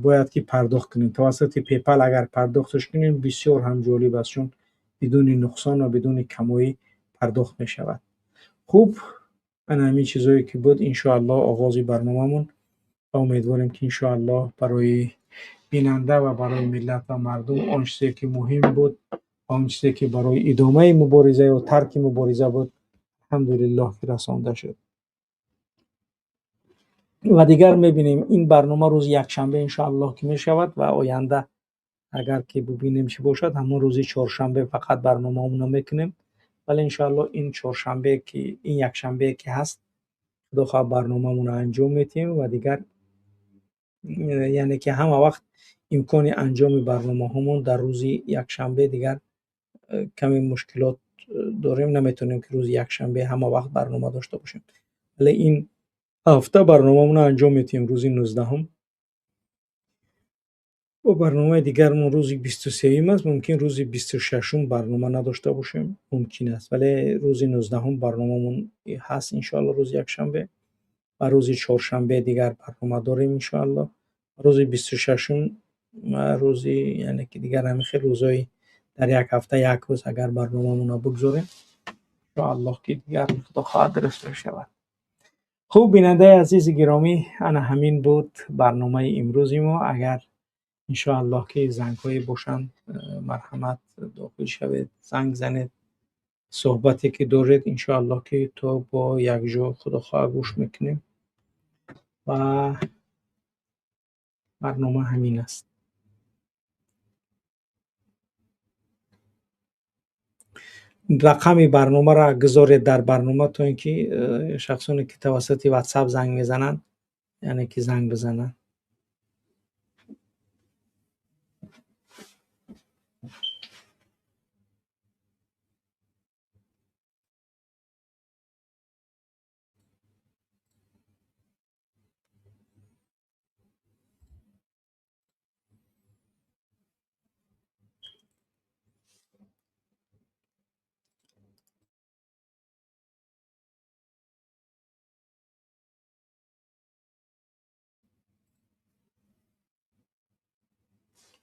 باید که پرداخت کنیم توسط پیپل. اگر پرداختش کنیم بسیار هم جالب است، چون بدون نقصان و بدون کمایی پرداخت می شود. خوب من همین چیزایی که بود انشاءالله آغاز برنامه‌مون و امیدواریم که انشاءالله برای بیننده و برای ملت و مردم آن چیزی که مهم بود، آن چیزی که برای ادامه مبارزه و ترک مبارزه بود، الحمدلله که رسانده شد. و دیگر میبینیم این برنامه روز یکشنبه انشاءالله که میشود و آینده اگر که ببینیم چی باشد همون روز چهارشنبه فقط برنامه رو میکنیم، ولی انشاءالله این چهارشنبه که این یکشنبه که هست خدا خواه برنامه رو انجام میتیم و دیگر یعنی که همه وقت امکان انجام برنامه همون در روز یکشنبه دیگر کمی مشکلات داریم، نمیتونیم که روز یکشنبه همه وقت برنامه داشته باشیم، ولی این هفته برنامه رو انجام میتیم روز 19 و برنامه دیگرمون روز 23 است. ممکن روز 26 برنامه نداشته باشیم، ممکن است، ولی روز 19 برنامه‌مون هست انشاءالله روز یکشنبه و روز چهارشنبه دیگر برنامه داریم انشاءالله. روز 26 روز یعنی که دیگر همین خیلی روزای در یک هفته یک روز اگر برنامه‌مون رو بگذاریم انشاءالله که دیگر خدا خواهد درست شود. خوب بیننده عزیز گرامی، انا همین بود برنامه امروزی ما. اگر انشاءالله که زنگ های باشند مرحمت داخل شوید، زنگ زنید، صحبتی که دارید انشاءالله که تا با یک جا خدا خواه گوش میکنیم و برنامه همین است. رقم برنامه را گذارید در برنامه تا اینکه شخصانی که توسط واتساپ زنگ میزنند یعنی که زنگ بزنند.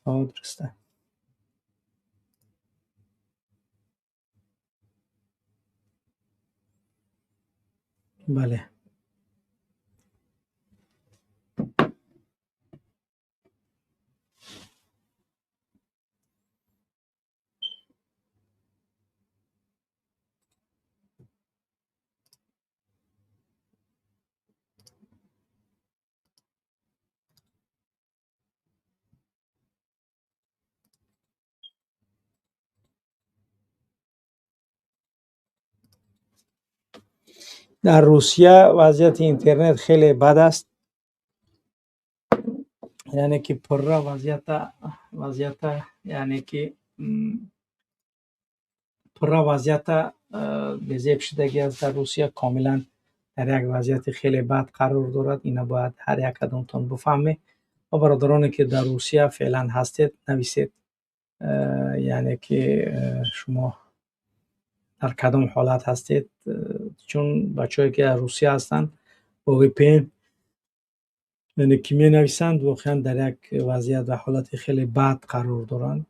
درسته. بله. Дар Русия вазъияти интернет хеле бад аст, яъне ки пурра вазъията, яъне ки пурра вазъията безеб шудагӣ аст. Дар Русия комилан дар як вазъияти хеле бад қарор дорад. Ина бояд ҳар як кадомтон бифаҳмед ва бародароне ки дар Русия феълан ҳастед, нависед, яъне ки шумо дар кадом ҳолат ҳастед, чун бачаҳое ки дар Русия ҳастанд бо VPN, яъне ки менависанд, воқеан дар як вазъият ва ҳолати хеле бад қарор доранд.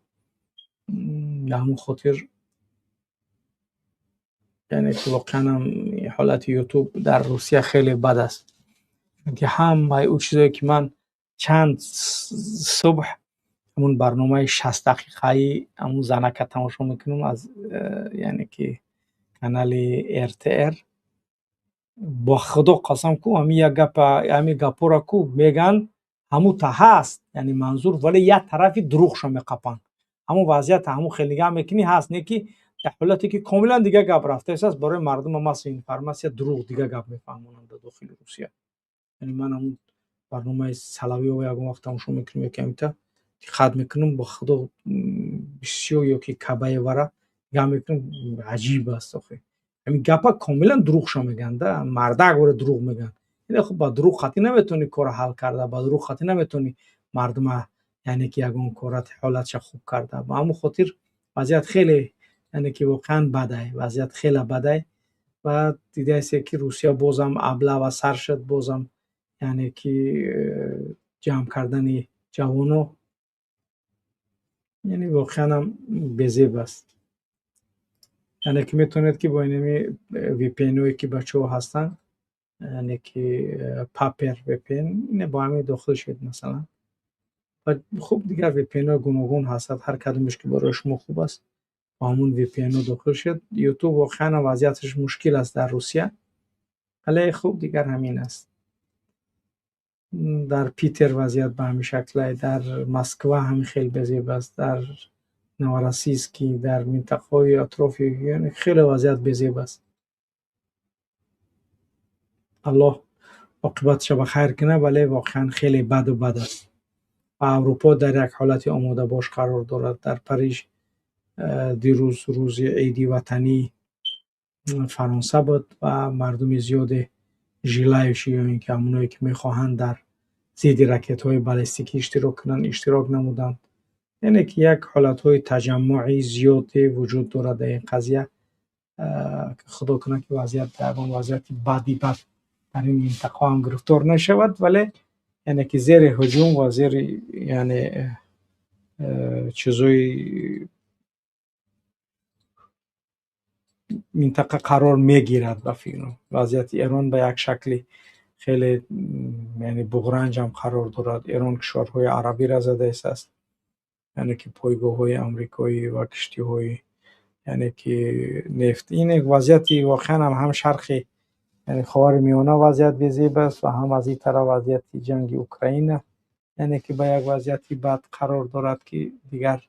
Ба ҳамон хотир, яъне ки воқеан ҳам ҳолати Ютуб дар Русия хеле бад аст, чунки ҳамаи ӯ чизое ки ман чанд субҳ ҳамун барномаи 60 дақиқаи ҳамун занака тамошо мекунам аз яъне ки канали РТР, бо Худо қасам ку, ҳамин як гапа, ҳамин гапҳоро ку меган, ҳамута ҳаст, яъне манзур, вале як тарафи дурӯғшо меқапанд. Ҳамун вазъията ҳамун хел нигаҳ мекунӣ, ҳаст, не ки дар ҳолате ки комилан дигар гап рафтааст, барои мардума массовая информация дурӯғ дигар гап мефаҳмонанд дар дохили Русия. Яъне ман ҳамун барномаи Соловьёва ягон вақт тамошо мекунам ё камита диққат мекунам, бо Худо, бисёр ё ки Кабаевара нигаҳ мекунам, аҷиб аст охи. Ҳамин гапа комилан дурӯғшо мегӯянд да, мардак вора дурӯғ мегӯянд. Ине хуб, ба дурӯғ қатъӣ наметавонӣ корро ҳал карда, ба дурӯғ қатъӣ наметавонӣ мардума, яъне ки ягон корат ҳолатша хуб карда. Ба ҳамон хотир вазъият хеле, яъне ки воқеан бадай, вазъият хеле бадай. Ва дидаесте ки Русия бозам облава сар шуд, бозам, яъне ки ҷамъ кардани ҷавоно, яъне воқеан ҳам безеб аст. Яъне ки метавонед ки бо инами VPN-ое ки бачаҳо ҳастанд, яъне ки Paper VPN, ине бо ҳамин дохил шавед масалан. Ва хуб, дигар VPN-ҳои гуногун ҳастанд, ҳар кадомеш ки барои шумо хуб аст, бо ҳамун VPN-ҳо дохил шавед. Ютуб воқеан ҳам вазъияташ мушкил аст дар Русия, вале хуб, дигар ҳамин аст. Дар Питер вазъият ба ҳамин шаклай, дар Москва ҳамин хел безеб аст, дар Новороссийский, дар минтақаҳои атрофи, яъне хеле вазъият безеб аст. Аллоҳ оқибатша ба хайр кунад, вале воқеан хеле баду бад аст. Ва Аврупо дар як ҳолати омодабош қарор дорад. Дар Париж дирӯз рӯзи иди ватании Фаронса буд ва мардуми зиёде, желающие ё ин ки ҳамоное ки мехоҳанд дар зидди ракетҳои баллистикӣ иштирок кунанд, иштирок намуданд. Яъне ки як ҳолатҳои таҷаммуи зиёде вуҷуд дорад дар ин қазия. Худо кунад ки вазъият дар ягон вазъияти бади бад дар ин минтақа ҳам гирифтор нашавад, вале яъне ки зери ҳуҷум ва зери, яъне, чизои минтақа қарор мегирад. Ба фикрам, вазъияти Эрон ба як шакли хеле, яъне буғранҷам қарор дорад. Эрон кишварҳои арабиро задаистааст, яъне ки пойгоҳҳои амрикоӣ ва киштиҳои, яъне ки нефт. Ин вазъияти воқеан ҳам шарқи, яъне Ховари Миёна вазъият безеб аст ва ҳам аз ин тараф вазъияти ҷанги Украина, яъне ки ба як вазъияти бад қарор дорад, ки дигар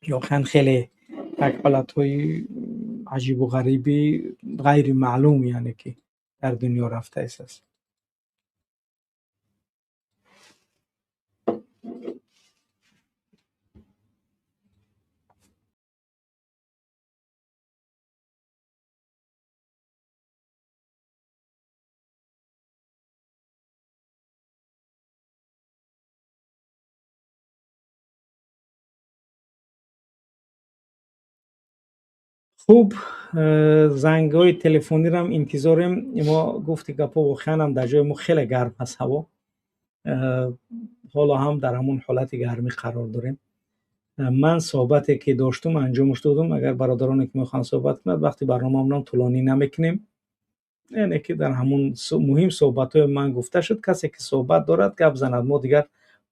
воқеан хеле як ҳолатҳои аҷибу ғариби ғайри маълум, яъне ки дар дунё рафтааст. Хуб, зангҳои телефонирам интизорем. Мо гуфти гапҳо, воқеан ҳам дар ҷои мо хеле гарм аст ҳаво, ҳоло ҳам дар ҳамон ҳолати гармӣ қарор дорем. Ман суҳбате ки доштум, анҷомаш додум. Агар бародароне ки мехоҳанд суҳбат кунад, вақти барномаамонам тӯлонӣ намекунем, яъне ки дар ҳамун муҳим суҳбатҳои ман гуфта шуд. Касе ки суҳбат дорад, гап занад. Мо дигар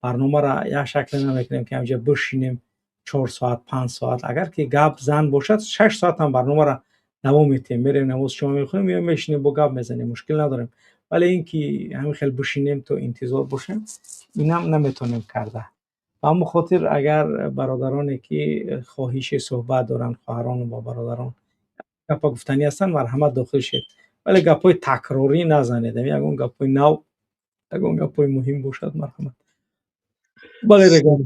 барномаро як шакле намекунем ки ҳамҷа бишинем 4 соат, 5 соат. Агар ки гап зан бошад, 6 соат ҳам барномаро давом медиҳем, мерем намоз шумо мехонем ё мешинем, бо гап мезанем, мушкил надорем. Вале ин ки ҳамин хел бишинем то интизор бошем, инам наметавонем карда. Ба ҳамон хотир, агар бародароне ки хоҳиши суҳбат доранд, хоҳарону бо бародарон гапа гуфтанӣ ҳастанд, марҳамат, дохил шед. Вале гапҳои такрорӣ назанед, ягон гапҳои нав, ягон гапҳои муҳим бошад, марҳамат. Бале, Регар.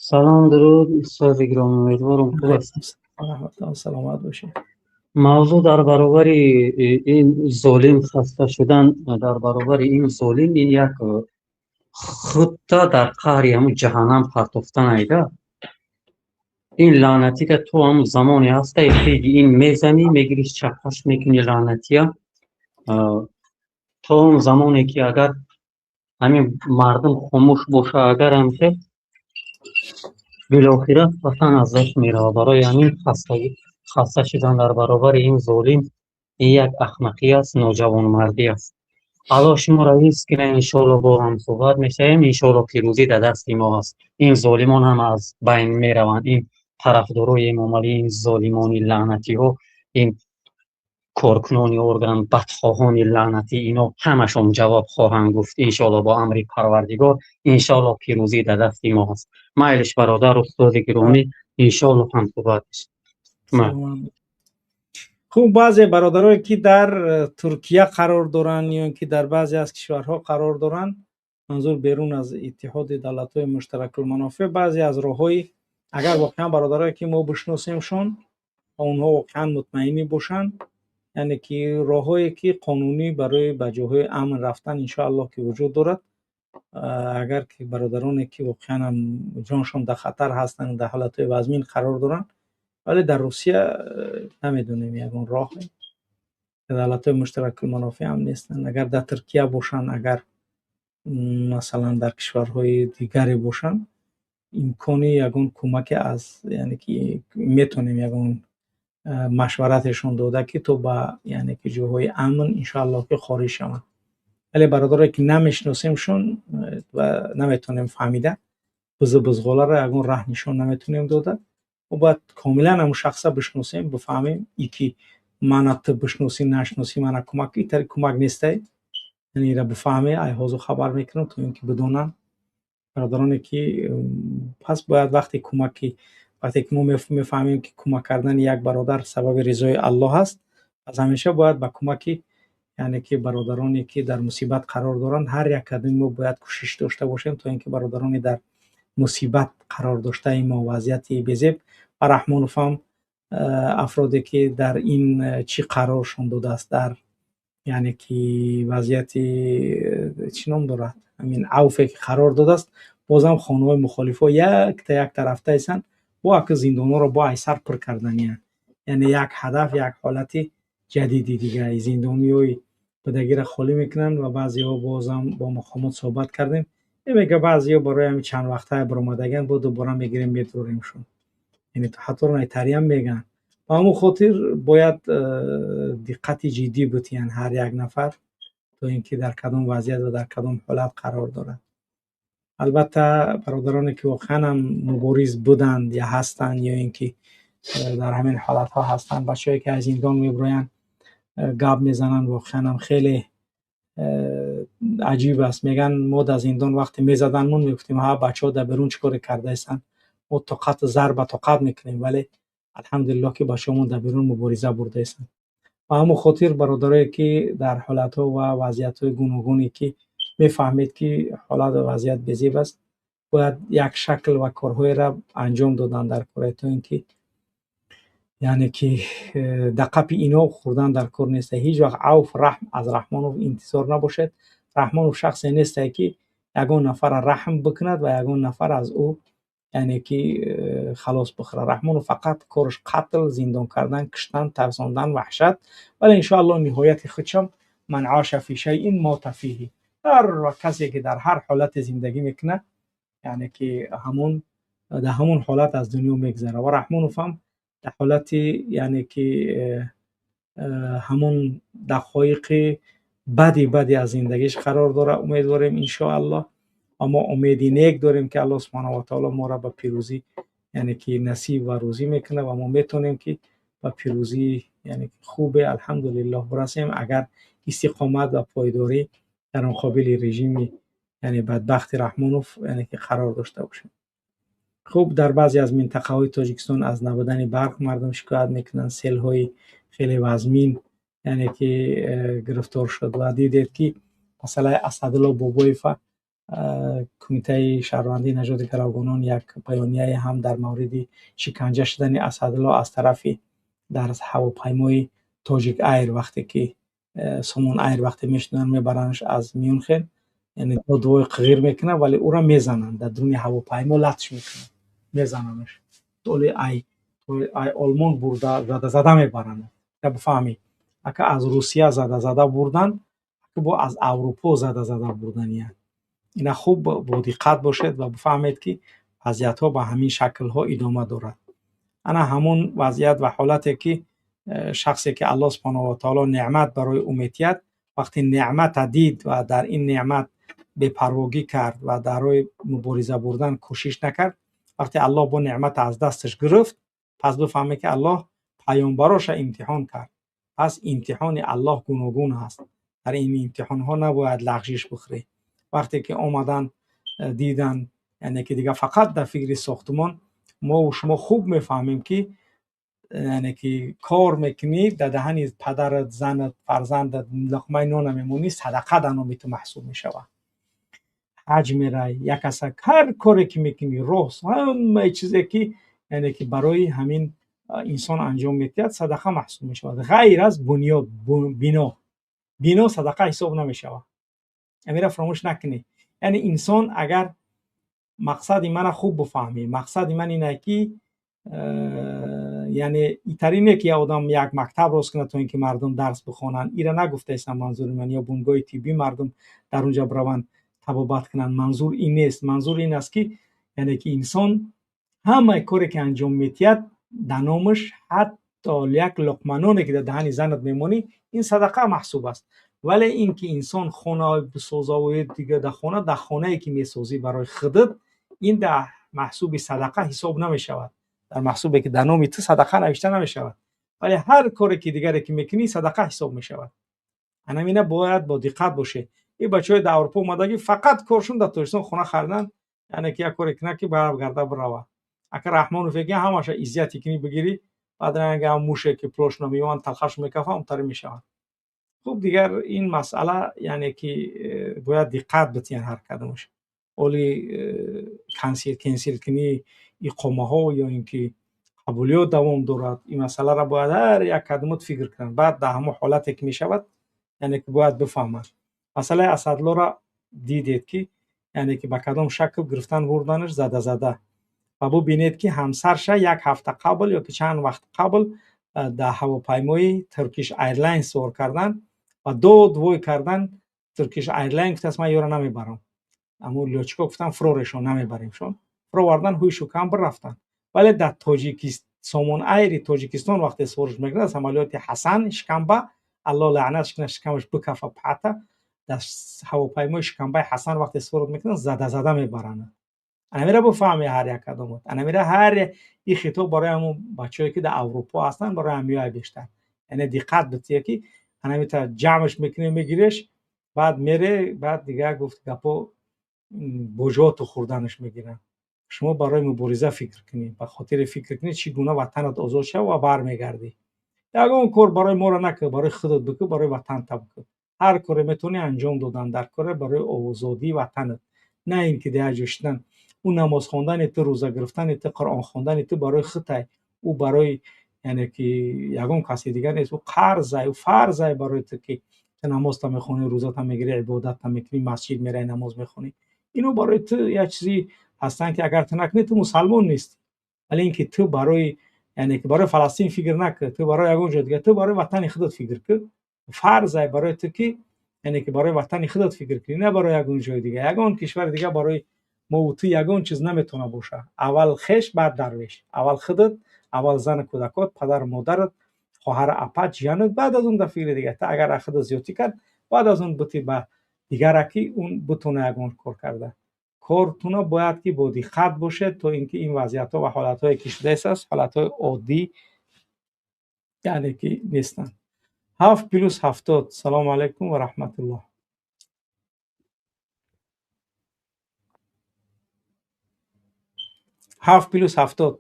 Салом, дуруд, устоди гиромӣ, умедворам хуб ҳастед. Саломат бошед. Мавзӯъ дар баробари ин золим хаста шудан, дар баробари ин золим, ин як худта дар қаҳри ҳамун ҷаҳаннам партофтан айда. Ин лаънатика то ҳамун замоне ҳаста, хеги ин мезанӣ, мегириш, чаппаш мекунӣ лаънатия, то он замоне ки агар ҳамин мардум хомӯш боша, агар ҳамхел билохира ватан аз даст меравад. Барои ҳамин хастагӣ, хаста шудан дар баробари ин золим, ин як ахмақӣ аст, ноҷавонмардӣ аст. Аллоҳ шуморо ҳифз кунад, иншоалло бо ҳам суҳбат мешавем, иншоалло пирӯзӣ дар дасти мо аст. Ин золимон ҳама аз байн мераванд, ин тарафдорои Эмомалӣ, ин золимони лаънатиҳо, ин коркунони орган, бадхоҳони лаънатӣ, ино ҳамашон ҷавоб хоҳанд гуфт, иншоалло бо амри Парвардигор, иншоалло пирӯзӣ дар дасти мо аст. Майлиш, бародар, устоди гиромӣ, иншоалло ҳам суҳбат мешавем. Хуб, баъзе бародарое ки дар Туркия қарор доранд ё ин ки дар баъзе аз кишварҳо қарор доранд, манзур берун аз Иттиҳоди давлатҳои муштаракулманофеъ, баъзе аз роҳҳои, агар воқеан бародарое ки мо бишносемшон ва онҳо воқеан мутмаинӣ бошанд, яъне ки роҳҳое ки қонунӣ барои ба ҷойҳои амн рафтан, иншоаллоҳ, ки вуҷуд дорад, агар ки бародароне ки воқеан ҳам ҷоншон дар хатар ҳастанд, дар ҳолатҳои вазмин қарор доранд, вале дар Русия намедонем ягон роҳ, давлатҳои муштаракулманофеъ ҳам нестанд. Агар дар Туркия бошанд, агар масалан дар кишварҳои дигаре бошанд, имкони ягон кӯмаке аз, яъне ки метавонем ягон машваратешон дода, ки то ба, яъне ки, ҷойҳои амн, иншоаллоҳ, ки хориҷ шаванд. Вале бародарое ки намешиносемшон ва наметавонем фаҳмида, бизу бузғоларо ягон раҳ нишон наметавонем дода. Мо бояд комилан ҳамун шахса бишносем, бифаҳмем, и ки мана ту бишносӣ, нашиносӣ, мана кӯмак, итари кӯмак нестай. Яъне ира бифаҳме, ай ҳозир хабар мекунам, то ин ки бидонанд бародароне ки пас бояд вақте кӯмаки, вақте ки мо мефаҳмем, ки кӯмак кардани як бародар сабаби ризои Аллоҳ аст, пас ҳамеша бояд ба кӯмаки, яъне ки, бародароне ки дар мусибат қарор доранд, ҳар як кадоми мо бояд кӯшиш дошта бошем, то ин ки бародароне дар мусибат қарор доштаи мо, вазъияти безеб ва Раҳмонов ҳам афроде ки дар ин чӣ қароршон додааст, дар, яъне ки, вазъияти чӣ ном дорад, ҳамин авфе ки қарор додааст, бозам хонаҳои мухолифҳо якта якта рафтаистанд, бо ака зиндонҳоро бо айсар пур карданиянд. Яъне як ҳадаф, як ҳолати ҷадиди дига, зиндониҳои будагиро холӣ мекунанд. Ва баъзеҳо, бозам бо мақомот суҳбат кардем, мега баъзеҳо барои ҳамин чанд вақтае баромадагианд, бо дубора мегирем, медроремшон. Яъне ҳатто найтариам мегӯянд. Ба ҳамон хотир бояд диққати ҷиддӣ бутиянд ҳар як нафар, то ин ки дар кадом вазъият ва дар кадом ҳолат қарор дорад. Албатта, бародароне ки воқеан ҳам мубориз буданд ё ҳастанд, ё ин ки дар ҳамин ҳолатҳо ҳастанд, бачаҳое ки аз зиндон мебироянд, гап мезананд, воқеан ҳам хеле аҷиб аст. Мегӯянд, мо дар зиндон вақте мезаданмон, мегуфтем: «Ҳа, бачаҳо дар берун чӣ коре кардаистанд? Мо тоқату зарба тоқат мекунем, вале алҳамдулиллоҳ, ки бачаҳомон дар берун мубориза бурдаистанд». Ба ҳамон хотир, бародарое ки дар ҳолатҳо ва вазъиятҳои гуногуне ки мефаҳмед, ки ҳолат ва вазъият безеб аст, бояд як шакл ва корҳоеро анҷом додан дар кор, то ин ки, яъне ки, дар қапи ино хӯрдан дар кор нест. Ҳеҷ вақт авф, раҳм аз Раҳмонов интизор набошед. Раҳмонов шахсе несте, ки ягон нафарро раҳм бикунад ва ягон нафар аз ӯ, яъне ки, халос бихӯрад. Раҳмонов фақат кораш қатл, зиндон кардан, куштан, тарсондан, ваҳшат. Вале иншоаллоҳ ниҳояти худшам ман оша фи шайин мота фиҳи, ҳар касе ки дар ҳар ҳолате зиндагӣ мекунад, яъне ки, ҳамон дар ҳамон ҳолат аз дунё мегзарад. Ва Раҳмонов ҳам дар ҳолати, яъне ки, ҳамон дақоиқи бади бади аз зиндагиш қарор дорад. Умедворем, иншоаллоҳ, ва мо умеди нек дорем, ки Аллоҳ субҳанаҳу ва таоло моро ба пирӯзӣ, яъне ки, насиб ва рӯзӣ мекунад ва мо метавонем, ки ба пирӯзӣ, яъне ки, хубе, алҳамдулиллоҳ, бирасем, агар истиқомат ва пойдорӣ дар муқобили режими, яъне, бадбахти Раҳмонов, яъне ки, қарор дошта бошем. Хуб, дар баъзе аз минтақаҳои Тоҷикистон аз набудани барқ мардум шикоят мекунанд. Селҳои хеле вазмин. Яъне ки гирифтор шуд ва дидед, ки масъалаи Асадулло Бобоева Кумитаи шаҳрвандии наҷоти гаравгонон як баёнияе ҳам дар мавриди шиканҷа шудани Асадулло аз тарафи дар ҳавопаймои Тоҷик Айр, вақте ки Сомон Айр вақте мешунанд, мебаранаш аз Мюнхен, яъне додвои қиғир мекунад, вале ӯро мезананд, дар дуруни ҳавопаймо латш мекунанд, мезананаш. Толи ай Олмон бурда зада зада мебаранд. Бифаҳмӣ, ака, аз Русия зада зада бурдан, ака, бо аз Аврупо зада зада бурдания. Ина хуб бо диққат бошед ва бифаҳмед, ки вазъиятҳо ба ҳамин шаклҳо идома дорад. Ана ҳамон вазъият ва ҳолате, ки шахсе ки Аллоҳ субҳонаҳу ва таоло неъмат барои ӯ метиҳад, вақте неъмата дид ва дар ин неъмат бепарвогӣ кард ва дар роҳи мубориза бурдан кӯшиш накард, вақте Аллоҳ бо неъмата аз дасташ гирифт, пас бифаҳме, ки Аллоҳ паёмбароша имтиҳон кард. Пас имтиҳони Аллоҳ гуногун ҳаст. Дар ин имтиҳонҳо набояд лағжиш бихӯрӣ. Вақте ки омадан, дидан, яъне ки дигар фақат дар фикри сохтмон. Мову шумо хуб мефаҳмем, ки яъне ки кор мекунӣ, дар даҳани падарат, занат, фарзандат луқмаи нона мемонӣ, садақа дар номи ту маҳсуб мешавад. Ҳаҷ мерай, як каса, ҳар коре ки мекунӣ, роҳ, ҳамаи чизе ки яъне ки барои ҳамин инсон анҷом медиҳад, садақа маҳсуб мешавад, ғайр аз бунёд, бино. Бино садақа ҳисоб намешавад. Амира фаромӯш накунӣ. Яъне инсон агар мақсади мана хуб бифаҳмӣ, мақсади ман ине, ки яъне итари не, ки як одам як мактаб рост кунад, то ин ки мардум дарс бихонанд. Ира нагуфтаистам манзури ман, ё бунгоҳи тиббӣ, мардум дар унҷа бираванд, табобат кунанд. Манзур ин нест. Манзур ин аст, ки яъне ки инсон ҳамаи коре ки анҷом медиҳад, дар номаш, ҳатто як луқманоне ки дар даҳани занат мемонӣ, ин садақа маҳсуб аст. Вале ин ки инсон хона бисозаву дига дар хона, дар хонае ки месозӣ барои худат, ин дар маҳсуби садақа ҳисоб намешавад. Дар маҳсубе ки дар номи ту садақа навишта намешавад, вале ҳар коре ки дигаре ки мекунӣ, садақа ҳисоб мешавад. Анамина бояд бо диққат боше. Ин бачаҳои дар Аврупо омадагӣ фақат коршон дар Тоҷикистон хона харидан, яъне ки як коре кунад, ки баргарда бирава. Ака Раҳмонов ки ҳамаша иззияти кунӣ, бигирӣ, баъд ранга муше ки пулошона меёванд, талхаш мекафа, онтари мешаванд. Хуб, дигар ин масъала, яъне ки бояд диққат битиҳанд ҳар кадомаш. Оли cancel кунӣ иқомаҳо ё ин ки қабулиёт давом дорад. Ин масъаларо бояд ҳар як кадомот фикр кунанд. Баъд дар ҳамон ҳолате ки мешавад, яъне ки бояд бифаҳманд. Масъалаи Асадлоро дидед, ки яъне ки ба кадом шакл гирифтан, бурданаш зада зада. Ва бубинед, ки ҳамсарша як ҳафта қабл ё ки чанд вақт қабл дар ҳавопаймои Turkish Airlines савор кардан ва дод вой кардан. Turkish Airlines гуфтааст: «Ман ёро намебарам». Аммо лётчик о гуфтан: «Фурорешон, намебаремшон». Фуровардан, ҳуйшу камбр рафтанд. Вале дар Сомон Айри Тоҷикистон вақте свориш мекунад, самолёти Ҳасан шикамба, Алло лаънатш кунад, шикамаш бикафа пата, дар ҳавопаймои шикамбаи Ҳасан вақте сворот мекунанд, зада зада мебаранд. Анамира бифаҳме ҳар як кадомот. Анамира ҳар ин хитоб барои ҳамон бачаҳое ки дар Аврупо ҳастанд, барои ҳамиёя бештар. Яъне диққат бития, ки анамита ҷамъш мекунӣ, мегиреш, баъд мере, баъд дигар гуфт гапо боҷоту хӯрданаш мегиранд. Шумо барои мубориза фикр кунӣ, ба хотири фикр кунӣ, чӣ гуна ватанат озод шава ва бармегардӣ. Ягон кор барои моро накун, барои худат бикун, барои ватанта бикун. Ҳар коре метавонӣ анҷом додан дар коре барои озодии ватанат, на ин ки дар як ҷо шидан. Ӯ намоз хондани ту, рӯза гирифтани ту, Қуръон хондани ту барои худай, ӯ барои яъне ки ягон каси дигар нест. Ӯ қарзай, ӯ фарзай барои ту, ки ту намозта мехонӣ, рӯзата мегирӣ, ибодатта мекунӣ, масҷид меравӣ, намоз мехонӣ. Ино барои ту як чизи ҳастанд, ки агар ту накунӣ, ту мусалмон нестӣ. Вале ин ки ту барои яъне ки барои Фаластин фикр накун, ту барои ягон ҷо дигар, ту барои ватани худат фикр кун. Фарзай барои ту, ки яъне ки барои ватани худат фикр кунӣ, на барои ягон ҷои дигар. Ягон кишвари дигар барои мову ту ягон чиз наметавона боша. Аввал хеш, баъд дарвеш. Аввал худат, аввал зану кӯдакот, падару модарат, хоҳару апа, ҷиянат, баъд аз он дар фикри дигар. Ту агар худат зиёдтӣ кард, баъд аз он бути ба дигара, ки он бутона ягон кор карда. Кортуна бояд ки бо диққат бошед, то ин ки ин вазъиятҳо ва ҳолатҳое ки шудааст, ҳолатҳои оддӣ яъне ки нестанд. 7+70. Салому алайкум ва раҳматуллоҳ. 7+70.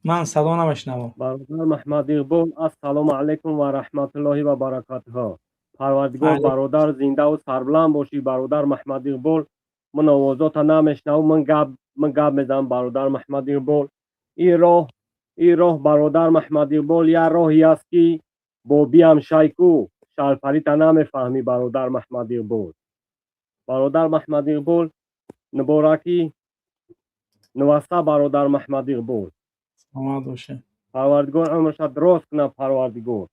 Ман садо намешнавам. Бародар Маҳмад Иқбол, ассалому алайкум ва раҳматуллоҳи ва баракатуҳ. Парвардигор бародар зиндаву сарбаланд бошӣ. Бародар Маҳмад Иқбол, ман овозота намешнавам, ман гап мезанам. Бародар Маҳмад Иқбол, ин роҳ бародар Маҳмад Иқбол як роҳе аст, ки бобиам шайку шалпарита намефаҳмӣ. Бародар Маҳмад Иқбол, бародар Маҳмад Иқбол, муборакӣ нуваста. Бародар Маҳмад Иқбол, Саломат бошед. Парвардигор умрша дроз кунад, Парвардигор.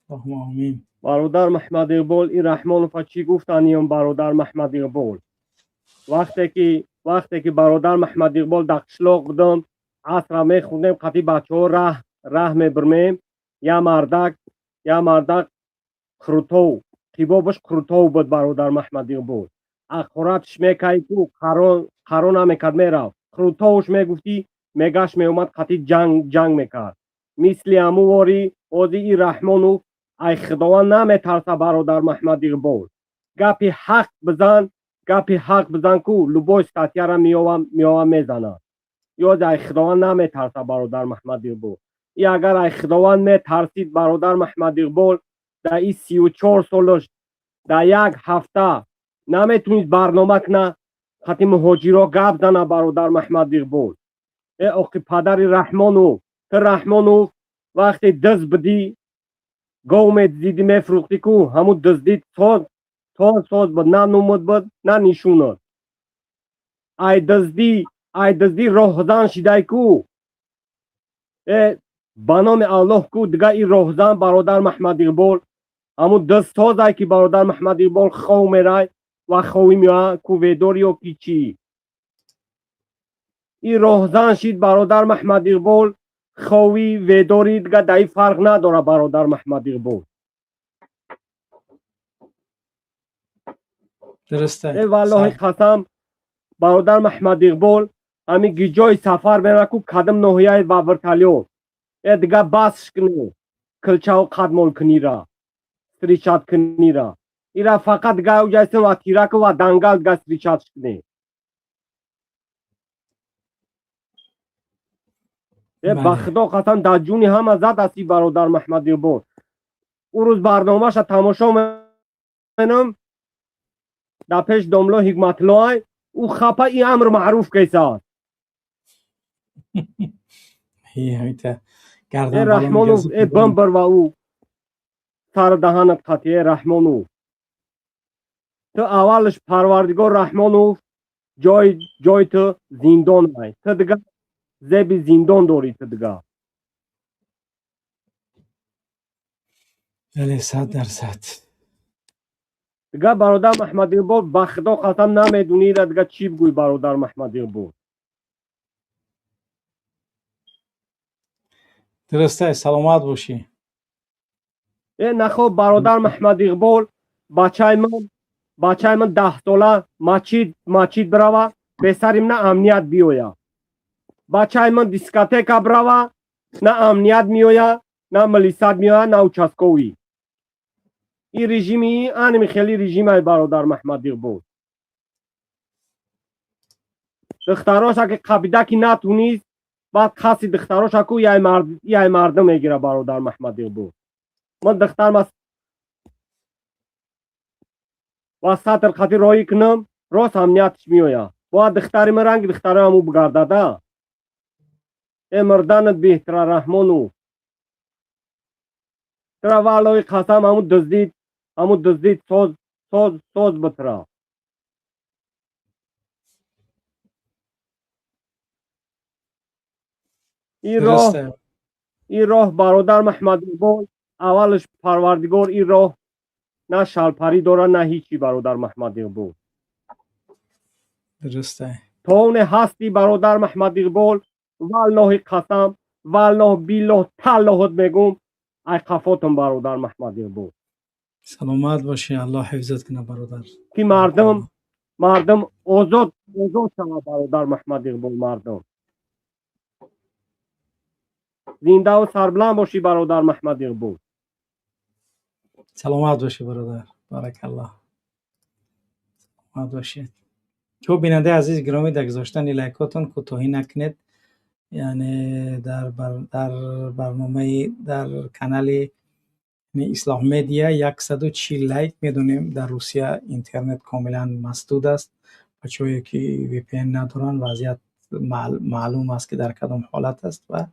Аллоҳума омин. Бародар Маҳмад Иқбол, ин Раҳмонова чӣ гуфтаниём? Бародар Маҳмад Иқбол, вақте ки бародар Маҳмад Иқбол дар қишлоқ будам, асра мехӯрдем, қати бачаҳо раҳ мебурмем, я мардак қурутов, қибобаш қурутов буд. Бародар Маҳмад Иқбол, ақоратш мекай ку қаро намекард, мерафт. Қурутовш мегуфтӣ, мегашт, меомад, қати ҷанг мекард. Мисли ҳаму вори ози и Раҳмонов ай Худованд наметарса. Бародар Маҳмад Иқбол, гапи ҳақ бизан, гапи ҳақ бизан ку любой статьяра меовам мезанад. Ёз ай Худованд наметарса. Бародар Маҳмад Иқбол, и агар ай Худованд метарсид, бародар Маҳмад Иқбол, дар и 34 солаш дар як ҳафта наметунист барнома куна, қати муҳоҷиро гап зана. Бародар Маҳмад Иқбол, э оқи падари Раҳмонов, ту Раҳмонов вақте дыз будӣ, гов медизидӣ, мефурӯхтӣ ку, ҳамун дуздид соз соз буд, на нумуд буд, на нишунуд. Ай дуздӣ роҳзан шидай ку. Э, ба номи Аллоҳ ку, дига ин роҳзан, бародар Маҳмад Иқбол, ҳамун дузсозай ки, бародар Маҳмад Иқбол, хов мерай ва ховӣ меоя ку, ведор ё ки чӣ? Ин роҳзан шид, бародар Маҳмад Иқбол, ховӣ ведорӣ дига дар ин фарқ надорад, бародар Маҳмад Иқбол. Дуруст. Э, валлоҳи қасам, бародар Маҳмад Иқбол, ҳамин гиҷои сафар мера ку, кадом ноҳияи ба вертолёт. Э, дига басш кунӣ килчаву қадмол кунира, встречать кунира. Ира фақат дига уҷайсим ва тираку ва дангал дига встречать кунӣ. Э, ба Худо қасам, дар ҷуни ҳама зад астӣ, бародар Маҳмад Иқбол. Ӯ рӯз барномаша тамошо менам, дар пеш домло Ҳикматуллоай, ӯ хапа и амр маъруф кесад. Э, Раҳмонов, э, бамбар ва ӯ сари даҳанат қатӣ. Э, Раҳмонов, ту аввалш, Парвардигор, Раҳмонов, ҷои ту зиндон ай, ту дига зеби зиндон дорӣ, ту дига. Бале, 100%. Дига, бародар Маҳмад Иқбол, ба Худо қасам, намедонӣ ира дига чӣ бигӯй, бародар Маҳмад Иқбол. Дуруст, саломат бошӣ. Э, нахоб, бародар Маҳмад Иқбол, бачаи ман 10 сола мачид бирава, бесарим на амният биёя. Бачаи ман дискотека бирава, на амният меоя, на милисат меоя, на участковый. Ин режими аними хели режимай, бародар Маҳмад Иқбол. Духтароша ки қабида ки натунист, баъд қасди духтароша ку яй мардум мегира. Бародар Маҳмад Иқбол, ман духтарма ва сатр қати роҳӣ кунам, рост амниятш меоя. Бояд духтари ман ранги духтари ҳаму бигардада. Э, мурданат беҳтара, Раҳмону. Тра, валлоҳи қасам, ҳамун дуздид соз соз соз битра. Ин роҳ, бародар Маҳмад Иқбол, аввалаш, Парвардигор, ин роҳ на шалпарӣ дорад, на ҳичи, бародар Маҳмад Иқбол. Дуруст. То оне ҳастӣ, бародар Маҳмад Иқбол, валлоҳи қасам, валлоҳ, биллоҳ, таллоҳот мегум, ай қафотум, бародар Маҳмад Иқбол. Саломат бошӣ, Аллоҳ ҳифзат кунад, бародар. Ки мардум озод шавад, бародар Маҳмад Иқбол, мардум зиндаву сарбуланд бошӣ, бародар Маҳмад Иқбол. Саломат бошӣ, бародар, баракаллоҳ, саломат бошед. Хуб, бинандаи азиз гиромӣ, дар гузоштани лайкотон кӯтоҳӣ накунед. Яъне дар барномаи, дар канали Ислоҳ Медиа 140 лайк. Медонем, дар Русия интернет комилан масдуд аст. Бачаҳое ки VPN надоранд, вазъият маълум аст, ки дар кадом ҳолат аст. Ва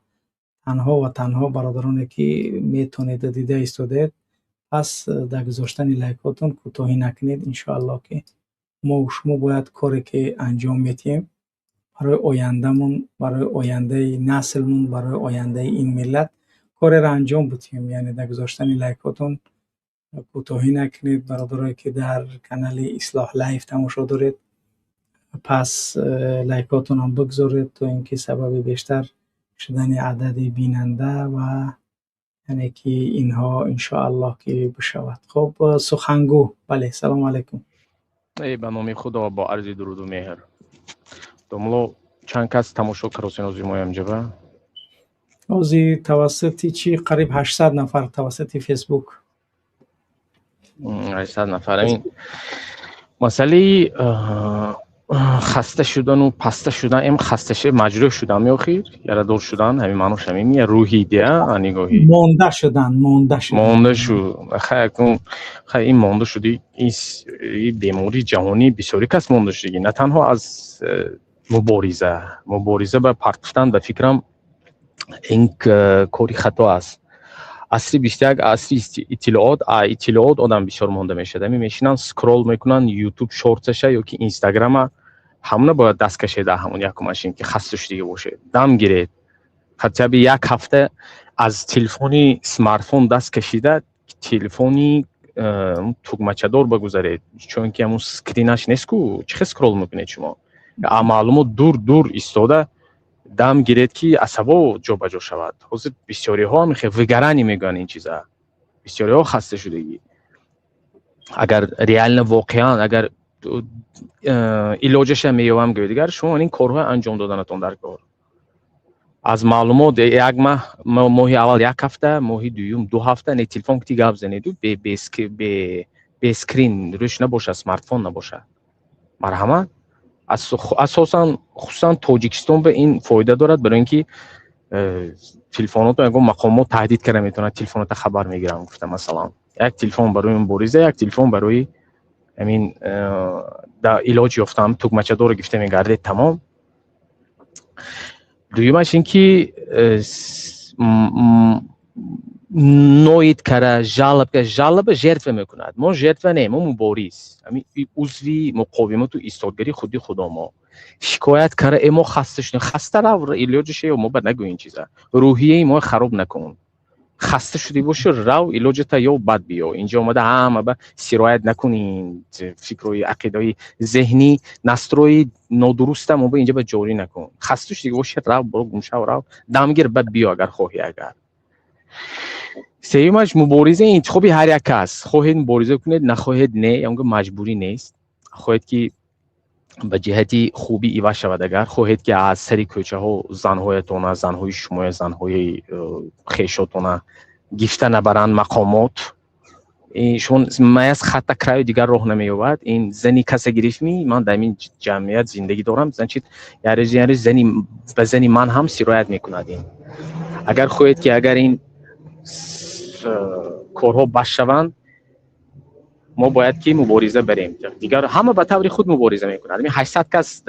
танҳо ва танҳо бародароне ки метавонед, дида истодаед, пас дар гузоштани лайкҳотон кӯтоҳӣ накунед. Иншоаллоҳ, ки мо шумо бояд коре ки анҷом медиҳем, барои ояндамон, барои ояндаи наслмон, барои ояндаи ин миллат кореро анҷом бидиҳем. Яъне дар гузоштани лайкҳотон кӯтоҳӣ накунед. Бародарое ки дар канали Ислоҳ Лайф тамошо доред, пас лайкҳотонам бигзоред, то ин ки сабаби бештар шудани адади бинанда ва яъне ки инҳо, иншоаллоҳ, ки бишавад. Хуб, Сухангӯ, бале, салому алайкум. Эй, ба номи Худо, бо арзи дуруду меҳр. Домло, чанд кас тамошо каросен ҳозир моям ҷаба? Ҳозир тавассути чӣ, қариб 800 нафар тавассути Фейсбук. 800 нафар. Ин масъалаи хаста шудану паста шудан, эм хаста маҷрӯҳ шудан, меохир ярадор шудан, ҳамин маънош ҳамин я рӯҳи деа нигоҳи. Монда шудан, монда шудан. Монда шу. Хай, акун хай, ин монда шуди, ин бемории ҷаҳонӣ, бисёри кас монда шудагӣ, на танҳо аз мубориза. Мубориза ба партофтан, ба фикрам, ин кори хато аст. Асри 21 асри иттилоот, иттилоот одам бисёр монда мешавад. Ҳамин мешинанд, скролл мекунанд Ютуб шортсаша ё ки Инстаграма. Ҳамона бояд даст кашед. Ҳамон якумаш ин ки хаста шудига бошед, дам гиред, хотя бы як ҳафта аз телефони смартфон даст кашида, телефони тугмачадор багузаред, чунки ҳамун скринаш нест ку, чӣ хел скролл мекунед шумо? Маълумот дур дур истода, дам гиред, ки асабо ҷобаҷо шавад. Ҳозир бисёриҳо ҳам выгорание мегӯянд ин чиза, бисёриҳо хаста шудагӣ. Агар реально, воқеан, агар илоҷаша меёбам гӯед, дигар шумо ин корҳои анҷом доданатон дар кор. Аз маълумот як маҳ, моҳи аввал як ҳафта, моҳи дуюм 2 ҳафта не телефон ки гап занеду бе скрин рӯш набошад, смартфон набошад, марҳамат. Асосан, хусусан Тоҷикистон ба ин фоида дорад, барои ин ки телефоното ягон мақомот таҳдид карда метавонад, телефонота хабар мегирам гуфта. Масалан, як телефон барои мубориза, як телефон барои ҳамин илоҷ ёфтан, тугмачадорро гирифта мегардед, тамом. Дуюмаш ин ки ноид кара, жалоба, жалоба жертва мекунад. Мо жертва не, мо мубориз, узви муқовимату истодгарии худи худо. Мо шикоят кара э мо хаста шудем, хаста рав, илоҷаше ё мо ба нагӯ ин чиза, рӯҳияи мо хароб накун. Хаста шудӣ боши, рав, илоҷата ё бад биё. Инҷо омада ҳама ба сироят накунин, фикрҳои, ақидаҳои зеҳнӣ, настрой и нодуруста мо ба инҷа ба ҷорӣ накун. Хаста шудӣ боши, рав, боро, гумшав, рав, дамгир, бад биё агар хоҳӣ. Агар сеюмаш, мубориза интихоби ҳар як кас. Хоҳед, мубориза кунед, нахоҳед, не, янго маҷбурӣ нест. Хоҳед, ки ба ҷиҳати хубӣ иваз шавад, агар хоҳед, ки аз сари кӯчаҳо занҳоятона, занҳои шумоя, занҳои хешотона гифта набаранд мақомот, шумо маяс хатта краю дигар роҳ намеёбад. Ин зани каса гирифтмӣ, ман дар ин ҷамъият зиндагӣ дорам, значит, ярӯз зани ба зани ман ҳам сироят мекунад. Ин агар хоҳед, ки агар ин корҳо бас шаванд, мо бояд ки мубориза барем. Дигар ҳама ба таври худ мубориза мекунад. Ҳамин 800 кас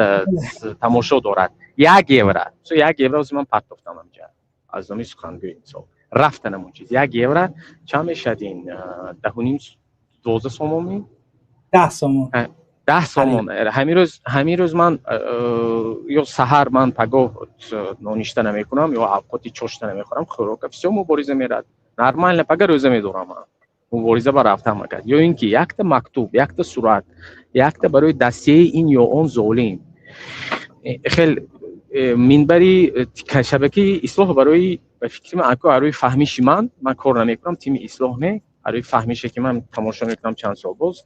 тамошо дорад. 1 евро, 1 евро ҳозир ман партофтам ҳамҷа аз номи Сухангӯи. Мисол, рафтанам он чиз 1 евро чанд мешавад? Ин 10.5, 12 сомон. 10 сомон. 10 сомон. Ҳамин рӯз ман ё саҳар, ман пагоҳ ноништа намекунам ё авқоти чошта намехӯрам, хӯрока, всё, мубориза мерад, нормально. Пага рӯза медорам ман, мубориза ба рафтам. Агар ё ин ки якта мактуб, якта сурат, якта барои дастияи ин ё он золим, хел минбари шабакаи Ислоҳ барои, ба фикри ман, ако барои фаҳмиши ман, ман кор намекунам тими Ислоҳ, не, барои фаҳмише ки ман тамошо мекунам чанд сол боз,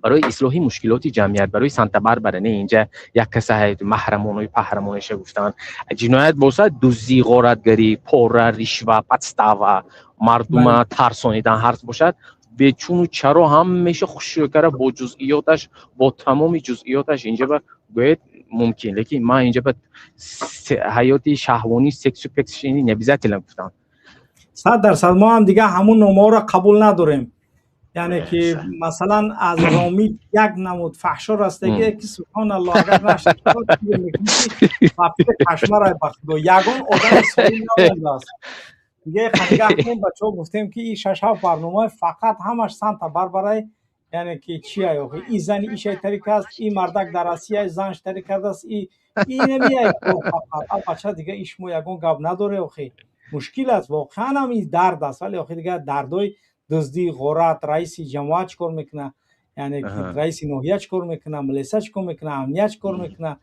барои ислоҳи мушкилоти ҷамъият, барои Санта Барбара не. Инҷа як каса маҳрамонои паҳрамонаша гуфтанд, ҷиноят бошад: дуздӣ, ғоратгарӣ, пора, ришва, подстава. Мардума тарсонидан ҳарс бошад, бечуну чаро ҳамеша хушрӯ кара бо ҷузъиёташ, бо тамоми ҷузъиёташ инҷа ба гӯед мумкин. Лекин ман инҷа ба ҳаёти шаҳвонӣ, сексу пексш не обязательно гуфтам. 100%. Мо ҳам дига ҳамун номаҳоро қабул надорем. Яъне ки, масалан, аз Ромӣ як намуд фаҳшо растагие, ки субҳоналлоҳ, агар нашкашмарай, ба худо, ягон одами солим намондааст дига. Қадигаҳ бачаҳо гуфтем, ки и шаш ҳафт барнома фақат ҳамаш Санта Барбарай. Яъне ки чи ай охи, и зани ишай тарик аст, и мардак дар Россия занш тарик кардааст, и инамиай фақат. А бача, дига иш мо ягон гап надоре охи, мушкил аст воқеан ҳам, ин дард аст. Вале охи, дига дардои дуздӣ, ғорат, раиси ҷамоат чӣ кор мекуна, яъне ки раиси ноҳия чӣ кор мекуна, милиса чӣ кор мекуна, амният чӣ кор мекуна,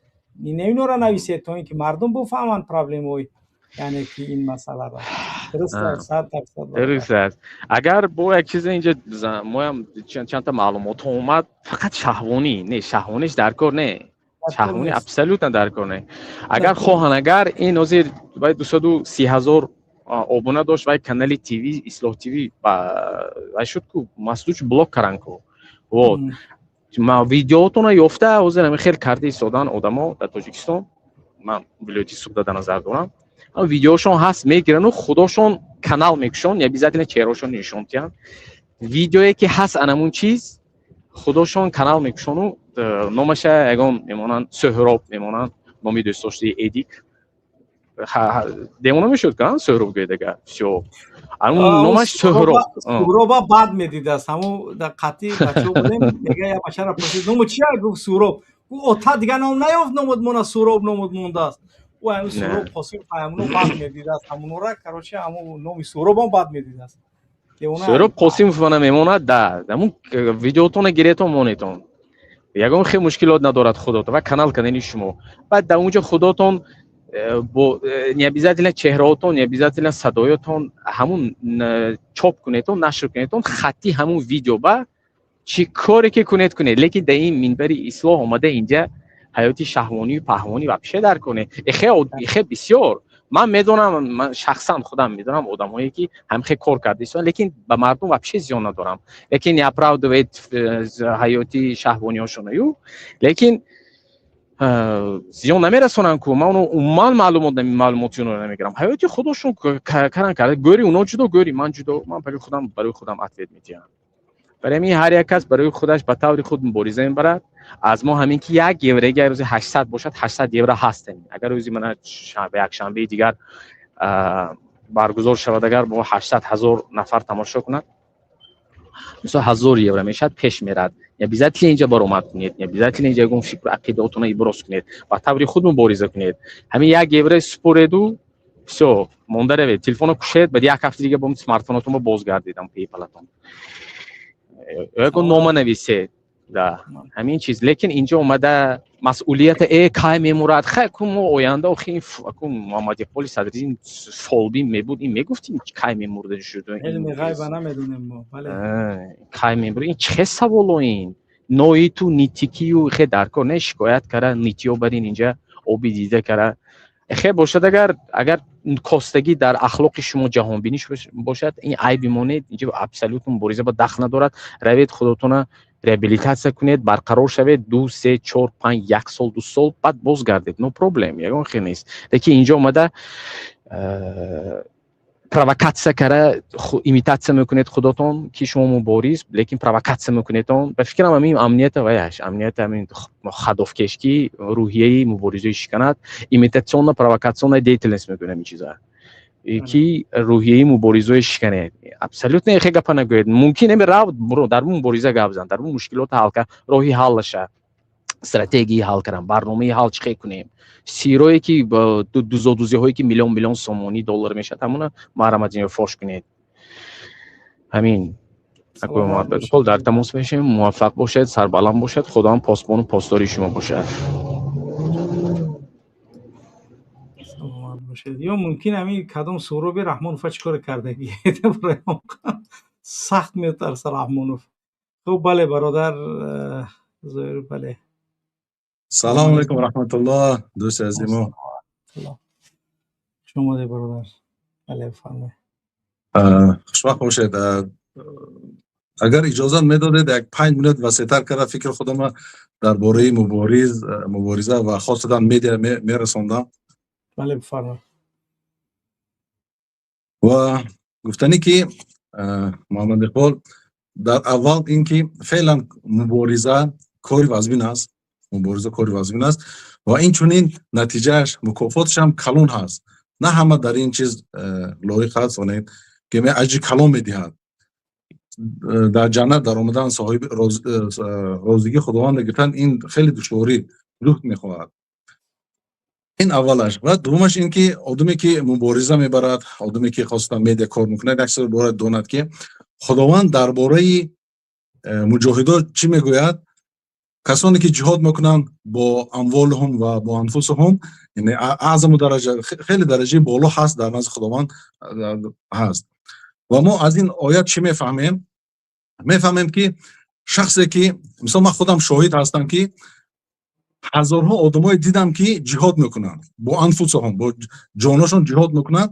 инора нависед, то ин ки мардум буфаҳманд проблемаҳои, яъне ки ин масъаларо. Дуруст аст, 100%. Дуруст аст. Агар бо як чизе инҷа моям чандта маълумотҳо омад, фақат шаҳвонӣ не, шаҳвониш дар кор не, шаҳвонӣ абсолютно дар кор не. Агар хоҳанд, агар ин ҳозир вай 230 000 обуна дошт, вай канали ТВ, Ислоҳ ТВ вай шуд ку, масдуч, блок каран ку. Вот видеоотона ёфта, ҳозир ҳамин хел карда истодан одамо дар Тоҷикистон, ман вилояти Суғда дар назар дорам, видеошон ҳаст, мегирану худошон канал мекушон, не обязательно чеҳраошон нишон диҳанд, видеое ки ҳаст, анамун чиз, худошон канал мекушону номаша ягон мемонанд, Сӯҳроб мемонанд, номи дӯстдоштаи Эдик. Демона мешуд ка Сӯҳроб гӯедага, всё, ҳамун номаш Сӯҳроб. Сӯҳроба бад медидааст. Ҳамун дар қатъи бачаҳо будем, мега, я бачара пурсид: «Ному чия?» Гуфт: «Сӯҳроб». Гуфт: «Ота дигар ном наёфт, номуд мона Сӯҳроб номуд мондааст». Ӯ ҳамин Сӯҳроб Қосим ҳамуно бад медидааст, ҳамунора, короче, ҳамун номи Сӯҳробам бад медидааст. Сӯҳроб Қосимов мана мемонад да ҳамун видеотона гиретон, монетон, ягон хел мушкилот надорад. Худото ва канал канали шумо, баъд дар унҷо худотон бо не обязательно чеҳраотон, не обязательно садоятон, ҳамун чоп кунедон, нашр кунедон хатти ҳамун видео ба чӣ коре ки кунед, кунед. Лекин дар ин минбари ислоҳ омада, инҷа ҳаёти шаҳвонию паҳвонӣ вообще дар кор не. Ихе бисёр ман медонам, ман шахсан худам медонам одамое ки ҳамхе кор карда истоданд, лекин ба мардум вообще зиён надорам, лекин не оправдывает ҳаёти шаҳвониҳошонаю, лекин зиён намерасонанд ку. Ман умуман маълумот, маълумоти онро намегирам. Ҳаёти худошон каран карда, гӯри уно ҷудо, гӯри ман ҷудо. Ман барои худам, барои худам ответ медиҳам. Барои ҳамин ҳар як кас барои худаш ба таври худ мубориза мебарад. Аз мо ҳамин ки як евро, агар рӯзи 800 бошад, 800 евро ҳастем. Агар рӯзи мана якшанбеи дигар баргузор шавад, агар бо 800 000 нафар тамошо кунад, мисол, 1000 евро мешавад, пеш мерад. Не обязательно инҷа баромад кунед, не обязательно инҷа ягон фикру ақидаотонро иброз кунед, ба таври худ мубориза кунед. Ҳамин як евро супореду, всё, монда равед, телефонро кушед, баъд як ҳафта дига бо смартфонотонро бозгардидам, пейпалатон, ягон нома нависед да ҳамин чиз. Лекин инҷо омада масъулията кай мемурад, хай ку мо оянда охи ку Муҳаммад Иқболи Садриддин фолбин мебуд, ин мегуфтим кай мемурда шуд. Илми ғайба намедонем мо, бале. Кай мемурд, ин чӣ саволо? Ин ноиту нитикию хе дар кор не. Шикоят кара, нитиё барин инҷа оби дида кара хе бошад. Агар костагӣ дар ахлоқи шумо, ҷаҳонбинӣ бошад, ин айби мо не. Инҷа абсолютно мубориза ба дахл надорад. Равед, худотона реабилитатсия кунед, барқарор шавед, ду, се, чор, панҷ, як сол, 2 сол, баъд бозгардед, no problem, ягон хел нест. Лекин инҷо омада провокатсия кара, имитатсия мекунед худотон, ки шумо мубориз, лекин провокатсия мекунедон. Ба фикрам, ҳамин амнията ваяш, амнията ҳамин хадофкешки рӯҳияи муборизои шиканад, имитационно провокационная деятельность мекунем. Ин чиза ки рӯҳияи муборизои шиканед, абсолютно хе гапа нагӯед. Мумкин эми рав, дар мубориза гап зан, дар мушкилота ҳал кар, роҳи ҳаллаша, стратегияи ҳал кардан, барномаи ҳал чӣ хел кунем, сирое ки дузодузиҳое ки миллион миллион сомонӣ, доллар мешавад, ҳамона маҳрамат фош кунед. Ҳамин ҳол дар тамос мешавем. Муваффақ бошед, сарбаланд бошед, Худованд посбону посдори шумо бошад. Саломат бошед. Ё мумкин ҳамин кадом Суҳроби Раҳмонова чӣ коре кардагӣ, сахт метарса Раҳмонов. Хуб, бале, бародар Зоир, бале. Салому алайкум раҳматуллоҳ, дӯсти азимо. Хуш омадед, бародар, бале, фармоед. Хушвақт бошед. Агар иҷозат медодед, як 5 минут васеътар карда фикри худама дар бораи мубориза ва хосатан медиа мерасондам. Бале, бифармоед. Ва гуфтанӣ ки, Муҳаммад Иқбол, дар аввал ин ки феълан мубориза кори вазмин аст, мубориза кори вазмин аст ва инчунин натиҷааш, мукофоташ ҳам калон ҳаст. На ҳама дар ин чиз лоиқ аст, ки аҷри калон медиҳад. Дар ҷаннат даромадан, соҳиби розигии Худованд гирифтан, ин хеле душворӣ, ҷуҳд мехоҳад. Ин аввалаш. Ва дуввумаш ин ки одаме ки мубориза мебарад, одаме ки хосатан медиа кор мекунад, як чиз бояд донад, ки Худованд дар бораи муҷоҳидо чӣ мегӯяд: касоне ки ҷиҳод мекунанд бо амволуҳум ва бо анфусуҳум, яъне аъзаму дараҷа, хеле дараҷаи боло ҳаст, дар назди Худованд ҳаст. Ва мо аз ин оят чӣ мефаҳмем? Мефаҳмем, ки шахсе ки, мисол, ман худам шоҳид ҳастам, ки ҳазорҳо одамое дидам, ки ҷиҳод мекунанд бо анфусуҳум, бо ҷоношон ҷиҳод мекунанд.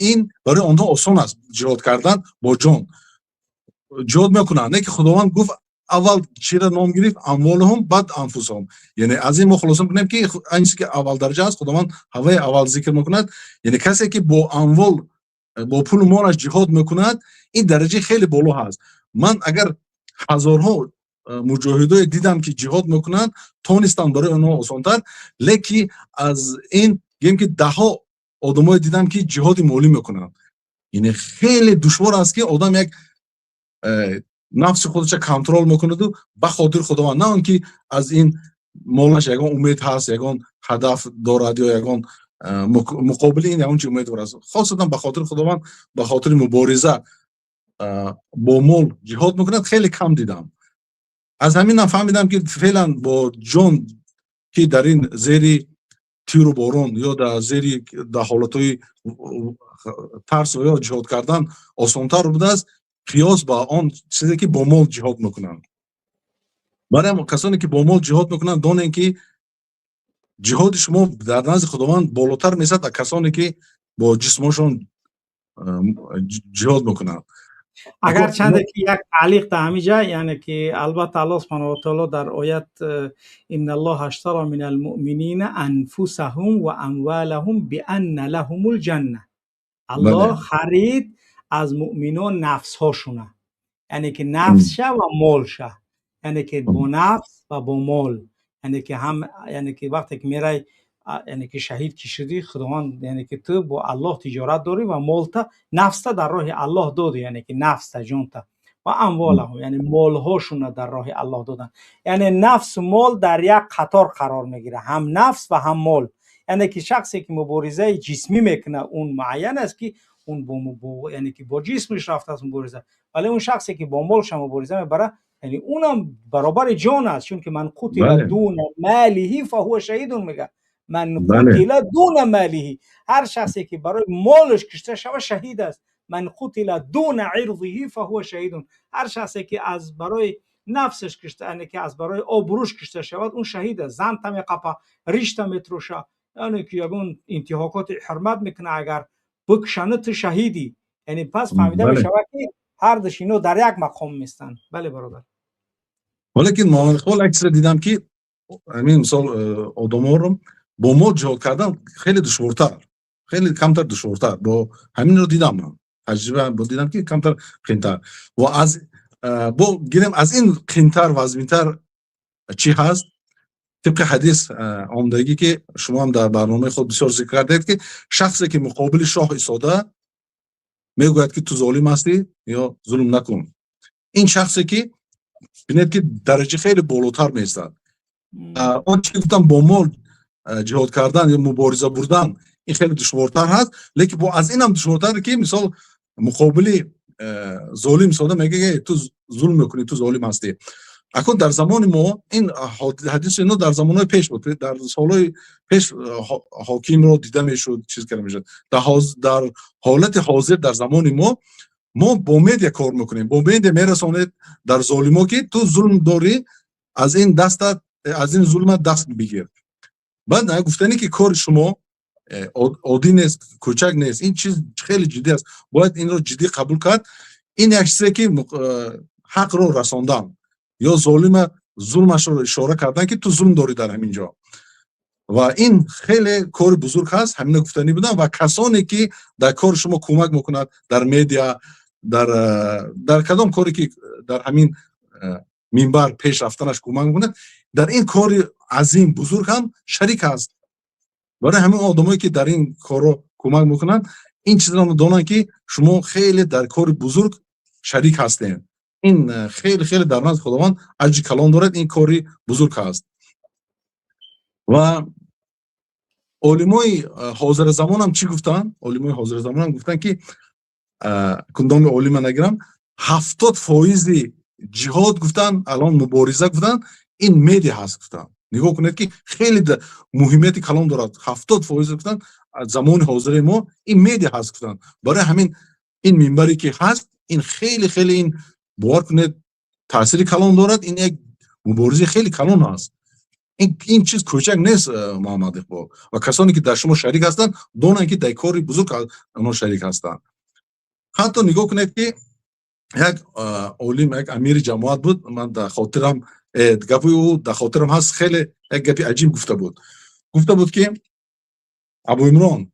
Ин барои онҳо осон аст, ҷиҳод кардан, бо ҷон ҷиҳод мекунанд. Не ки Худованд гуфт, аввал чира ном гирифт? Амволуҳум, баъд анфусуҳум. Яъне аз ин мо хулоса мекунем, ки ан чизе ки аввал дараҷа аст, Худованд ҳаваи аввал зикр мекунад. Яъне касе ки бо амвол, бо пулу молаш ҷиҳод мекунад, ин дараҷаи хеле боло ҳаст. Ман агар ҳазорҳо муҷоҳидое дидам, ки ҷиҳод мекунанд, тонистанд, барои онҳо осонтар, лекин аз ин гӯем, ки даҳҳо одамое дидам, ки ҷиҳоди молӣ мекунанд. Яъне хеле душвор аст, ки одам як нафси худашро контрол мекунаду ба хотири Худованд, на он ки аз ин молаш ягон умед ҳаст, ягон ҳадаф дорад ё ягон муқобили ин ягон чи умед дорад, хосатан ба хотири Худованд, ба хотири мубориза бо мол ҷиҳод мекунад, хеле кам дидам. Аз ҳаминам фаҳмидам, ки феълан бо ҷон, ки дар ин зери тиру борон ё дар зери дар ҳолатҳои тарс ё ҷиҳод кардан осонтар будааст, қиёс ба он чизе ки бо мол ҷиҳод мекунанд. Барои касоне ки бо мол ҷиҳод мекунанд, донем, ки ҷиҳоди шумо дар назди Худованд болотар месад аз касоне ки бо ҷисмошон ҷиҳод мекунанд. Агарчанде ки як таълиқ дар ҳамин ҷа, яъне ки албатта Аллоҳ субҳанаҳу ва таоло дар оят إن الله اشترى من المؤمنين أنفسهم وأموالهم بأن لهم الجنة. Аллоҳ харид аз муъминон нафсҳошуна, яъне ки нафсша ва молша, яъне ки бо нафс ва бо мол, яъне ки ҳам, яъне ки вақте ки мерай, яъне ки шаҳид ки шудӣ, Худованд, яъне ки ту бо Аллоҳ тиҷорат дорӣ ва молта, нафста дар роҳи Аллоҳ додӣ, яъне ки нафста, ҷонта ва أموالهم, яъне молҳошуна дар роҳи Аллоҳ додан. Яъне нафсу мол дар як қатор қарор мегирад, ҳам нафс ва ҳам мол. Яъне ки шахсе ки муборизаи ҷисмӣ мекунад, он муайян аст, ки он бо, яъне ки бо ҷисмиш рафтааст мубориза, вале он шахсе ки бо молша мубориза мебарад, яъне унам баробари ҷон аст, чунки من قتل دون ماله فهو شهید мега. من قتل دون ماله, ҳар шахсе ки барои молаш кушта шава, шаҳид аст. من قتل دون عرضه فهو شهید, ҳар шахсе ки аз барои нафсаш кушта, яъне ки аз барои обрӯш кушта шавад, он шаҳид аст. Занта меқапа, ришта метроша, яъне ки ягон интиҳокоти ҳурмат мекуна, агар бикушана, ту шаҳидӣ. Яъне пас фаҳмида мешавад, ки ҳардуш ино дар як мақом местанд. Бале, бародар. Валекин, Муҳаммад Иқбол, як чизе дидам, ки ҳамин мисол одаморо бо мол ҷиҳод кардан хеле душвортар, хеле камтар душвортар. Бо ҳаминро дидам, ман таҷриба бо дидам, ки камтар қиинтар. Ва аз бо гирем, аз ин қиинтар, вазминтар чӣ ҳаст? Тибқи ҳадис омдагӣ, ки шумо ҳам дар барномаи худ бисёр зикр кардед, ки шахсе ки муқобили шоҳ истода мегӯяд, ки ту золим ҳастӣ ё зулм накун, ин шахсе ки бинед, ки дараҷа хеле болотар меистад. Он чи гуфтам, бо мол ҷиҳод кардан ё мубориза бурдан, ин хеле душвортар ҳаст, лекин бо аз инам душвортар, ки мисол муқобили золим истода мега: «Ту зулм мекунӣ, ту золим ҳастӣ». Акун дар замони мо ин ҳадиси ино дар замонҳои пеш буд, дар солҳои пеш ҳокимро дида мешуд, чиз карда мешуд. Дар ҳолати ҳозир, дар замони мо, мо бо медиа кор мекунем, бо медиа мерасонед дар золимо, ки ту зулм дорӣ, аз ин дастат, аз ин зулмат даст бигир. Баъд гуфтанӣ, ки кори шумо Оддӣ нест, кӯчак нест, ин чиз хеле ҷиддӣ аст, бояд инро ҷиддӣ қабул кард. Ин як чизе ки ҳақро расондан ё золима зулмашро ишора кардан, ки ту зулм дорӣ дар ҳамин ҷо, ва ин хеле кори бузург ҳаст. Ҳамина гуфтанӣ будам. Ва касоне ки дар кори шумо кӯмак мекунад, дар медиа, дар кадом коре ки дар ҳамин минбар пеш рафтанаш кӯмак мекунад, дар ин кори азим, бузург ҳам шарик аст. Барои ҳамин одамое ки дар ин корро кӯмак мекунанд, ин чизро донанд, ки шумо хеле дар кори бузург шарик ҳастем. Ин хеле, хеле дар назди Худованд аҷри калон дорад, ин кори бузург ҳаст. Ва олимои ҳозиразамонам чӣ гуфтанд? Олимои ҳозиразамонам гуфтанд, ки кундоми олима нагирам, 70 фоизи ҷиҳод гуфтанд, алон мубориза гуфтанд, ин медиа ҳаст гуфтанд. Нигоҳ кунед, ки хеле муҳимияти калон дорад. 70 фоиз гуфтанд, замони ҳозираи мо ин медиа ҳаст гуфтанд. Барои ҳамин ин минбаре ки ҳаст, ин хеле, хеле, ин бовар кунед, таъсири калон дорад. Ин як муборизаи хеле калон аст, ин чиз кӯчак нест, Муҳаммад Иқбол. Ва касоне ки дар шумо шарик ҳастанд, донанд, ки дар кори бузург онҳо шарик ҳастанд. Ҳатто нигоҳ кунед, ки як олим, як амири ҷамоат буд, ман дар хотирам, гапи ӯ дар хотирам ҳаст, хеле як гапи аҷиб гуфта буд. Гуфта буд, ки Абу Имрон,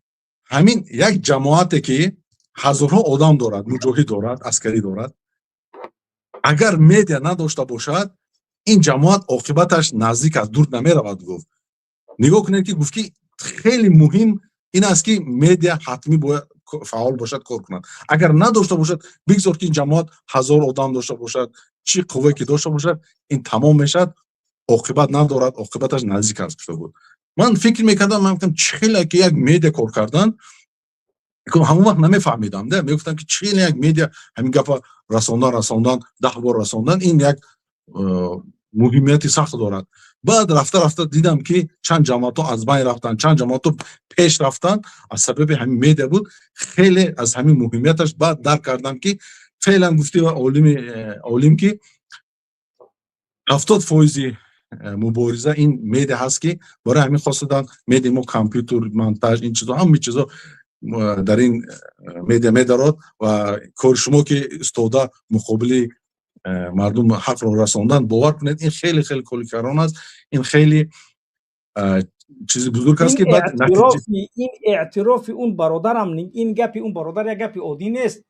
ҳамин як ҷамоате ки ҳазорҳо одам дорад, муҷоҳид дорад, аскарӣ дорад, агар медиа надошта бошад, ин ҷамоат оқибаташ наздик аст, дур намеравад, гуфт. Нигоҳ кунед, ки гуфт, ки хеле муҳим ин аст, ки медиа ҳатмӣ бояд фаъол бошад, кор кунад. Агар надошта бошад, бигзор ки ин ҷамоат 1000 одам дошта бошад, чӣ қуввае ки дошта бошад, ин тамом мешавад, оқибат надорад, оқибаташ наздик аст, гуфта буд. Ман фикр мекардам, ман гуфтам, чӣ хеле ки як медиа кор кардан, ҳамон вақт намефаҳмидам, да, мегуфтам, ки чӣ хеле як медиа ҳамин гапа расондан, расондан, 10 бор расондан, ин як муҳимияти сахт дорад. Баъд рафта рафта дидам, ки чанд ҷамоатҳо аз байн рафтанд, чанд ҷамоатҳо пеш рафтанд, аз сабаби ҳамин медиа буд. Хеле аз ҳамин муҳимияташ баъд дарк кардам, ки феълан гуфти олими олим, ки 70 фоизи мубориза ин медиа ҳаст, ки барои ҳамин хостадан медиа мо, компютер, монтаж, ин чизо, ҳама чизо дар ин медиа медарод. Ва кори шумо ки истода муқобили мардум ҳақро расондан, бовар кунед, ин хеле, хеле кори калон аст, ин хеле чизи бузург аст, ки баъд ин эътирофи он бародарам, ин гапи он бародар як гапи оддӣ нест.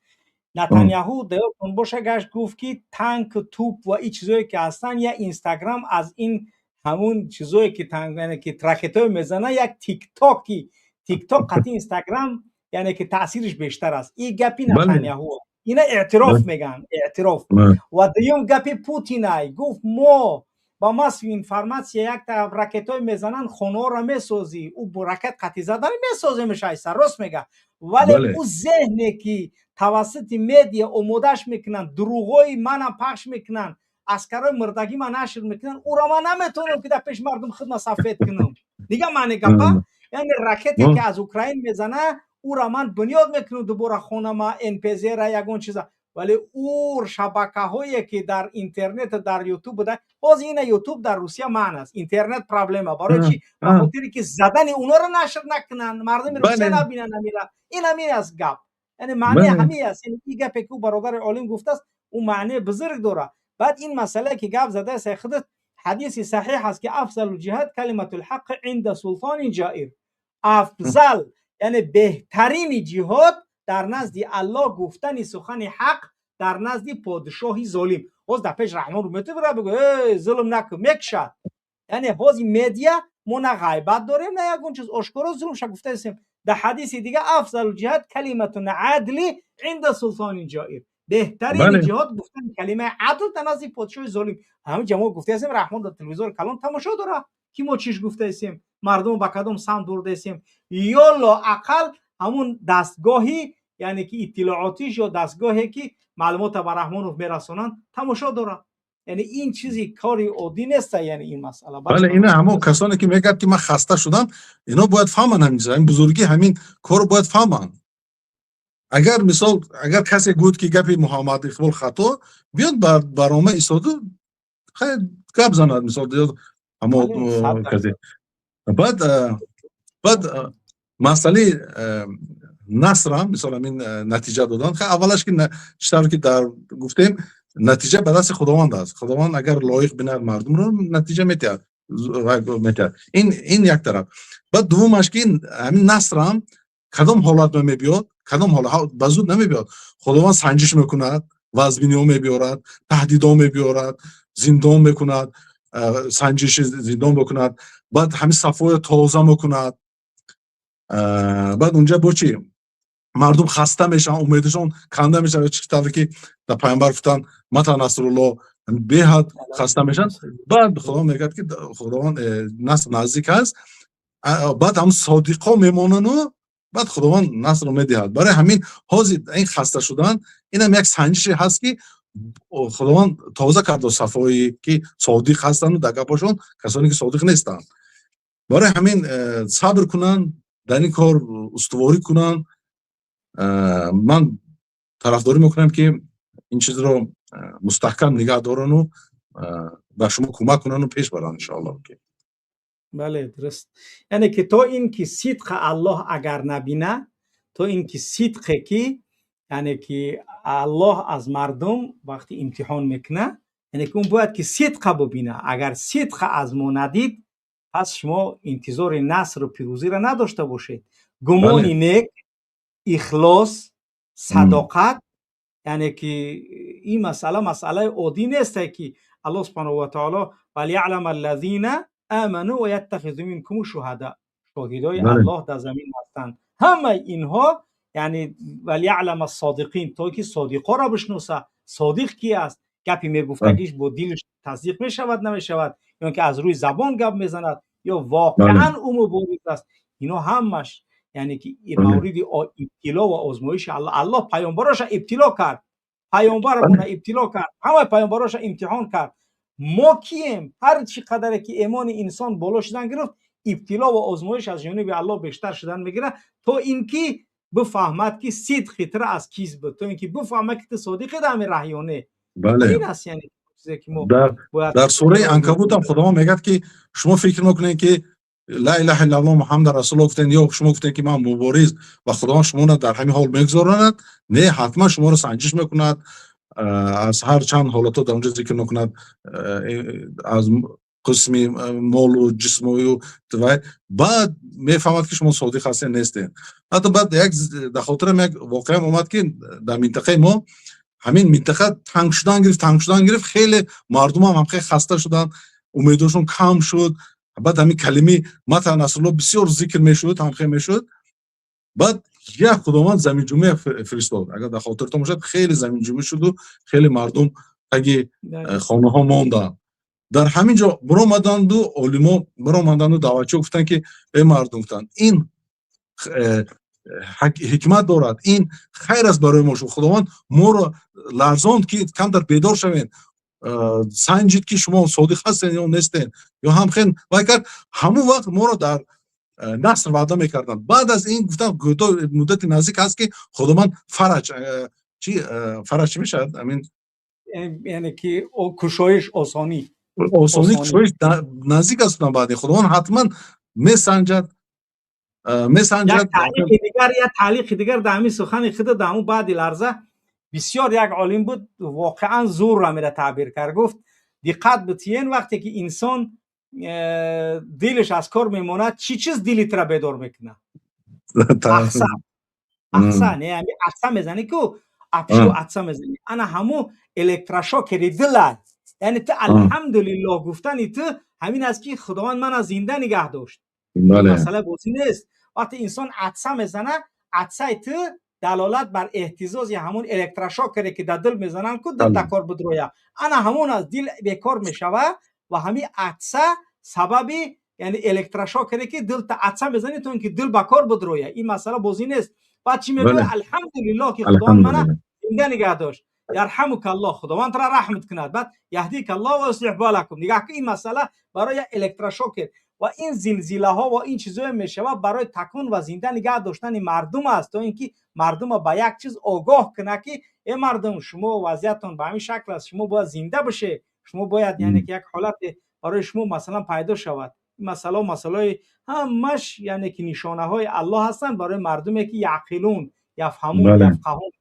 Натаняҳу, даёдтон боша, гашт гуфт, ки танк, туп ва ин чизое ки ҳастанд, я Инстаграм аз ин ҳамун чизое ки танк, ки ракетое мезанад, як Тиктоки, Тикток қати Инстаграм, яъне ки таъсириш бештар аст. Ин гапи Натаняҳу, ина эътироф мегӯянд, эътироф. Ва дуюм гапи Путинай, гуфт, мо ба массовый информация якта ракетое мезананд, хонаҳоро месозӣ, ӯ бо ракет қатӣ задан месоземш, айса рост мега, вале ӯ зеҳне ки тавассути медиа омодааш мекунанд, дурӯғҳои манам пахш мекунанд, аскарои мурдагӣ ма нашр мекунанд, ӯро ман наметавонам, ки дар пеши мардум худма сафед кунам. Дига маъни гапа, яъне ракете ки аз Украин мезана, ӯра ман бунёд мекунам дубора хонама, НПЗ-ра, ягон чиза, вале ӯ шабакаҳое ки дар интернет, дар Ютуб буда, боз ина Ютуб дар Русия манъ аст, интернет проблема. Барои чи? Ба хотире ки задани онҳоро нашр накунанд, мардуми Русия набинанд. Амира ин ҳамин аст гап, яъне маънии ҳамин аст. Яъне ин гапе ки ӯ бародари олим гуфтааст, ӯ маънии бузург дорад. Баъд ин масъалае ки гап задааст худат, ҳадиси саҳиҳ аст, ки أفضل الجهاد كلمة الحق عند سلطان جائر. Афзал, яъне беҳтарини ҷиҳод дар назди Аллоҳ гуфтани сухани ҳақ дар назди подшоҳи золим. Ҳоз дар пеш Раҳмон метавона бигӯ, э, зулм накун, мекушад. Яъне ҳози медиа мо на ғайбат дорем, на ягон чиз, ошкоро зулмша гуфтаистем. Дар ҳадиси дига: أفضل الجهاد كلمة العدل عند سلطان جائر. Беҳтарини ҷиҳод гуфтани калимаи адл дар назди подшоҳи золим. Ҳамин ҷамоа гуфтаистем, Раҳмон дар телевизори калон тамошо дорад, ки мо чиш гуфтаистем, мардумро ба кадом самт бурдаистем. Ё лоақал ҳамун дастгоҳи, яъне ки иттилоотиш ё дастгоҳе ки маълумота ба Раҳмонов мерасонанд, тамошо дорад. Яъне ин чизи кори оддӣ неста, яъне ин масъала. Бале, ина ҳамон касоне ки мегӯяд, ки ман хаста шудам, ино бояд фаҳманд ҳамин чиза, ҳамин бузургӣ, ҳамин корро бояд фаҳманд. Агар, мисол, агар касе гуфт, ки гапи Муҳаммад Иқбол хато, биёд бар барнома истоду хайр гап занад, мисол, ҳамо казе. Баъд Масъалаи насрам, мисол, ҳамин натиҷа додан, аввалаш ки чӣ тавр ки дар гуфтем, натиҷа ба дасти Худованд аст. Худованд агар лоиқ бинад мардумро, натиҷа метиҳад, метиҳад. Ин як тараф. Баъд дуввумаш ки ҳамин насрам кадом ҳолат ба мебиёд, кадом ҳолат ба зуд намебиёд. Худованд санҷиш мекунад, вазбиниҳо мебиёрад, таҳдидҳо мебиёрад, зиндон мекунад, санҷиши зиндон мекунад, баъд ҳамин сафҳоро тоза мекунад. Баъд унҷа бо чӣ мардум хаста мешаванд, умедашон канда мешавад, чӣ тавре ки дар пайғамбар гуфтанд: متى نصر الله. Беҳад хаста мешаванд. Баъд Худованд мегӯяд, ки Худованд наср наздик аст. Баъд ҳам содиқҳо мемонану баъд Худованд насрро медиҳад. Барои ҳамин ҳозир ин хаста шудан, инам як санҷише ҳаст, ки Худованд тоза кард сафҳое ки содиқ ҳастанду дар гапашон, касоне ки содиқ нестанд. Барои ҳамин сабр кунанд, дар ин кор устуворӣ кунанд. Ман тарафдорӣ мекунам, ки ин чизро мустаҳкам нигаҳ дорану ба шумо кӯмак кунану пеш баранд, иншоалло. Бале, дуруст. Яъне ки то ин ки сидқа Аллоҳ агар набина, то ин ки сидқе ки, яъне ки Аллоҳ аз мардум вақти имтиҳон мекуна, яъне ки он бояд ки сидқа бубина. Агар сидқа аз мо надид, пас шумо интизори насру пирӯзиро надошта бошед. Гумони нек, ихлос, садоқат, яъне ки ин масъала масъалаи оддӣ несте, ки Аллоҳ سبحانه وتعالى وليعلم الذين آمنوا ويتخذ منكم شهداء. شоҳидои Аллоҳ дар замин ҳастанд ҳамаи инҳо. Яъне وليعلم الصادقين, то ки содиқоро бишноса. Содиқ ки аст? Гапи мегуфтагиш бо дилш тасдиқ мешавад, намешавад, ё ки аз рӯи забон гап мезанад, ё воқеан ӯ мубориз аст. Ино ҳамаш, яъне ки мавриди ибтило ва озмоиши Аллоҳ. Аллоҳ паёмбароша ибтило кард, паёмбарамона ибтило кард, ҳамаи паёмбароша имтиҳон кард. Мо кием? Ҳар чӣ қадаре ки эмони инсон боло шудан гирифт, ибтило ва озмоиш аз ҷониби Аллоҳ бештар шудан мегирад, то ин ки бифаҳмад, ки сидқи тра аз кист буд, то ин ки бифаҳмад, ки ту содиқи дар ҳамин раҳ ё не. Ин аст, яъне чизе ки мо Дар сураи Анкабут ҳам Худованд мегӯяд, ки шумо фикр мекунед, ки لا إله إلا الله محمد رسول الله гуфтен, ё шумо гуфтен, ки ман мубориз, ва Худованд шуморо дар ҳамин ҳол мегузоронад. Не, ҳатман шуморо санҷиш мекунад, аз ҳар чанд ҳолатҳо дар онҷо зикр мекунад, аз қисми молу ҷисмою вай. Баъд мефаҳмад, ки шумо содиқ ҳастед, нестед. Ҳатто баъд як дар хотирам як воқеам омад, ки дар минтақаи мо ҳамин минтақа танг шудан гирифт, танг шудан гирифт. Хеле мардумам ҳам хеле хаста шуданд, умедошон кам шуд. Баъд ҳамин калимаи متى نصر الله бисёр зикр мешуд, ҳамхел мешуд. Баъд як Худованд заминҷунбе фиристод. Агар дар хотиртон бошад, хеле заминҷунбӣ шуду хеле мардум таги хонаҳо монданд. Дар ҳамин ҷо биромаданду олимо, биромаданду даъватчиҳо, гуфтанд, ки э мардум, гуфтанд, ин ҳикмат дорад, ин хайр аст барои мо. Худованд моро ларзонд, ки камтар бедор шавем, санҷид, ки шумо содиқ ҳастед ё нестед, ё ҳамхел вай кард. Ҳамон вақт моро дар наср ваъда мекарданд. Баъд аз ин гуфтам, муддати наздик ҳаст, ки Худованд фараҷ, чи фараҷ чӣ мешавад, амин? Яъне ки кушоиш, осонӣ. Осонӣ, кушоиш наздик аст. Баъди Худованд ҳатман месанҷад, месанҷад. Дигар як таълиқи дигар дар ҳамин сухани худа, дар ҳамун баъди ларза бисёр як олим буд, воқеан зур рамира таъбир кард. Гуфт: диққат битиен, вақте ки инсон дилаш аз кор мемонад, чӣ чиз дили тра бедор мекунад? Ахса, ахса. Не, ами ахса мезанӣ ку, апшу атса мезанӣ, ана ҳаму электрошокери дила. Яъне ту алҳамдулиллоҳ гуфтани ту ҳамин аст, ки Худованд мана зинда нигаҳ дошт. Масъала бозӣ нест. Вақте инсон атса мезана, атсаи ту далолат бар эҳтизози ҳамун электрошокере, ки дар дил мезананд ку, дил дар кор бидроя, ана ҳамон аст. Дил бекор мешава ва ҳамин атса сабаби, яъне электрошокере, ки дил атса мезанӣ, то ин ки дил ба кор бидроя. Ин масъала бозӣ нест. Баъд чӣ мегӯяд? Алҳамдулиллоҳ, ки Худованд мана зинда нигаҳ дошт. يرحمك الله, Худованд тра раҳмат кунад. Баъд يهديك الله ويصلح بالكم. Нигаҳ кун, ин масъала барои як электрошокер ва ин зилзилаҳо ва ин чизое мешавад, барои такон ва зинда нигаҳ доштани мардум аст, то ин ки мардума ба як чиз огоҳ кунад, ки э мардум, шумо вазъиятон ба ҳамин шакл аст, шумо бояд зинда бошед, шумо бояд, яъне ки як ҳолате барои шумо масалан пайдо шавад. Масъала масъалаи ҳамаш, яъне ки нишонаҳои Аллоҳ ҳастанд барои мардуме ки яъқилун, яфҳамун, яфқаҳун,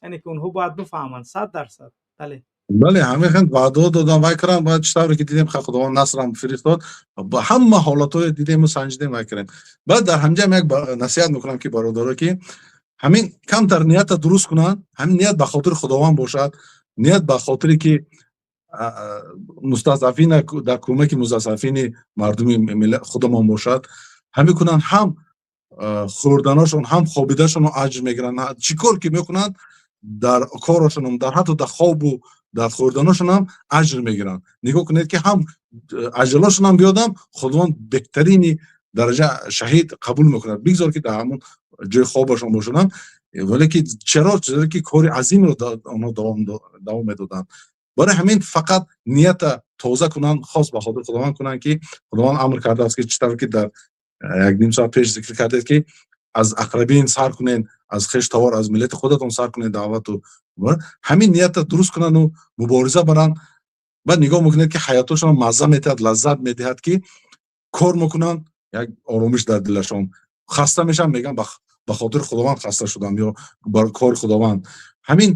яъне ки онҳо бояд бифаҳманд 100%. Бале. Бале, ҳамин хел ваъдаҳо додан, вай кардам, баъд чӣ тавре ки дидем, Худованд насрам фиристод, ба ҳама ҳолатҳое дидему санҷидем, вай кардем. Баъд дар ҳамҷа як насиҳат мекунам, ки бародаро, ки ҳамин камтар ниятта дуруст кунанд, ҳамин ният ба хотири Худованд бошад, ният ба хотире ки мустазъафина, дар кӯмаки мустазъафини мардуми худамон бошад, ҳамин кунанд, ҳам хӯрданашон, ҳам хобидашон аҷр мегиранд. Чӣ кор ки мекунанд, дар корашонам, дар ҳатто дар хобу дар хӯрданашонам аҷр мегиранд. Нигоҳ кунед, ки ҳам аҷалошонам биёдам, Худованд беҳтарини дараҷа шаҳид қабул мекунад. Бигзор ки дар ҳамон ҷои хобашон бошонам, вале ки чаро? Чаро ки кори азимро онҳо давом медоданд. Барои ҳамин фақат нията тоза кунанд, хос ба хотири Худованд кунанд, ки Худованд амр кардааст, ки чӣ тавр ки дар як ним соат пеш зикр кардед, ки аз ақрабин сар кунед, аз хештавор, аз миллати худатон сар кунед даъвату. Ҳамин ниятта дуруст кунанду мубориза баранд. Баъд нигоҳ мекунед, ки ҳаётошон мазза медиҳад, лаззат медиҳад, ки кор мекунанд, як оромиш дар дилашон. Хаста мешаванд, мегӯянд: «Ба хотири Худованд хаста шудам» ё бар кори Худованд. Ҳамин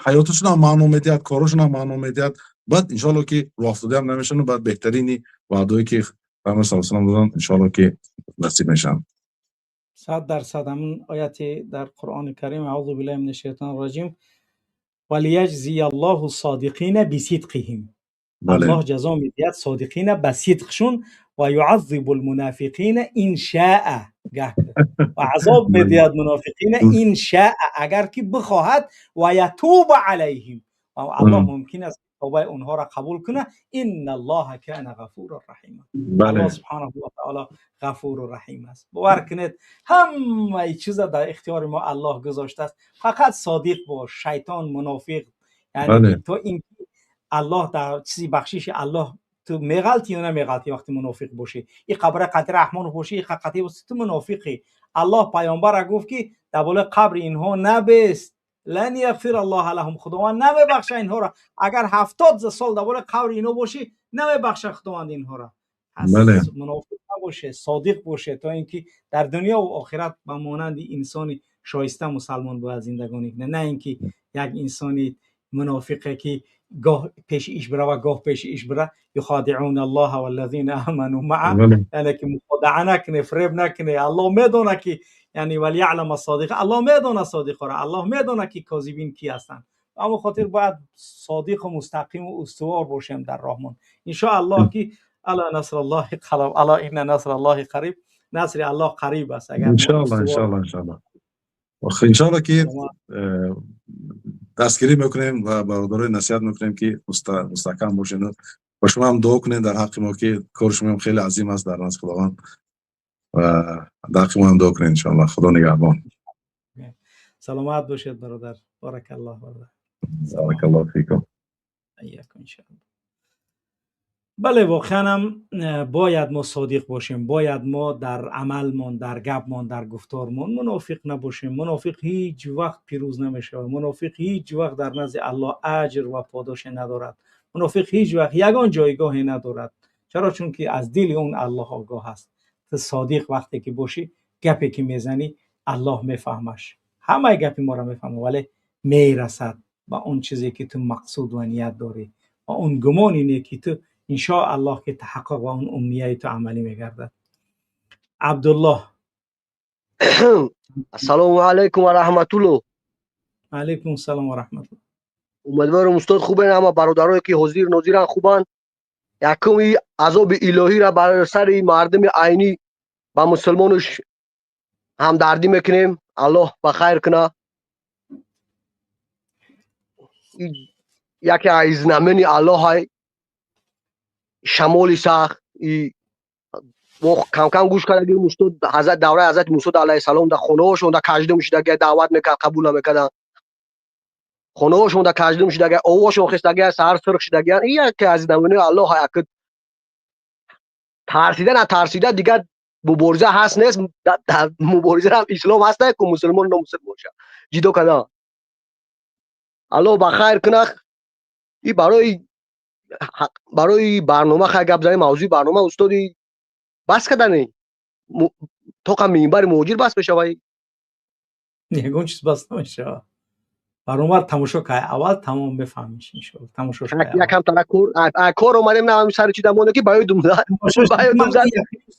ҳаёташонам маъно медиҳад, корашонам маъно медиҳад. Баъд иншоалло, ки рӯҳафтодаам намешаванд. Баъд беҳтарини ваъдое ки Пайғамбар саллаллоҳу алайҳи васаллам доданд, иншоалло, ки насиб мешаванд. 100%. Ҳамун ояти дар Қуръони Карим: аъузу биллаҳи мина шайтони раҷим, валияҷзия аллоҳу содиқина бисидқиҳим. Аллоҳ ҷазо медиҳад содиқина ба сидқшун, ва юаззибу лмунофиқина ин шаа, гаҳ ва азоб медиҳад мунофиқина, ин шаа, агар ки бихоҳад, ва ятуба алайҳим, ва Аллоҳ мумкин аст тавбаи онҳоро қабул кунад. Инналлоҳа кана ғафура раҳима. Аллоҳ субҳанаҳу ва таъоло ғафуру раҳим аст. Бовар кунед, ҳамаи чиза дар ихтиёри мо Аллоҳ гузоштааст, фақат содиқ бош. Шайтон, мунофиқ, яъне то ин Аллоҳ дар чизи бахшиши Аллоҳ ту меғалти ё намеғалти. Вақти мунофиқ бошӣ, и қабра қати Раҳмонов бошӣ, и қати ту мунофиқӣ. Аллоҳ паёмбара гуфт, ки дар болои қабри инҳо набест. Лан яғфир Аллоҳа лаҳум, Худованд намебахша инҳоро. Агар 70 сол дар болои қабри инҳо бошӣ, намебахша Худованд инҳоро. Мунофиқ набоше, содиқ боше, то ин ки дар дунё ва охират ба монанди инсони шоиста мусалмон бояд зиндагонӣ кунад, на ин ки як инсони мунофиқе, ки гоҳ пеши иш бирава, гоҳ пеши иш бира. Юхадиъуна Аллоҳа валлазина аману маа, яъне ки муходаъа накуне, фиреб накуне. Аллоҳ медона, ки яъне валияълама содиқа, Аллоҳ медона содиқоро, Аллоҳ медона, ки козибин ки ҳастанд. Ба ҳамон хотир бояд содиқу мустақиму устувор бошем дар роҳмон, иншоаллоҳ, ки ала насраллоҳи қалаб, ала инна насраллоҳи қариб, насри Аллоҳ қариб аст, агар Иншоалло, иншоалло, иншоалло, иншоалло, ки дастгирӣ мекунем ва бародарои насиҳат мекунем, ки мустаҳкам бошед ва шумо ҳам дуо кунед дар ҳаққи мо, ки кори шумо ҳам хеле азим аст дар назди Худованд, ва дар ҳаққи мо ҳам дуо кунед, иншоалло. Худо нигаҳбон. Саломат бошед, бародар. Баракаллоҳ, бародар. Баракаллоҳ фикум. Иякум, иншоалло. Бале, воқеан ҳам бояд мо содиқ бошем, бояд мо дар амалмон, дар гапмон, дар гуфтормон мунофиқ набошем. Мунофиқ ҳеҷ вақт пирӯз намешавад, мунофиқ ҳеҷ вақт дар назди Аллоҳ аҷр ва подоше надорад, мунофиқ ҳеҷ вақт ягон ҷойгоҳе надорад. Чаро? Чунки аз дили он Аллоҳ огоҳ аст. Ту содиқ вақте ки бошӣ, гапе ки мезанӣ, Аллоҳ мефаҳмаш, ҳамаи гапи моро мефаҳмад, вале мерасад ба он чизе ки ту мақсуд ва ният дорӣ ва он гумони неки ту, иншоаллоҳ, ки таҳаққуқ ва он умнияи ту амалӣ мегардад. Абдуллоҳ. Ассалому алайкум ва раҳматуллоҳ. Алайкум ассалом ва раҳматуллоҳ. Умедворам, устод, хубен, ҳама бародарое ки ҳозир нозиран хубанд. Якум, азоби илоҳиро бар сари мардуми Айнӣ ба мусулмонуш ҳамдардӣ мекунем. Аллоҳ ба хайр куна. Яке аз знамени Аллоҳай шамоли сахт. Мо камкам гӯш кардагим, устод, ҳазрат давраи ҳазрати Мусо алайҳиссалом дар хонаҳошон дар каждум шудагия, даъват мекард, қабул намекарданд. Хонаҳошон дар каждум шудагия, овозшон хестагия, саҳар сурх шудагиян. Ин яке аз намунаи Аллоҳ. Як тарсида натарсида дигар мубориза ҳаст нест. Мубориза ҳам ислом ҳаст, ку мусулмон номусулмон ша ҷидо кардан. Аллоҳ ба хайр кунад. И барои Барои барнома хай гап занем, мавзӯи барнома, устоди, бас кардане тоқа минбари муҳоҷир бас мешавай. Ягон чиз бас намешавад. Барномаро тамошо кай, аввал тамом бифаҳмиш, иншоалло, тамошош. Якам тара кор омадем, на сари чи дамоне ки ба ёдум зад, ба ёдум зад.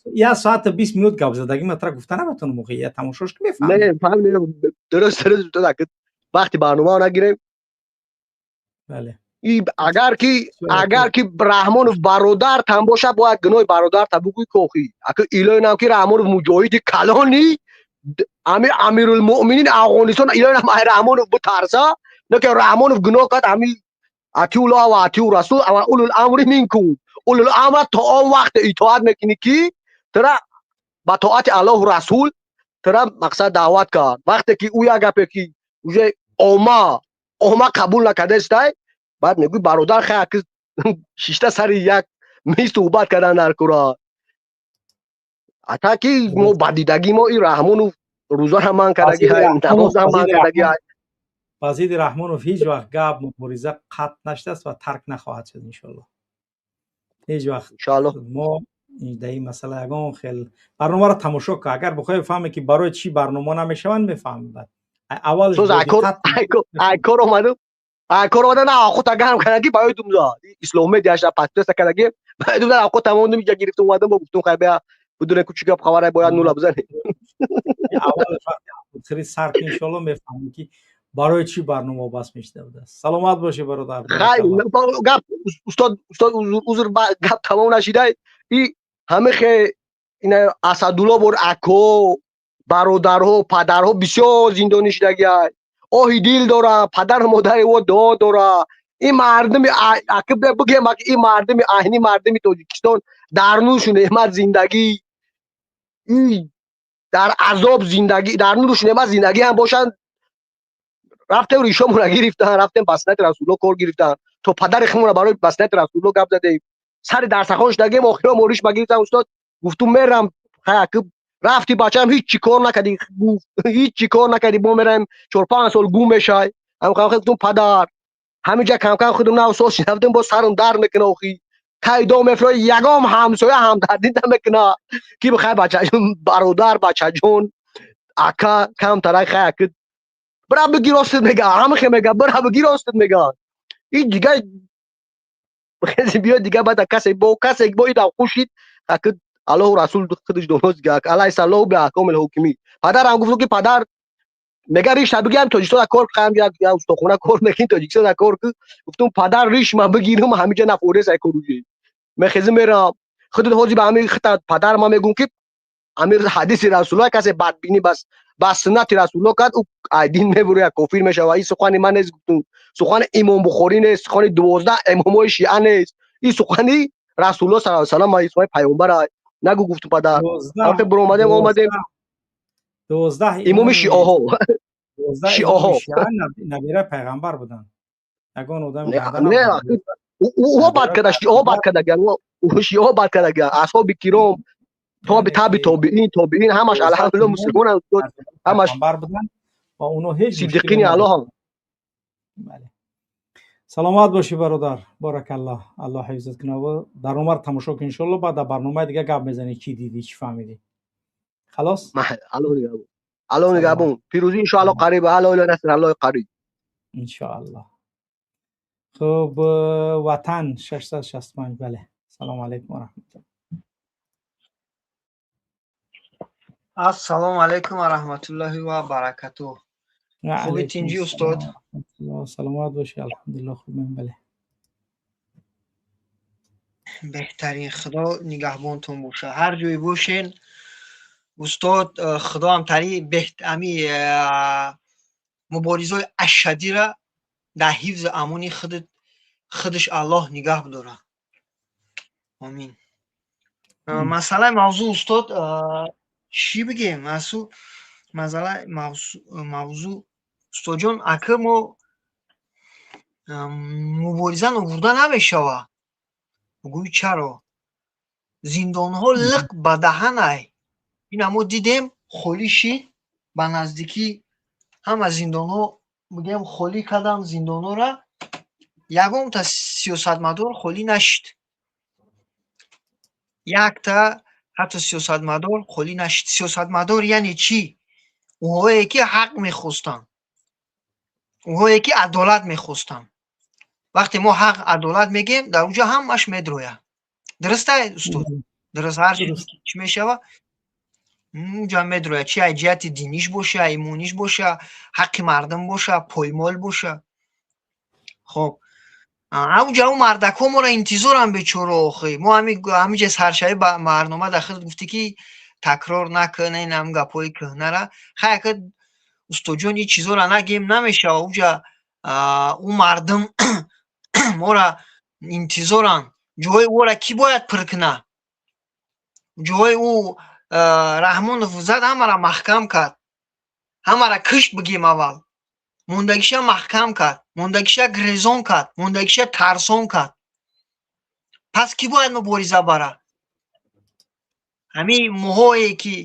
1 соату 20 минут гап задагӣ ма тара гуфта наметавонам, охи я тамошош ки мефаҳмӣ. Не, фаҳмидем, дуруст, дуруст. Вақти барномаро нагирем. Бале. Агар ки Раҳмонов бародаратам бошад, бояд гуноҳи бародарта бугӯй кохӣ. Ака, илоҳи нам ки Раҳмонов муҷоҳиди калони ами Амирулмуъминин Афғонистон, илоҳи нам ай Раҳмонов бутарса, на ки Раҳмонов гуноҳ кард. Ами атиуллоҳ ва атиу расул ва улул амри минкум, улул амра то он вақте итоат мекунӣ, ки тара ба тоати Аллоҳу расул тара мақсад даъват кард. Вақте ки ӯ як гапе ки уже ома қабул накардастай, баъд мегӯй: бародар, хай, шишта сари як миз суҳбат кардан дар кура. Ата ки мо ба дидагӣ мо и Раҳмонов рӯзара ман кардаги, намозам ман кардаги. Ба зидди Раҳмонов ҳеҷ вақт гап, мубориза қатъ нашудааст ва тарк нахоҳад шуд, иншоалло, ҳеҷ вақт. Иншоалло. Мо дар ин масъала ягон хел барномаро тамошо кун, агар бихоҳӣ фаҳме, ки барои чӣ барнома намешаванд, мефаҳмӣ баъд. Аввал Ай кор омадам, ай кор омадам, на хута гарм кардаги, ба ёдум зад Ислом Медиаша подписка кардаги, ба ёдум зад. Авқот тамом иҷа гирифтум, омадам, бо гуфтум: хай, бия бидуне ку чӣ гап хабара, бояд нула бизанем. Аввалаш вақти сар ки, иншоалло, мефаҳмӣ, ки барои чӣ барнома бас мешида будааст. Саломат бошӣ, бародар. Хай, гап, устод, устод, узр, гап тамом нашидай. И ҳамихе ина Асадулло бор ако, бародарҳо, падарҳо бисёр зиндонӣ шудагиай, оҳи дил дора, падару модари ӯ дуо дора. Ин мардуми аки бигем, ин мардуми аҳни мардуми Тоҷикистон дар нушу неъмат зиндагӣ, дар азоб зиндагӣ, дар нушу неъмат зиндагӣ ҳам бошанд, рафтем, ришомона гирифтан, рафтем, ба суннати Расулулло кор гирифтан, то падари худмона барои ба суннати Расулулло гап задем, сари дарсахон шудагем, охиро мо риш гирифтан. Устод, гуфтум: мерам. Хай, рафти, бачаам, ҳеҷ кор накардӣ, гуфт, ҳеҷ кор накардӣ, мо мераем, 4-5 сол гум мешай. Гуфтум: падар, ҳаминҷа камкам худум навсоз шинафтем, боз сарум дард мекуна, охи кайдо мефрои, ягом ҳамсоя ҳамдардӣ намекуна, ки бихай, бачаҷон, бародар, бачаҷон, ака, камтарак, хай, аки бира бигир, ростит мега, ҳамихе мега, бира бигир, ростит мега. И дига биё, дига баъд касе бо касе бо идам хушид, аки Аллоҳу расул худаш доност, алайсаллоҳу биаҳкомил ҳокимӣ. Падарам гуфту ки падар мега: риша бигирам, Тоҷикистон кор кам, як устохона кор мекунӣ, Тоҷикистон кор ку. Гуфтум: падар, риш ма бигирам, ҳамиҷа нафорес, ай коружи мехезим, мерам. Худат ҳозир ба ҳамин хита, падар, ма мегӯм, ки амир ҳадиси Расулулло, касе бадбинӣ бас ба суннати Расулулло кард, ӯ ай дин мебурояд, кофир мешавад. Ин сухани ман нест, гуфтум, сухани Имом Бухорӣ нест, сухани 12 имомои шиа нест, ин сухани Расулулло саллаллоҳу алайҳи васаллам, сухани пайғамбар нагу, гуфтум, падар. Вақте буромадем, омадем. 12 имоми шиоҳо. Шиоҳо набираи пайғамбар буданд, ягон одам. Ӯ бад карда, шиоҳо бад кардагиан, шиоҳо бад кардагиан, асҳоби киром, тоби таби тобиин, тобиин ҳамаш алҳамдулилло мусулмонанд, ҳамаш буданд ва оно ҳеҷ сиддиқини Аллоҳ. Саломат бошӣ, бародар, баракаллоҳ, Аллоҳ ҳифзат кунад. Дар умар тамошо кун, иншоалло, баъд дар барномаи дига гап мезанӣ, чӣ дидӣ, чӣ фаҳмидӣ. Халос. Аллоҳ нигаҳбон, пирӯзӣ иншоалло қариб, аллоҳ наср, аллоҳ қариб. Иншоаллоҳ. Хуб, Ватан 665, бале, салому алайкум ва раҳматуллоҳ. Ассалому алайкум ва раҳматуллоҳи ва баракатуҳ. Хуби, тинҷӣ, устод? Саломат бошӣ, алҳамдулилло, хубем, бале. Беҳтарин, Худо нигаҳбонтон боша, ҳар ҷое бошен, устод. Худо ҳамтари ами муборизои ашадира дар ҳифзи амони худаш Аллоҳ нигаҳ бидорад, омин. Масъалаи мавзӯъ, устод, чӣ бигем? Масъалаи мавзӯъ, устодҷон, ака, мо мубориза нобурда намешавад. Гӯй, чаро зиндонҳо лиқ ба даҳанай? Ина мо дидем, холӣ шид, ба наздикӣ ҳама зиндонҳо, бигем, холӣ кардам зиндонҳоро. Ягонта сиёсатмадор холӣ нашид, якта ҳатто сиёсатмадор холӣ нашид. Сиёсатмадор яъне чӣ? Онҳое ки ҳақ мехостанд, онҳое ки адолат мехостанд. Вақте мо ҳақ, адолат мегӯем, дар он ҷо ҳамаш медрояд. Дуруста, устод? Дуруст. Ҳар чӣ мешава, унҷа медрояд, чи аз ҷиҳати диниш боша, имониш боша, ҳаққи мардум боша, поймол боша. Хоб, ҳамунҷа ӯ мардакҳо моро интизорам, бечора. Охи, мо ҳамиҷа саршавӣ барнома дар худ гуфтӣ, ки такрор накунен ҳам гапҳои кӯҳнара. Хай, ака устодҷон, ин чизоро нагем, намешава. Уҷа ӯ мардум моро интизоранд. Ҷои ӯро кӣ бояд пур кунад? Ҷои ӯ Раҳмонов зад, ҳамаро маҳкам кард, ҳамаро кишт бигем. Аввал мондагиша маҳкам кард, мондагиша грезон кард, мондагиша тарсон кард. Пас кӣ бояд мубориза бара? Ҳамин моҳое ки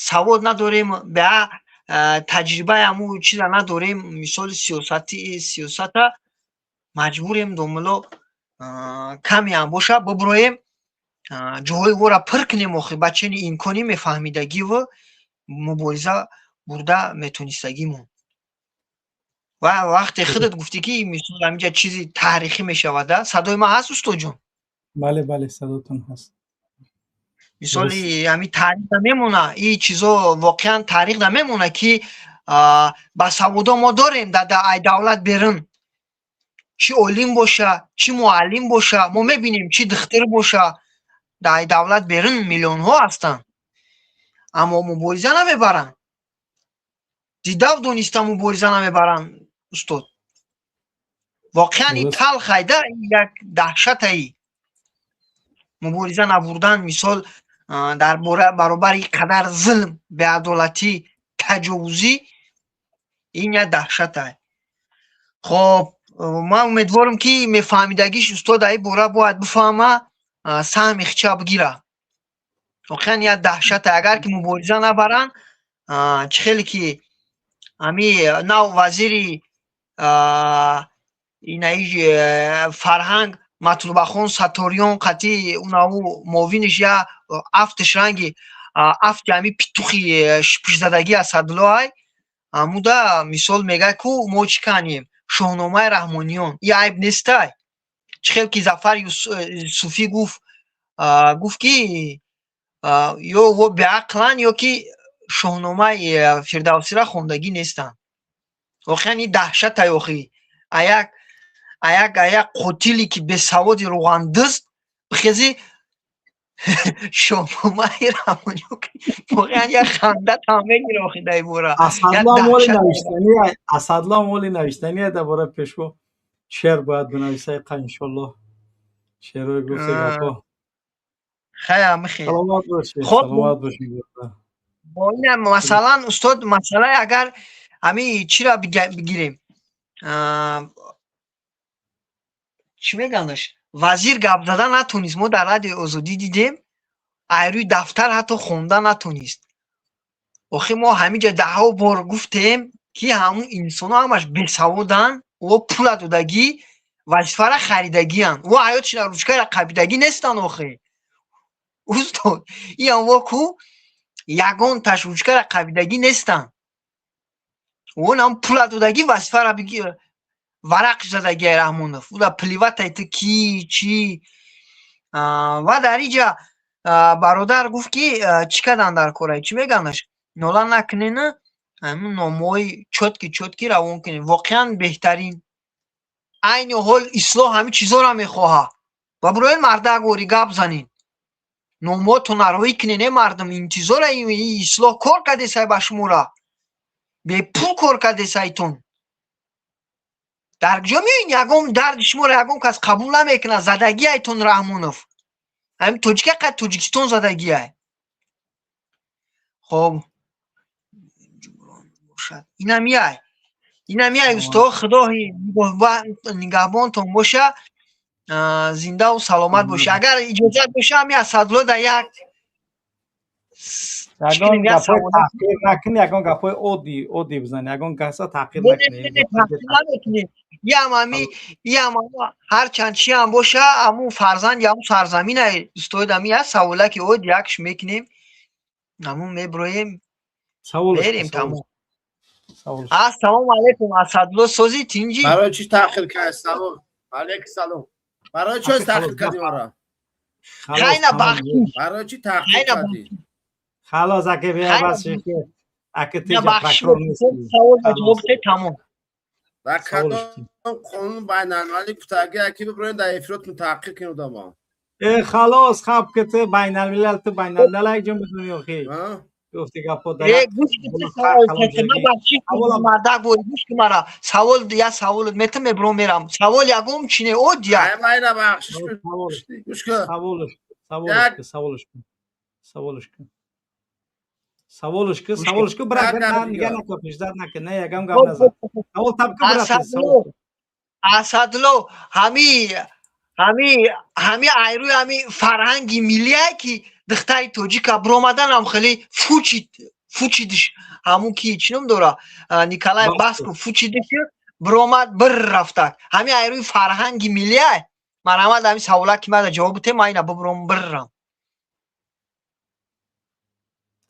савод надорем, ба таҷрибаи ҳамун чиза надорем, мисоли сиёсати сиёсата, маҷбурем домуло камеам боша биброем, ҷоҳои ӯро пур кунем. Охи, ба чени имконӣ мефаҳмидагиву мубориза бурда метонистагимон. Ва вақте худат гуфтӣ, ки мисол ҳаминҷа чизи таърихӣ мешавада. Садои ман ҳаст, устодҷон? Бале, садотон ҳаст. Мисоли ҳамин таърих намемона, ин чизо воқеан таърих намемона, ки ба саводо мо дорем дар давлат берун, чӣ олим боша, чӣ муаллим боша, мо мебинем, чӣ духтур боша, дар давлат берун миллионҳо ҳастанд, аммо мубориза намебаранд. Дидав дониста мубориза намебаранд, устод. Воқеан ин талхайда, як даҳшатаи мубориза набурдан. Мисол, дар баробари ин қадар зулм, беадолатӣ, таҷовузӣ, ин як даҳшатае. Хоб, ман умедворам, ки мефаҳмидагиш устод ай бора бояд бифаҳма, саҳми хича бигира. Воқеан як даҳшате, агар ки мубориза набаранд. Чӣ хеле ки ҳами нав вазири инаи фарҳанг Матлубахон Саториён қатъи унаву муовиниш, я афтиш ранги афти ҳами петухи шпишзадагӣ Асадуллоай ҳамуда. Мисол, мегӯяд, ку мо чӣ канем Шоҳномаи Раҳмониён, и айб нестай. Чӣ хел ки Зафар Юсуфӣ гуфт, ки ё во беақланд, ё ки Шоҳномаи Фирдавсиро хондагӣ нестанд. Воқеан ин даҳшатай. Охи, аяк қотиле ки бесаводи руғандӯст бихези Шоҳномаи Раҳмониён, воқеан як ханда там мегира. Охи, дар бора Асадло моли навиштания дар бораи Пешво шеър бояд бинависа. Иқа, иншоллоҳ, шеърҳои гуфте гапҳо. Хая, михел. Саломат бошед, саломат бошед. Ина, масалан, устод, масъалаи агар ҳамин чиро бигирем, чӣ меганаш, вазир гап зада натонист. Мо дар Радиои Озодӣ дидем, ай рӯи дафтар ҳатто хонда натонист. Охи, мо ҳаминҷа даҳҳо бор гуфтем, ки ҳамун инсонҳо ҳамаш бесаводанд. О, пула додагӣ, вазифара харидагианд. О, ҳаётшона ручкаро қабидагӣ нестанд. Охи, устод, иам ку ягонташ ручкаро қабидагӣ нестанд. Онам пула додагӣ, вазифара варақ задагӣ. Раҳмонов уда плевать ай, ту ки чӣ. Ва дар иҷа бародар гуфт, ки чӣ кардан дар кора, чӣ меганаш, нола накунена, ҳамин номҳои чёткий чёткий равон кунем. Воқеан беҳтарин. Айни ҳол ислоҳ ҳамин чизоро мехоҳад. Ва бироен, мардак, ори гап занин, номҳотона роӣ кунен. Э, мардум интизора, ислоҳ кор кардесай, ба шумора бепул кор кардесайтон. Дар куҷо меоин? Ягон дарди шуморо ягон кас қабул намекунад. Задагӣ айтон Раҳмонов, ҳамин тоҷика қад Тоҷикистон задагиай. Хоб, инам яй, инам яй. Устод, Худо нигаҳбонтон боша, зиндаву саломат боша. Агар иҷозат боша, ҳами Асадло да як Ягон гапҳои таҳқир накунӣ, ягон гапҳои оддӣ оддӣ бизанӣ, ягон каса таҳқир накунӣ. Иам ҳарчанд чиам боша, аму фарзанди аму сарзамина устод, ами як савола ки од якш мекунем, аму меброем, мерем, тамом. Ассалому алайкум, Асадулло, сози тинҷӣ? Барои чӣ таъхир кард? Салом алейкум, салом. Барои чӣ таъхир кардӣ маро? Хайна бахшиш. Барои чӣ таъхир кардӣ? Халос, аке бия, бас, аке тиҷа прокурор нестӣ. Савол ҷавоб тамом. Дар кадом қонун байналмилалӣ гуфтагӣ, аки биброем дар эфиротон таҳқиқ кунед одамо? Э, халос, хаб ки ту байналмилал, ту байналмилал як ҷо медонӣ охи. Гуфти гапо дар мара савол, я савол метам, мебром, мерам. Савол ягом чине од я. Саволш, саволш, саволш, саволш, саволш ки, саволш ки, брат, нига нака, пешдад нака, не, ягам гап назан. Савол таб ки, брат, савол. Асадло, ҳами айрӯи ҳами фарҳанги миллие ки духтари тоҷика биромаданам хеле фучид, фучидиш, ҳамун ки чӣ ном дора, Николай Басков, фучидиш, биромад, бир рафтак. Ҳами айрӯи фарҳанги миллие. Марҳамат, ҳами савола ки мада ҷавоб бите, ман ина бибуром, биррам.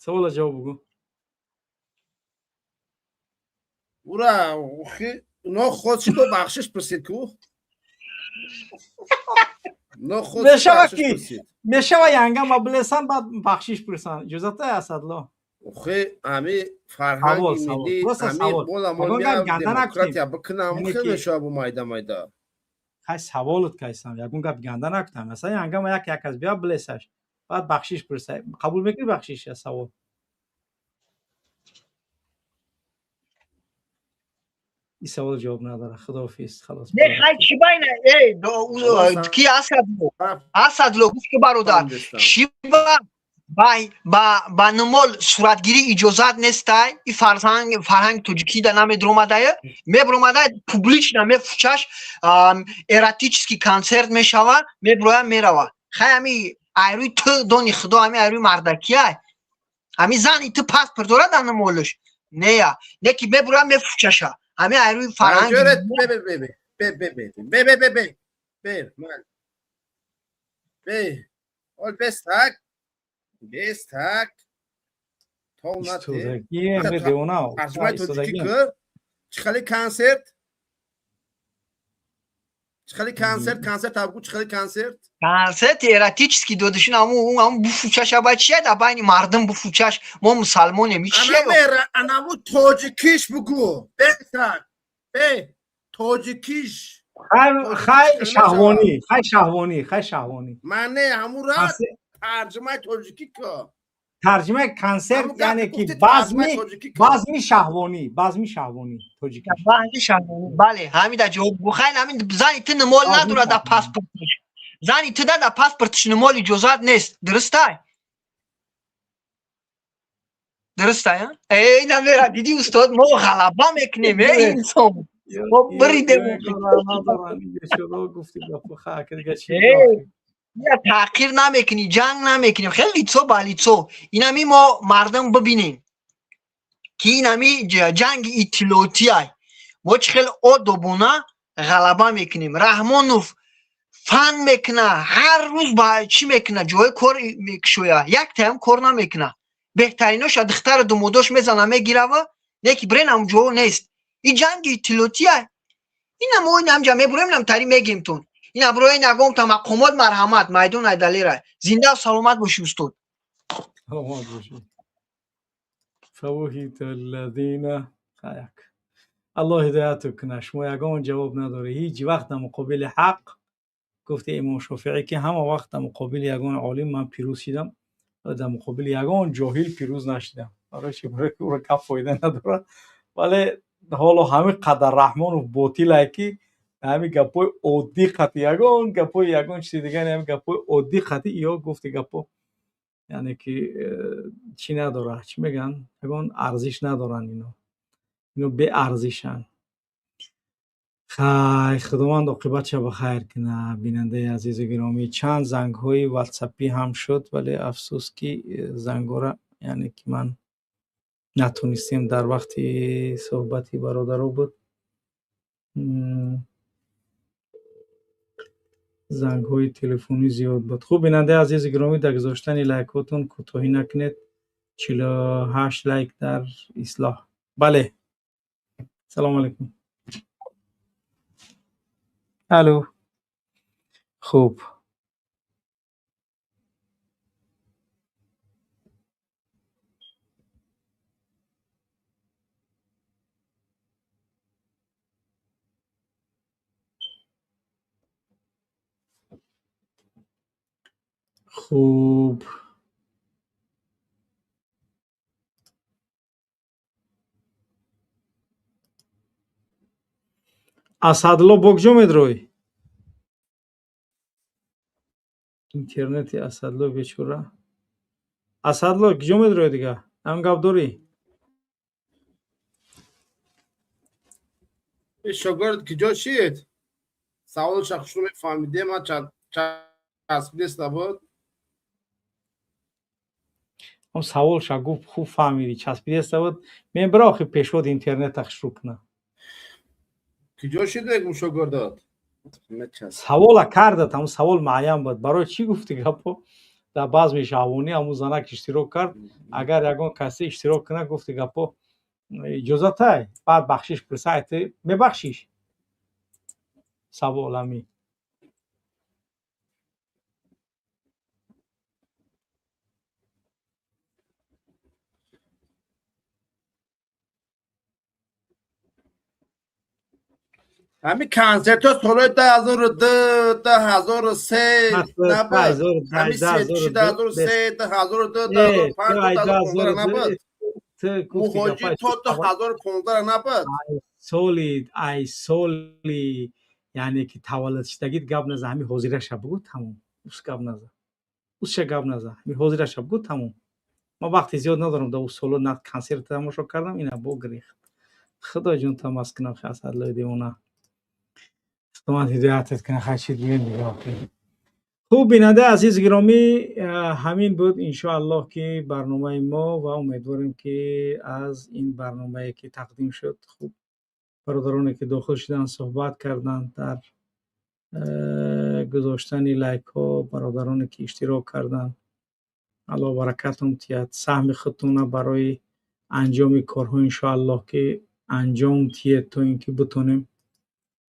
Савола ҷавоб бугӯ. Ура ноход ши бо бахшиш пурсид ку. Мешава ки мешава янга ма билесан, баъд бахшиш пурсан, иҷозата, Асадло? Охи, ами фарҳанги миллӣ, ами бола мо демократия бикунам, хел мешава бо майда майда. Хай, саволот кайсам, ягон гап ганда накунам. Масалан, янга ма як як аз бия билесаш, баъд бахшиш пурса. Қабул мекунӣ бахшиш я савол? Ин савол ҷавоб надорад. Худоҳофиз, халос. Не, хай, чӣ байна ки Асадло, Асадло, гуфт ки бародар, чӣ ба нумол суратгирӣ иҷозат нестай? И фарҳанги тоҷикӣ да намедуромадая, мебуромадай, публично мефучаш, эротический концерт мешава, мебуроя, мерава. Хай, ами айрӯи ту дони худо, ами айрӯи мардакиай, ами зани ту паспорт дорад дар нумолаш нея, не ки мебуроя, мефучаша, ами айрӯи фарҳанг. Бе бестак, бестак. Тарҷумаи тоҷикӣ ку, чӣ хели консерт, чӣ хели консерт, консерт абгу, чӣ хели консерт? Консерти эротический додишин, аму буфучаш, аба чия дар байни мардум буфучаш, мо мусалмонем. Чия анаму тоҷикиш бугу, бестак, бе тоҷикиш. Хай, шаҳвонӣ, хай, шаҳвонӣ, хай, шаҳвонӣ. Мане ҳамура тарҷумаи тоҷикӣ ку. Тарҷумаи консерт, яъне ки базми, базми шаҳвонӣ, базми шаҳвонӣ тоҷикӣ. Базми шаҳвонӣ, бале, ҳамида ҷавоб гу. Хай, ҳамин зани ту нумол надорад дар паспорташ, зани ту да дар паспорташ нумол иҷозат нест, дурустай? Дурустай? Э, намера диди, устод, мо ғалаба мекунем, э инсон, мо биридем. Гуфти гапу, ха, дига чи? Я таъхир намекунӣ, ҷанг намекунем, хеле лицо ба лицо. Инами мо мардум бибинем ки инами ҷанги иттилоотиай, мо чӣ хел одобона ғалаба мекунем. Раҳмонов фан мекуна, ҳар рӯз ба чӣ мекуна, ҷои кор мекушоя, яктаям кор намекуна. Беҳтариноша духтару думодош мезана, мегирава, не ки брен ам ҷо нест. Ин ҷанги иттилоотиай. Ина мо инамҷа мебурем, инам тари мегирем тун. Ина брои нагомта мақомот, марҳамат, майдон айдалера. Зинда саломат бошӣ, устод. Саломат бошӣ. فبهت الذين як Аллоҳ ҳидояту кунад. Шумо ягон ҷавоб надорӣ ҳеҷ вақт дар муқобили ҳақ. Гуфти имом Шофиӣ ки ҳама вақт дар муқобили ягон олим ман пирӯз шидам, вале дар муқобили ягон ҷоҳил пирӯз нашидам. Барои чи? Барои ки ӯро гап фоида надорад. Вале ҳоло ҳамин қадар Раҳмонов ботилае ки ҳамин гапҳои оддӣ қатъи, ягон гапҳои, ягон чизи дигар, ҳамин гапҳои оддӣ қатъи ё гуфти гапҳо, яъне ки чӣ надорад, чӣ мегӯянд, ягон арзиш надоранд ино, ино беарзишанд. Хай, Худованд оқибатша ба хайр кунад. Бинандаи азизу гиромӣ, чанд зангҳои ватсапӣ ҳам шуд, вале афсӯс, ки зангҳоро, яъне ки ман натонистем, дар вақти суҳбати бародаро буд. Зангҳои телефонӣ зиёд буд. Хуб, бинандаи азизу гиромӣ, дар гузоштани лайкҳотон кӯтоҳӣ накунед. 48 лайк дар ислоҳ. Бале, салому алайкум. Алло. Хуб, хуб, Асадло бо куҷо медроӣ? Интернети Асадло бечора. Асадло, куҷо медроӣ дига? Ҳам гап дорӣ? Шогирд куҷо шид? Саволша хушрӯ мефаҳмидем, ман часпидеста буд. Ҳам саволша гуфт, хуб фаҳмидӣ, часпидеста буд. Мен бира охи пешводи интернета хушрӯ кунам. Куҷо шид шогирдот? Савола кардат, ҳамун савол муайян буд. Барои чӣ гуфти гапо? Дар базми шаҳвонӣ ҳамун занак иштирок кард. Агар ягон касе иштирок кунад, гуфти гапо, иҷозатай, баъд бахшиш пурса, айти мебахшиш? Савол ҳамин. Ҳамин консертҳо солҳои 2002, 2003 набуд? Ҳамин светши 2003, 2002, 2005, 2015 набуд? Муҳоҷир то 2015 набуд? Соли, ай соли, яъне ки таваллуд шудагит гап наза, ҳамин ҳозираша бугӯ, тамом. Ус гап наза, усша гап наза, ҳамин ҳозираша бугӯ, тамом. Ман вақти зиёд надорам, дар ус соло на консерт тамошо кардам, ина бо гирехт. Худо ҷон тамас кунам, Асадлои девона. Худованд ҳидоятат кунад. Хай, чӣ дигем дига охир. Хуб, бинандаи азиз гиромӣ, ҳамин буд, иншоаллоҳ, ки барномаи мо, ва умедворем, ки аз ин барномае ки тақдим шуд, хуб, бародароне ки дохил шуданд, суҳбат карданд, дар гузоштани лайкҳо, бародароне ки иштирок карданд, Аллоҳ баракатон тиҳад. Саҳми худтона барои анҷоми корҳо, иншоаллоҳ, ки анҷом тиҳед, то ин ки битонем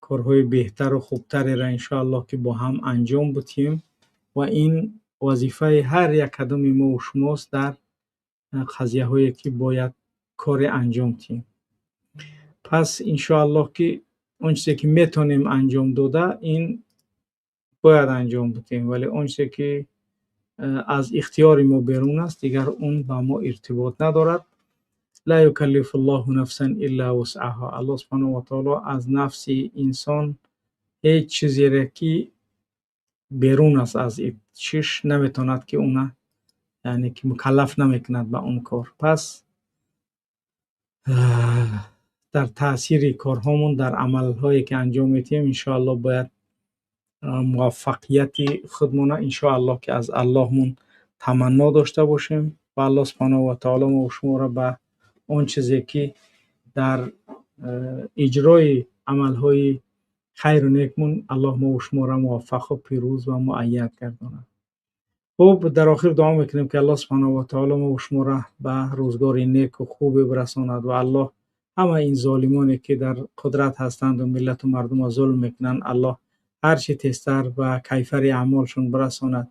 корҳои беҳтару хубтареро, иншоаллоҳ, ки бо ҳам анҷом бутиҳем. Ва ин вазифаи ҳар як кадоми мову шумост дар қазияҳое ки бояд коре анҷом диҳем. Пас, иншоаллоҳ, ки он чизе ки метонем анҷом дода, ин бояд анҷом бидиҳем, вале он чизе ки аз ихтиёри мо берун аст, дигар он ба мо иртибот надорад. Ла юкаллифу ллоҳу нафсан илла вусъаҳа. Аллоҳ субҳанаҳу ва таоло аз нафси инсон ҳеҷ чизере ки берун аст аз чиш наметавонад ки уна, яъне ки мукаллаф намекунад ба он кор. Пас дар таъсири корҳомон, дар амалҳое ки анҷом медиҳем, иншоаллоҳ, бояд муваффақияти худмона, иншоаллоҳ, ки аз Аллоҳмон таманно дошта бошем. Ва Аллоҳ субҳанаҳу ва таоло мо шуморо ба он чизе ки дар иҷрои амалҳои хайру некмон, Аллоҳ мо шуморо муваффақу пирӯз ва муайяд гардонад. Хуб, дар охир дуо мекунем, ки Аллоҳ субҳанаҳу ва таоло мо шуморо ба рӯзгори неку хубе бирасонад ва Аллоҳ ҳама ин золимоне ки дар қудрат ҳастанду миллату мардумро зулм мекунанд, Аллоҳ ҳарчи тезтар ба кайфари аъмолшон бирасонад.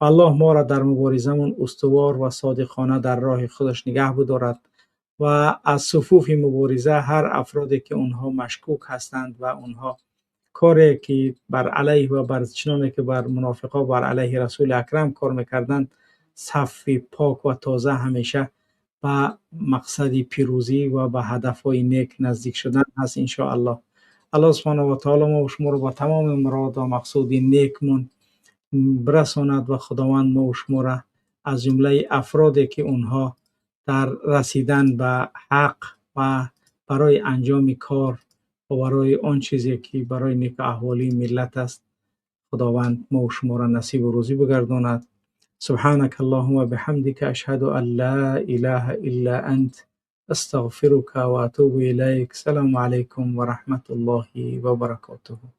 Аллоҳ моро дар муборизамон устувор ва содиқона дар роҳи худаш нигаҳ бидорад ва аз суфуфи мубориза ҳар афроде ки онҳо машкук ҳастанд ва онҳо коре ки бар алайҳ ва бар чуноне ки бар мунофиқо бар алайҳи Расули Акрам кор мекарданд, сафи пок ва тоза ҳамеша ба мақсади пирӯзӣ ва ба ҳадафҳои нек наздик шудан ҳаст, иншоаллоҳ. Аллоҳ субҳанаҳу ва таоло мо шуморо ба тамоми мурод ва мақсуди некмон бирасонад ва Худованд мо шуморо аз ҷумлаи афроде ки онҳо дар расидан ба ҳақ ва барои анҷоми кор ва барои он чизе ки барои некаҳволии миллат аст, Худованд мо шуморо насибу рӯзӣ бигардонад. سبحانك اللهم وبحمدك، أشهد أن لا إله إلا أنت، أستغفرك وأتوب إليك. السلام عليكم ورحمة الله وبركاته.